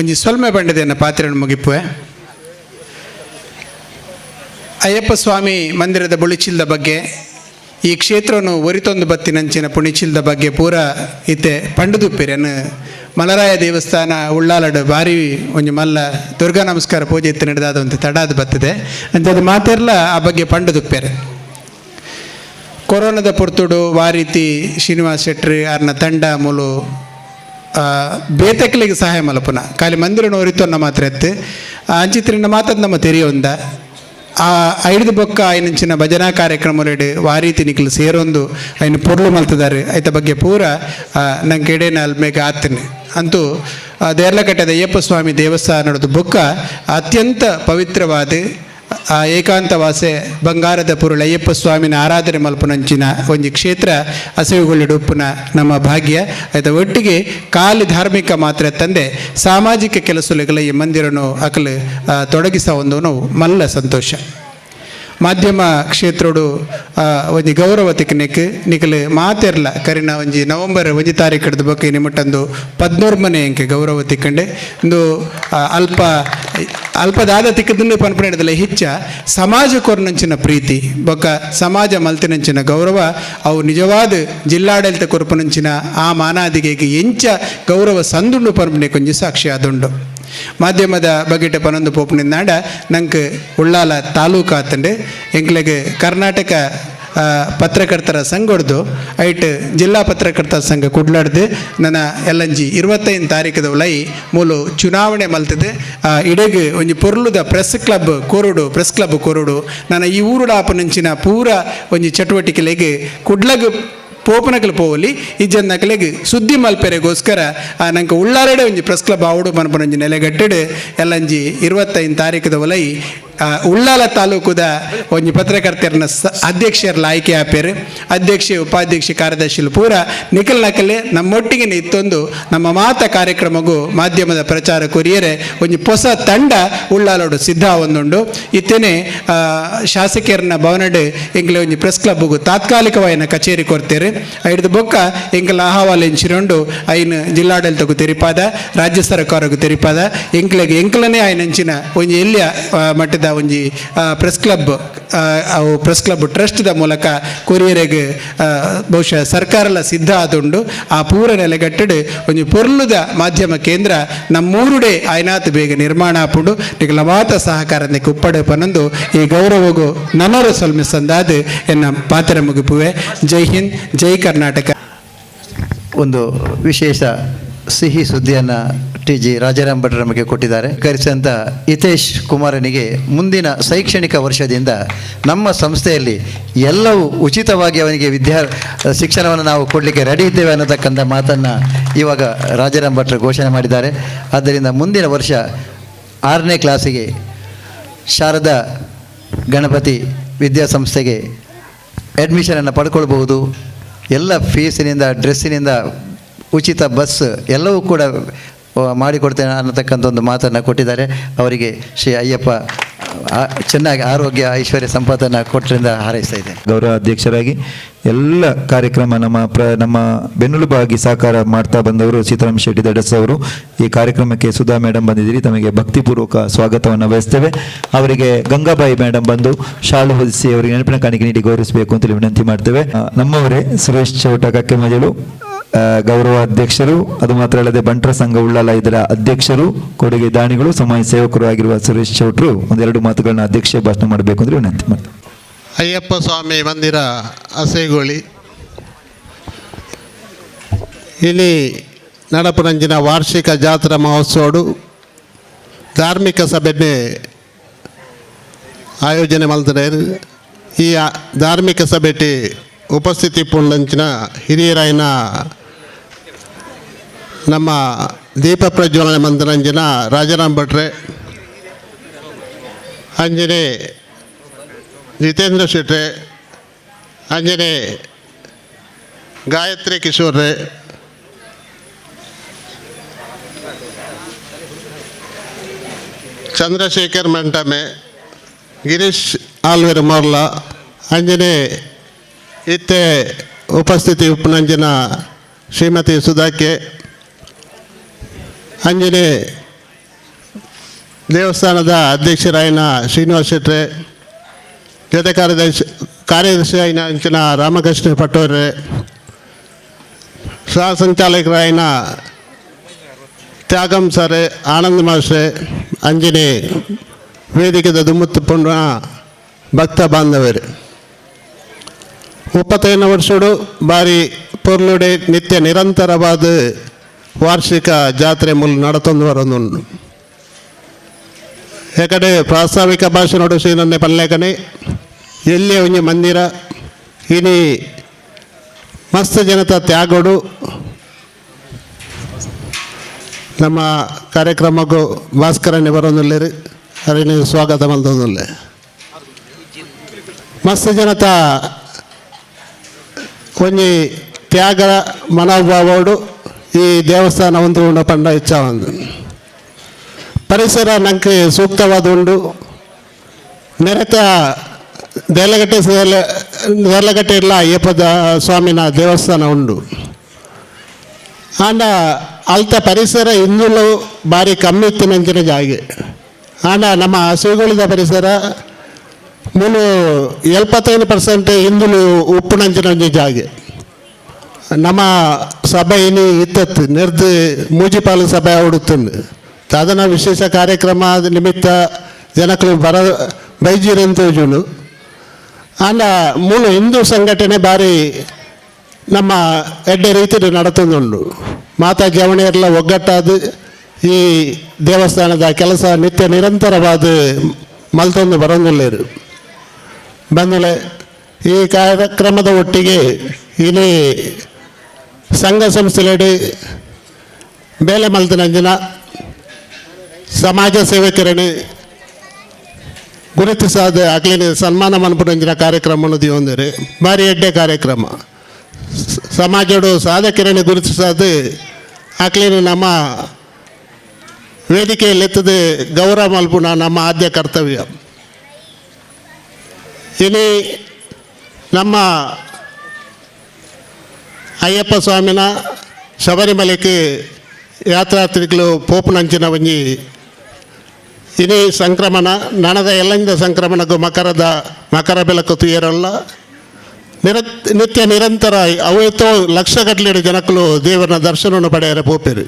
ಒಂಜಿ ಸೊಲ್ಮೆ ಬಂಡದೆಯನ್ನು ಪಾತ್ರೆಯನ್ನು ಮುಗಿಪುವೆ. ಅಯ್ಯಪ್ಪ ಸ್ವಾಮಿ ಮಂದಿರದ ಬುಳಿಚಿಲ್ದ ಬಗ್ಗೆ, ಈ ಕ್ಷೇತ್ರವನ್ನು ಒರಿತೊಂದು ಬತ್ತಿನಂಚಿನ ಪುಣಿಚಿಲ್ದ ಬಗ್ಗೆ ಪೂರ ಇತ್ತೆ ಪಂಡುದುಪ್ಪಿರನ್ನು ಮಲರಾಯ ದೇವಸ್ಥಾನ ಉಳ್ಳಾಲಡು ಭಾರಿ ಒಂಜಿ ಮಲ್ಲ ದುರ್ಗಾ ನಮಸ್ಕಾರ ಪೂಜೆ ಇತ್ತು ನಡೆದಾದ ಒಂದು ತಡಾದ ಬತ್ತದೆ ಅಂಥದ್ದು ಮಾತೆಲ್ಲ ಆ ಬಗ್ಗೆ ಪಂಡುದುಪ್ಪೇರೆ. ಕೊರೋನಾದ ಪೊರ್ತುಡು ವಾರೀತಿ ಶ್ರೀನಿವಾಸ್ ಶೆಟ್ರಿ ಅರ್ನ ತಂಡ ಮೂಲು ಬೇತಕ್ಲಿಗೆ ಸಹಾಯ ಮಲಪುನ ಖಾಲಿ ಮಂದಿರ ಒರಿತೊನ್ನ ಮಾತ್ರ ಎತ್ತು ಅಂಚಿತ್ರಿನ ಮಾತದ ನಮ್ಮ ತೆರೆಯೊಂದ ಆ ಐದು ಬೊಕ್ಕ ಐನಂಚಿನ ಭಜನಾ ಕಾರ್ಯಕ್ರಮಲೆಡು ವಾರೀತಿ ನಿಕ್ಲು ಸೇರೊಂದು ಐನು ಪೊರ್ಲು ಮಲ್ತದಾರೆ ಐತ ಬಗ್ಗೆ ಪೂರ ನಂಗೆ ಎಡೆನ ಅಲ್ಮೇಗ ಆತನೆ. ಅಂತೂ ದೇರ್ಲಕಟ್ಟೆದ ಅಯ್ಯಪ್ಪ ಸ್ವಾಮಿ ದೇವಸ್ಥಾನದ ಬೊಕ್ಕ ಅತ್ಯಂತ ಪವಿತ್ರವಾದ ಆ ಏಕಾಂತವಾಸೆ ಬಂಗಾರದ ಪುರುಳ ಅಯ್ಯಪ್ಪ ಸ್ವಾಮಿನ ಆರಾಧನೆ ಮಲ್ಪುನಂಚಿನ ಒಂಜಿ ಕ್ಷೇತ್ರ ಹಸಿವುಗೊಳ್ಳಿಡುಪ್ಪುನ ನಮ್ಮ ಭಾಗ್ಯ. ಆಯ್ತ ಒಟ್ಟಿಗೆ ಖಾಲಿ ಧಾರ್ಮಿಕ ಮಾತ್ರ ತಂದೆ ಸಾಮಾಜಿಕ ಕೆಲಸಗಳ ಈ ಮಂದಿರನು ಅಕಲು ತೊಡಗಿಸ ಒಂದು ಮಲ್ಲ ಸಂತೋಷ. ಮಾಧ್ಯಮ ಕ್ಷೇತ್ರೋಡು ಒಂಜಿ ಗೌರವ ತಿಕ್ಕನೆಕ್ ನಿಕಲು ಮಾತೆರ್ಲ ಕರಿನ ಒಂಜಿ ನವೆಂಬರ್ 1 ತಾರೀಕು ಹಿಡಿದು ಬೊಕ್ಕ ನಿಮ್ಮಟ್ಟೊಂದು 13 ಮನೆ ಅಂಕೆ ಗೌರವ ತಿಕ್ಕಂಡೆ ಇಂದು ಅಲ್ಪ ಅಲ್ಪದಾದ ತಿಕ್ಕದನ್ನು ಪನ್ಪುಣಿಡದಲ್ಲ ಹೆಚ್ಚ ಸಮಾಜ ಕೊರ್ನಂಚಿನ ಪ್ರೀತಿ ಬೊಕ್ಕ ಸಮಾಜ ಮಲ್ತಿನಂಚಿನ ಗೌರವ ಅವು ನಿಜವಾದ ಜಿಲ್ಲಾಡಳಿತ ಕೊರ್ಪುನಂಚಿನ ಆ ಮಾನಾದಿಗೆ ಎಂಚ ಗೌರವ ಸಂದುಂಡು ಪನ್ಪುಣೆ ಕೊಂಚ ಸಾಕ್ಷಿ ಆದುಂಡು. ಮಾಧ್ಯಮದ ಬಗೆಟ ಪನೊಂದು ಪೋಪುನಿಂದಾಂಡ ನಂಗೆ ಉಳ್ಳಾಲ ತಾಲೂಕು ಆತಂಡೆ ಎಂಕ್ಲೆಗ್ ಕರ್ನಾಟಕ ಪತ್ರಕರ್ತರ ಸಂಘ ಐಟ್ ಜಿಲ್ಲಾ ಪತ್ರಕರ್ತರ ಸಂಘ ಕುಡ್ಲಾಡ್ದು ನನ್ನ ಎಲ್ಲಂಜಿ 25 ತಾರೀಕದ ಉಲೈ ಮೂಲು ಚುನಾವಣೆ ಮಲ್ತದೆ. ಇಡೆಗ್ ಒಂಜಿ ಪೊರ್ಲುದ ಪ್ರೆಸ್ ಕ್ಲಬ್ ಕೋರುಡು ಪ್ರೆಸ್ ಕ್ಲಬ್ ಕೋರುಡು ನನ್ನ ಈ ಊರುಡಾಪನಂಚಿನ ಪೂರ ಒಂಜಿ ಚಟುವಟಿಕೆಲೆಗ್ ಕುಡ್ಲಗ್ ಪೋಪನಕಲು ಪೋವಲಿ ಇಜ್ಜನ್ನಕಲೆಗ್ ಸುದ್ದಿ ಮಲ್ಪೆರೆಗೋಸ್ಕರ ನಂಗೆ ಉಳ್ಳಾರಡೆ ಒಂಜಿ ಪ್ರೆಸ್ ಕ್ಲಬ್ ಆವಡು ಮನ್ಪನೊಂಜಿ ನೆಲೆಗಟ್ಟೆಡು ಎಲ್ಲಂಜಿ 25 ತಾರೀಕದ ಒಲೈ ಉಳ್ಳಾಲ ತಾಲೂಕುದ ಒಂಜಿ ಪತ್ರಕರ್ತರನ್ನ ಅಧ್ಯಕ್ಷರ ಆಯ್ಕೆ ಆಪೇರು. ಅಧ್ಯಕ್ಷೆ ಉಪಾಧ್ಯಕ್ಷ ಕಾರ್ಯದರ್ಶಿಲು ಪೂರ ನಿಖಲ್ ನಕಲೆ ನಮ್ಮೊಟ್ಟಿಗೆ ಇತ್ತೊಂದು ನಮ್ಮ ಮಾತ ಕಾರ್ಯಕ್ರಮಗೂ ಮಾಧ್ಯಮದ ಪ್ರಚಾರ ಕೊರಿಯರೆ ಒಂಜಿ ಹೊಸ ತಂಡ ಉಳ್ಳಾಲೋಡು ಸಿದ್ಧ ಒಂದುಂಡು. ಇತ್ತೇನೆ ಶಾಸಕಿಯರನ್ನ ಭವನಡ್ ಎಂಕ್ಲೆ ಒಂಜಿ ಪ್ರೆಸ್ ಕ್ಲಬ್ಗೂ ತಾತ್ಕಾಲಿಕವಾಯಿನ ಕಚೇರಿ ಕೊಡ್ತೇವೆ. ಐಡ್ದು ಬೊಕ್ಕ ಎಂಕಲ ಅಹವಾಲು ಎಂಚಿನೊಂಡು ಐನು ಜಿಲ್ಲಾಡಳಿತಕ್ಕೂ ತೆರಿಪಾದ ರಾಜ್ಯ ಸರ್ಕಾರಕ್ಕೂ ತೆರಿಪಾದ ಎಂಕ್ಲೆಗ್ ಎಂಕ್ಲನೇ ಆಯ್ನಂಚಿನ ಒಂಜಿ ಎಲ್ಲಿಯ ಮಟ್ಟದ ಒಂಜಿ ಪ್ರೆಸ್ ಕ್ಲಬ್ ಅವು ಪ್ರೆಸ್ ಕ್ಲಬ್ ಟ್ರಸ್ಟ್ದ ಮೂಲಕ ಕೊರಿಯರೆಗ್ ಬಹುಶಃ ಸರ್ಕಾರಲ ಸಿದ್ಧ ಆದುಂಡು. ಆ ಪೂರ ನೆಲೆಗಟ್ಟಡು ಒಂಜಿ ಪೊರ್ಲುದ ಮಾಧ್ಯಮ ಕೇಂದ್ರ ನಮ್ಮೂರುಡೆ ಆಯ್ನಾತ್ ಬೇಗ ನಿರ್ಮಾಣ ಆಪುಂಡು. ನಿಗಲ ಮಾತ ಸಹಕಾರ ಉಪ್ಪಡೆ ಪನಂದು ಈ ಗೌರವಗೂ ನನರ ಸೊಲ್ಮೆ ಸಂದಾದ ಎನ್ನ ಪಾತ್ರ ಮುಗಿಪುವೆ. ಜೈ ಹಿಂದ್, ಜೈ ಕರ್ನಾಟಕ. ಒಂದು ವಿಶೇಷ ಸಿಹಿ ಸುದ್ದಿಯನ್ನು ಟಿ ಜಿ ರಾಜಾರಾಮ್ ಭಟ್ರು ನಮಗೆ ಕೊಟ್ಟಿದ್ದಾರೆ. ಕರೆಸಿದಂಥ ಹಿತೇಶ್ ಕುಮಾರನಿಗೆ ಮುಂದಿನ ಶೈಕ್ಷಣಿಕ ವರ್ಷದಿಂದ ನಮ್ಮ ಸಂಸ್ಥೆಯಲ್ಲಿ ಎಲ್ಲವೂ ಉಚಿತವಾಗಿ ಅವನಿಗೆ ಶಿಕ್ಷಣವನ್ನು ನಾವು ಕೊಡಲಿಕ್ಕೆ ರೆಡಿ ಇದ್ದೇವೆ ಅನ್ನತಕ್ಕಂಥ ಮಾತನ್ನು ಇವಾಗ ರಾಜಾರಾಮ್ ಭಟ್ರು ಘೋಷಣೆ ಮಾಡಿದ್ದಾರೆ. ಆದ್ದರಿಂದ ಮುಂದಿನ ವರ್ಷ 6ನೇ ಕ್ಲಾಸಿಗೆ ಶಾರದಾ ಗಣಪತಿ ವಿದ್ಯಾಸಂಸ್ಥೆಗೆ ಅಡ್ಮಿಷನನ್ನು ಪಡ್ಕೊಳ್ಬಹುದು. ಎಲ್ಲ ಫೀಸಿನಿಂದ, ಡ್ರೆಸ್ಸಿನಿಂದ, ಉಚಿತ ಬಸ್ ಎಲ್ಲವೂ ಕೂಡ ಮಾಡಿಕೊಡ್ತೇನೆ ಅನ್ನತಕ್ಕಂಥ ಒಂದು ಮಾತನ್ನು ಕೊಟ್ಟಿದ್ದಾರೆ. ಅವರಿಗೆ ಶ್ರೀ ಅಯ್ಯಪ್ಪ ಚೆನ್ನಾಗಿ ಆರೋಗ್ಯ ಐಶ್ವರ್ಯ ಸಂಪತ್ತನ್ನು ಕೊಟ್ಟರಿಂದ ಹಾರೈಸ್ತಾ ಇದ್ದೇನೆ. ಗೌರವ ಅಧ್ಯಕ್ಷರಾಗಿ ಎಲ್ಲ ಕಾರ್ಯಕ್ರಮ ನಮ್ಮ ಬೆನ್ನೆಲುಬಾಗಿ ಸಹಕಾರ ಮಾಡ್ತಾ ಬಂದವರು ಸೀತಾರಾಮ್ ಶೆಟ್ಟಿ ದಡಸ್ ಅವರು. ಈ ಕಾರ್ಯಕ್ರಮಕ್ಕೆ ಸುಧಾ ಮೇಡಮ್ ಬಂದಿದ್ದೀರಿ, ತಮಗೆ ಭಕ್ತಿಪೂರ್ವಕ ಸ್ವಾಗತವನ್ನು ಬಯಸ್ತೇವೆ. ಅವರಿಗೆ ಗಂಗಾಬಾಯಿ ಮೇಡಮ್ ಬಂದು ಶಾಲು ಹೊದಿಸಿ ಅವರಿಗೆ ನೆನಪಿನ ಕಾಣಿಕೆ ನೀಡಿ ಗೌರವಿಸಬೇಕು ಅಂತೇಳಿ ವಿನಂತಿ ಮಾಡ್ತೇವೆ. ನಮ್ಮವರೇ ಸುರೇಶ್ ಚೌಟ ಕಕ್ಕೆಮಜಲು ಗೌರವ ಅಧ್ಯಕ್ಷರು, ಅದು ಮಾತ್ರ ಅಲ್ಲದೆ ಬಂಟರ ಸಂಘ ಉಳ್ಳಾಲ ಇದರ ಅಧ್ಯಕ್ಷರು, ಕೊಡುಗೆ ದಾನಿಗಳು, ಸಮಾಜ ಸೇವಕರು ಆಗಿರುವ ಸುರೇಶ್ ಚೌಟ್ರು ಒಂದೆರಡು ಮಾತುಗಳನ್ನ ಅಧ್ಯಕ್ಷ ಭಾಷಣ ಮಾಡಬೇಕು ಅಂದ್ರೆ ವಿನಂತಿ ಮಾಡ್ತಾರೆ. ಅಯ್ಯಪ್ಪ ಸ್ವಾಮಿ ಮಂದಿರ ಅಸೇಗೋಳಿ ಇಲ್ಲಿ ನಡಪುರಂಜಿನ ವಾರ್ಷಿಕ ಜಾತ್ರಾ ಮಹೋತ್ಸವಡು ಧಾರ್ಮಿಕ ಸಭೆಯನ್ನೇ ಆಯೋಜನೆ ಮಲ್ತದೆ. ಈ ಧಾರ್ಮಿಕ ಸಭೆಟಿ ಉಪಸ್ಥಿತಿ ಪುಂಡಂಚಿನ ಹಿರಿಯರಾಯನ ನಮ್ಮ ದೀಪ ಪ್ರಜ್ವಲನೆ ಮಂದಿರಂಜಿನ ರಾಜಾರಾಮ್ ಭಟ್ರೆ, ಅಂಜನೆ ಜಿತೇಂದ್ರ ಶೆಟ್ರೆ, ಅಂಜನೆ Gayatri ಕಿಶೋರ್ರೆ, Chandrashekhar Mantame, Girish Alver Morla, ಅಂಜನೆ ಇತ್ತೆ ಉಪಸ್ಥಿತಿ ಉಪ್ಪುನಂಚಿನ ಶ್ರೀಮತಿ ಸುಧಾಕೆ, ಅಂಜನೆ ದೇವಸ್ಥಾನದ ಅಧ್ಯಕ್ಷರಾಯಿನ ಶ್ರೀನಿವಾಸ ಶೆಟ್ರೆ, ಜೊತೆ ಕಾರ್ಯದರ್ಶಿ అయిన ಅಂಚಿನ ರಾಮಕೃಷ್ಣ ಪಟ್ಟೋರೆ, ಸಹ ಸಂಚಾಲಕರಾಯಿನ ತ್ಯಾಗಂ ಸರ್, ಆನಂದ್ ಮಾಸ್ಟ್ರೆ, ಅಂಜನೆ ವೇದಿಕೆದ ದುಮ್ಮತ್ತು ಪೊಣ್ಣ ಭಕ್ತ ಬಾಂಧವರು. 35 ವರ್ಷಡು ಬಾರಿ ಪೊರ್ಲುಡೆ ನಿತ್ಯ ನಿರಂತರವಾದ ವಾರ್ಷಿಕ ಜಾತ್ರೆ ಮುಲ್ ನಡತೊಂದು ಬರೋದುಂಡು. ಏಕಡೆ ಪ್ರಾಸ್ತಾವಿಕ ಭಾಷೆ ಶ್ರೀನನ್ನೆ ಪಲ್ಲೇಕನೆ ಎಲ್ಲಿ ಒಂಜಿ ಮಂದಿರ ಇನಿ ಮಸ್ತ್ ಜನತ ತ್ಯಾಗೋಡು ನಮ್ಮ ಕಾರ್ಯಕ್ರಮಕ್ಕೂ ಭಾಸ್ಕರನ್ನೇ ಬರೋದಿಲ್ಲ, ಅರಿನಿ ಸ್ವಾಗತ ಮಲ್ತೊಂದುಲ್ಲೆ. ಮಸ್ತ್ ಜನತ ಒಂಜಿ ತ್ಯಾಗ ಮನೋಭಾವೋಡು ಈ ದೇವಸ್ಥಾನ ಒಂದು ಉಂಡ ಪಂಡ ಇಚ್ಛಾ ಒಂದು ಪರಿಸರ ನಂಗೆ ಸೂಕ್ತವಾದ ಉಂಡು. ನೆರೆತ ದೇಲಗಟ್ಟೆ ದೇಲಗಟ್ಟೆ ಇಲ್ಲ ಅಯ್ಯಪ್ಪದ ಸ್ವಾಮಿನ ದೇವಸ್ಥಾನ ಉಂಡು. ಆಂಡ ಅಲ್ತ ಪರಿಸರ ಇನ್ನೂ ಭಾರಿ ಕಮ್ಮಿ ಇತ್ತು ನಂಚಿನ ಜಾಗೆ. ಆಂಡ ನಮ್ಮ ಹಸುಗಳಿದ ಪರಿಸರ ಮುನು 75% ಹಿಂದುಲು ಉಪ್ಪು ನಂಚಿನ ಒಂಜಿ ಜಾಗೆ. ನಮ್ಮ ಸಭೆ ಇನಿ ಇತ್ತತ್ತು ನೆರ್ದು ಮೂಜಿಪಾಲು ಸಭೆ ಹುಡುತ್ತಂದು ಸಾಧನ ವಿಶೇಷ ಕಾರ್ಯಕ್ರಮ ನಿಮಿತ್ತ ಜನಕ್ಕಳು ಬರ ಬೈಜಿರಂತೋಜುನು. ಆಂಡ ಮೂಲ ಹಿಂದೂ ಸಂಘಟನೆ ಭಾರಿ ನಮ್ಮ ಎಡ್ಡೆ ರೀತಿಯಲ್ಲಿ ನಡತೊಂದುಂಡು. ಮಾತಾ ಜವಣಿಯರೆಲ್ಲ ಒಗ್ಗಟ್ಟಾದ ಈ ದೇವಸ್ಥಾನದ ಕೆಲಸ ನಿತ್ಯ ನಿರಂತರವಾದ ಮಲ್ತೊಂದು ಬರೋದಿಲ್ಲೇರು ಬಂದಲೆ. ಈ ಕಾರ್ಯಕ್ರಮದ ಒಟ್ಟಿಗೆ ಇಲ್ಲಿ ಸಂಘ ಸಂಸ್ಥೆಲೆಡೆ ಬೇಲೆ ಮಲ್ತನಂಜಿನ ಸಮಾಜ ಸೇವಕರನ್ನು ಗುರುತಿಸಾದ ಅಕ್ಲಿನ ಸನ್ಮಾನ ಮನ್ಪುನಂಜಿನ ಕಾರ್ಯಕ್ರಮ ದಿಯೊಂದರೆ ಭಾರಿ ಎಡ್ಡೆ ಕಾರ್ಯಕ್ರಮ. ಸಮಾಜಡು ಸಾಧಕರನ್ನು ಗುರುತಿಸಾದ ಅಕ್ಲಿನ ನಮ್ಮ ವೇದಿಕೆಯಲ್ಲೆತ್ತದೆ ಗೌರವ ಮಲ್ಪುನ ನಮ್ಮ ಆದ್ಯ ಕರ್ತವ್ಯ. ಇಲ್ಲಿ ನಮ್ಮ ಅಯ್ಯಪ್ಪ ಸ್ವಾಮಿನ ಶಬರಿಮಲೆಗೆ ಯಾತ್ರಾರ್ಥಿಗಳು ಪೋಪುನಂಚಿನ ಒಂಜಿ ಇನಿ ಸಂಕ್ರಮಣ ನನದ ಎಲ್ಲಂದ ಸಂಕ್ರಮಣಕ್ಕೂ ಮಕರ ಬೆಳಕು ತುಯರಲ್ಲ ನಿತ್ಯ ನಿರಂತರ ಅವೇತೋ ಲಕ್ಷಗಟ್ಟಲೆ ಜನಕ್ಕಳು ದೇವರನ ದರ್ಶನವನ್ನು ಪಡೆಯರ ಪೋಪೇರು.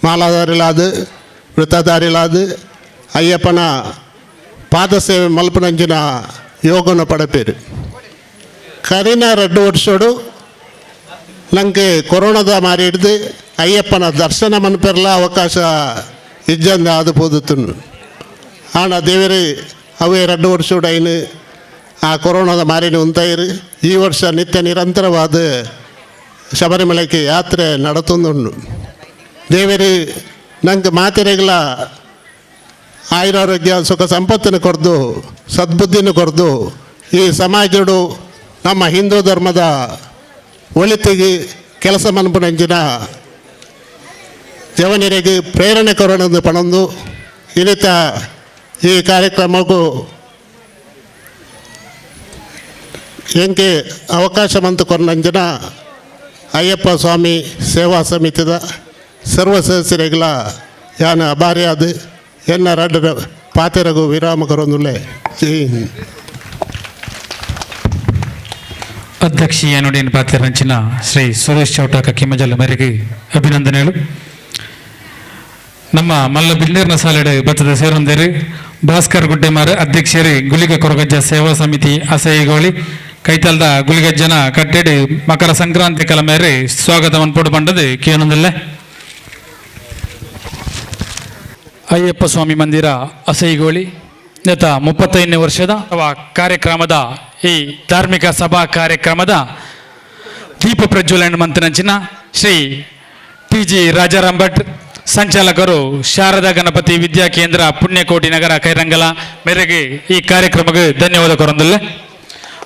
ಮಾಲಾದಾರಿಲಾದ ವೃತ್ತದಾರಿಲಾದ ಅಯ್ಯಪ್ಪನ ಪಾದಸೇವೆ ಮಲ್ಪನಂಚಿನ ಯೋಗವನ್ನು ಪಡಪೇರು. ಕರಿನ 2 ವರ್ಷಡು ನಂಗೆ ಕೊರೋನಾದ ಮಾರಿ ಹಿಡ್ದು ಅಯ್ಯಪ್ಪನ ದರ್ಶನ ಮನ್ಪೆರ್ಲ ಅವಕಾಶ ಇಜ್ಜಂದ ಅದು ಪೋದುತ್ತುಂಡು. ಆಂಡ ದೇವರೇ ಅವೇ 2 ವರ್ಷಡು ಐನು ಆ ಕೊರೋನಾದ ಮಾರಿನ ಉಂತಾಯಿರು. ಈ ವರ್ಷ ನಿತ್ಯ ನಿರಂತರವಾದ ಶಬರಿಮಲೆಗೆ ಯಾತ್ರೆ ನಡತೊಂದುಂಡು. ದೇವರೇ ನಂಗೆ ಮಾತೆರೆಗಳ ಆಯುರಾರೋಗ್ಯ ಸುಖ ಸಂಪತ್ತನ್ನು ಕೊರ್ದು ಸದ್ಬುದ್ಧಿಯನ್ನು ಕೊರ್ದು ಈ ಸಮಾಜಡು ನಮ್ಮ ಹಿಂದೂ ಧರ್ಮದ ಒಳಿತಿಗೆ ಕೆಲಸ ಮನ್ಪುನಂಚಿನ ಜವನರಿಗೆ ಪ್ರೇರಣೆ ಕೊರೊಂದು ಪಣೊಂದು ಇನ್ನಿತ ಈ ಕಾರ್ಯಕ್ರಮಕ್ಕೂ ಎಂಕೆ ಅವಕಾಶ ಮಂತು ಕೊರನಂಚಿನ ಅಯ್ಯಪ್ಪ ಸ್ವಾಮಿ ಸೇವಾ ಸಮಿತಿದ ಸರ್ವ ಸದಸ್ಯರಿಗಳ ಯಾನ ಅಭಾರಿಯಾದ ಎನ್ನ ರಡ್ಡ ಪಾತೆರಗು ವಿರಾಮ ಕೊರೊಂದುಲ್ಲೆ. ಜೈ ಹಿಂದ್. ಅಧ್ಯಕ್ಷೀಯ ನುಡಿಯನ್ನು ಪಾತ್ರರಂಚಿನ ಶ್ರೀ ಸುರೇಶ್ ಚೌಟಾಕ ಕಿಮ್ಮಜಲ್ ಮೇರೆಗೆ ಅಭಿನಂದನೆಗಳು. ನಮ್ಮ ಮಲ್ಲ ಬಿಲ್ಲೇರ್ನ ಸಾಲೆಡೆ ಬತ್ತದ ಸೇರೊಂದೇರು ಭಾಸ್ಕರ್ ಗುಡ್ಡೆಮಾರು ಅಧ್ಯಕ್ಷರು ಗುಳಿಗ ಕೊರಗಜ್ಜ ಸೇವಾ ಸಮಿತಿ ಅಸೈಗೋಳಿ ಕೈತಲ್ದ ಗುಳಿಗಜ್ಜನ ಕಟ್ಟೆಡಿ ಮಕರ ಸಂಕ್ರಾಂತಿ ಕಲ ಮೇರೆ ಸ್ವಾಗತವನ್ನು ಪೋಡು ಪಂಡದು ಕೇನೊಂದಲ್ಲೇ. ಅಯ್ಯಪ್ಪ ಸ್ವಾಮಿ ಮಂದಿರ ಅಸೈಗೋಳಿ ನೆತ 35ನೇ ವರ್ಷದ ಕಾರ್ಯಕ್ರಮದ ಈ ಧಾರ್ಮಿಕ ಸಭಾ ಕಾರ್ಯಕ್ರಮದ ದೀಪ ಪ್ರಜ್ವಲನ ಮಂತನಂಚಿನ ಶ್ರೀ ಟಿ ಜಿ ರಾಜಾರಾಮ್ ಭಟ್ ಸಂಚಾಲಕರು ಶಾರದಾ ಗಣಪತಿ ವಿದ್ಯಾ ಕೇಂದ್ರ ಪುಣ್ಯಕೋಟಿ ನಗರ ಕೈರಂಗಲ ಮೇರೆಗೆ ಈ ಕಾರ್ಯಕ್ರಮಕ್ಕೆ ಧನ್ಯವಾದ ಕೊರಂದಲ್ಲ.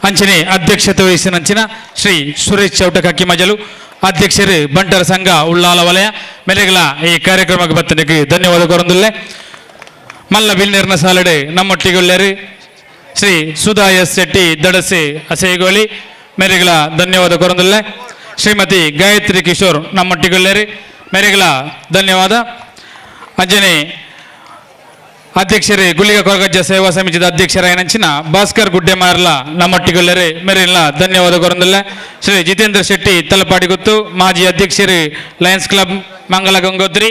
ಅಂಚನೆ ಅಧ್ಯಕ್ಷತೆ ವಹಿಸಿನಂಚಿನ ಶ್ರೀ ಸುರೇಶ್ ಚೌಟಕ ಕಿಮಜಲು ಅಧ್ಯಕ್ಷರು ಬಂಟರ ಸಂಘ ಉಳ್ಳಾಲ ವಲಯ ಮೇರೆಗಳ ಈ ಕಾರ್ಯಕ್ರಮಕ್ಕೆ ಬತ್ತನಿಗೆ ಧನ್ಯವಾದ ಕೊರಂದಲ್ಲೇ. ಮಲ್ಲ ಬಿಲ್ನೇರ್ನ ಸಾಲಡೆ ನಮ್ಮೊಟ್ಟಿಗುಳ್ಳೇರು ಶ್ರೀ ಸುಧಾ ಎಸ್ ಶೆಟ್ಟಿ ದಡಸೆ ಅಸೇಗೋಳಿ ಮೇರೆಗಳ ಧನ್ಯವಾದ ಕೊರಂದುಲ್ಲೆ. ಶ್ರೀಮತಿ ಗಾಯತ್ರಿ ಕಿಶೋರ್ ನಮ್ಮೊಟ್ಟಿಗುಳ್ಳೇರು ಮೇರೆಗಳ ಧನ್ಯವಾದ. ಅಂಜನೆ ಅಧ್ಯಕ್ಷರೇ ಗುಳಿಗ ಕೊರಗಜ್ಜ ಸೇವಾ ಸಮಿತಿದ ಅಧ್ಯಕ್ಷರಾಯನಂಚಿನ ಭಾಸ್ಕರ್ ಗುಡ್ಡೆಮಾರ್ಲ ನಮ್ಮೊಟ್ಟಿಗುಳ್ಳರೆ ಮೇರೆಲ್ಲ ಧನ್ಯವಾದ ಕೊರಂದುಲ್ಲೆ. ಶ್ರೀ ಜಿತೇಂದ್ರ ಶೆಟ್ಟಿ ತಲಪಾಡಿ ಗುತ್ತು ಮಾಜಿ ಅಧ್ಯಕ್ಷರು ಲಯನ್ಸ್ ಕ್ಲಬ್ ಮಂಗಲ ಗಂಗೋತ್ರಿ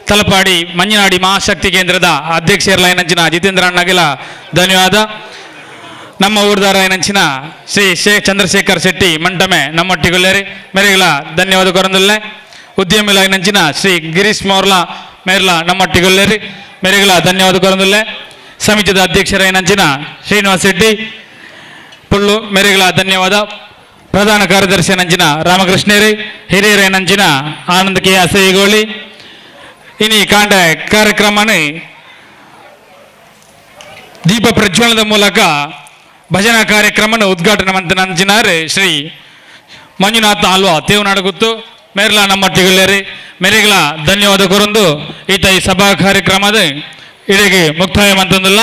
ತಲಪಾಡಿ ಮಂಜನಾಡಿ ಮಹಾಶಕ್ತಿ ಕೇಂದ್ರದ ಅಧ್ಯಕ್ಷರ ಜಿತೇಂದ್ರ ಅಣ್ಣಗಿಲ ಧನ್ಯವಾದ. ನಮ್ಮ ಊರ್ದಾರಾಯನಂಚಿನ ಶ್ರೀ ಶೇ ಚಂದ್ರಶೇಖರ್ ಶೆಟ್ಟಿ ಮಂಟಮೆ ನಮ್ಮೊಟ್ಟಿಗುಳ್ಳೇರಿ ಮೇರೆಗಳ ಧನ್ಯವಾದ ಕೊರಂದುಲ್ಲೆ. ಉದ್ಯಮಿಲಾಯನಂಚಿನ ಶ್ರೀ ಗಿರೀಶ್ ಮೋರ್ಲಾ ಮೇರ್ಲ ನಮ್ಮೊಟ್ಟಿಗುಳ್ಳೇರಿ ಮೇರೆಗಳ ಧನ್ಯವಾದ ಕೊರಂದುಲ್ಲೆ. ಸಮಿತಿದ ಅಧ್ಯಕ್ಷರಾಯನಂಚಿನ ಶ್ರೀನಿವಾಸ್ ಶೆಟ್ಟಿ ಪುಳ್ಳು ಮೇರೆಗಳ ಧನ್ಯವಾದ. ಪ್ರಧಾನ ಕಾರ್ಯದರ್ಶಿ ನಂಚಿನ ರಾಮಕೃಷ್ಣೇರಿ ಹಿರಿಯರೇನಂಚಿನ ಆನಂದ್ ಕೆ ಅಸೈಗೋಳಿ ಇನಿ ಕಾಂಡ ಕಾರ್ಯಕ್ರಮನ ದೀಪ ಪ್ರಜ್ವಲನದ ಮೂಲಕ ಭಜನಾ ಕಾರ್ಯಕ್ರಮನ ಉದ್ಘಾಟನೆ ಮಂತನಂಚಿನಾರು ಶ್ರೀ ಮಂಜುನಾಥ ಆಲ್ವಾ ತೇವನಾಡಗುತ್ತು ಮೇರ್ಲಾ ನಮ್ಮಟ್ಟಿಗುಳ್ಳೇರಿ ಮೇರೆಗಳ ಧನ್ಯವಾದ ಕೊರಂದು ಈತ ಈ ಸಭಾ ಕಾರ್ಯಕ್ರಮದ ಇಡೆಗೆ ಮುಕ್ತಾಯ ಮಂತಂದಿಲ್ಲ.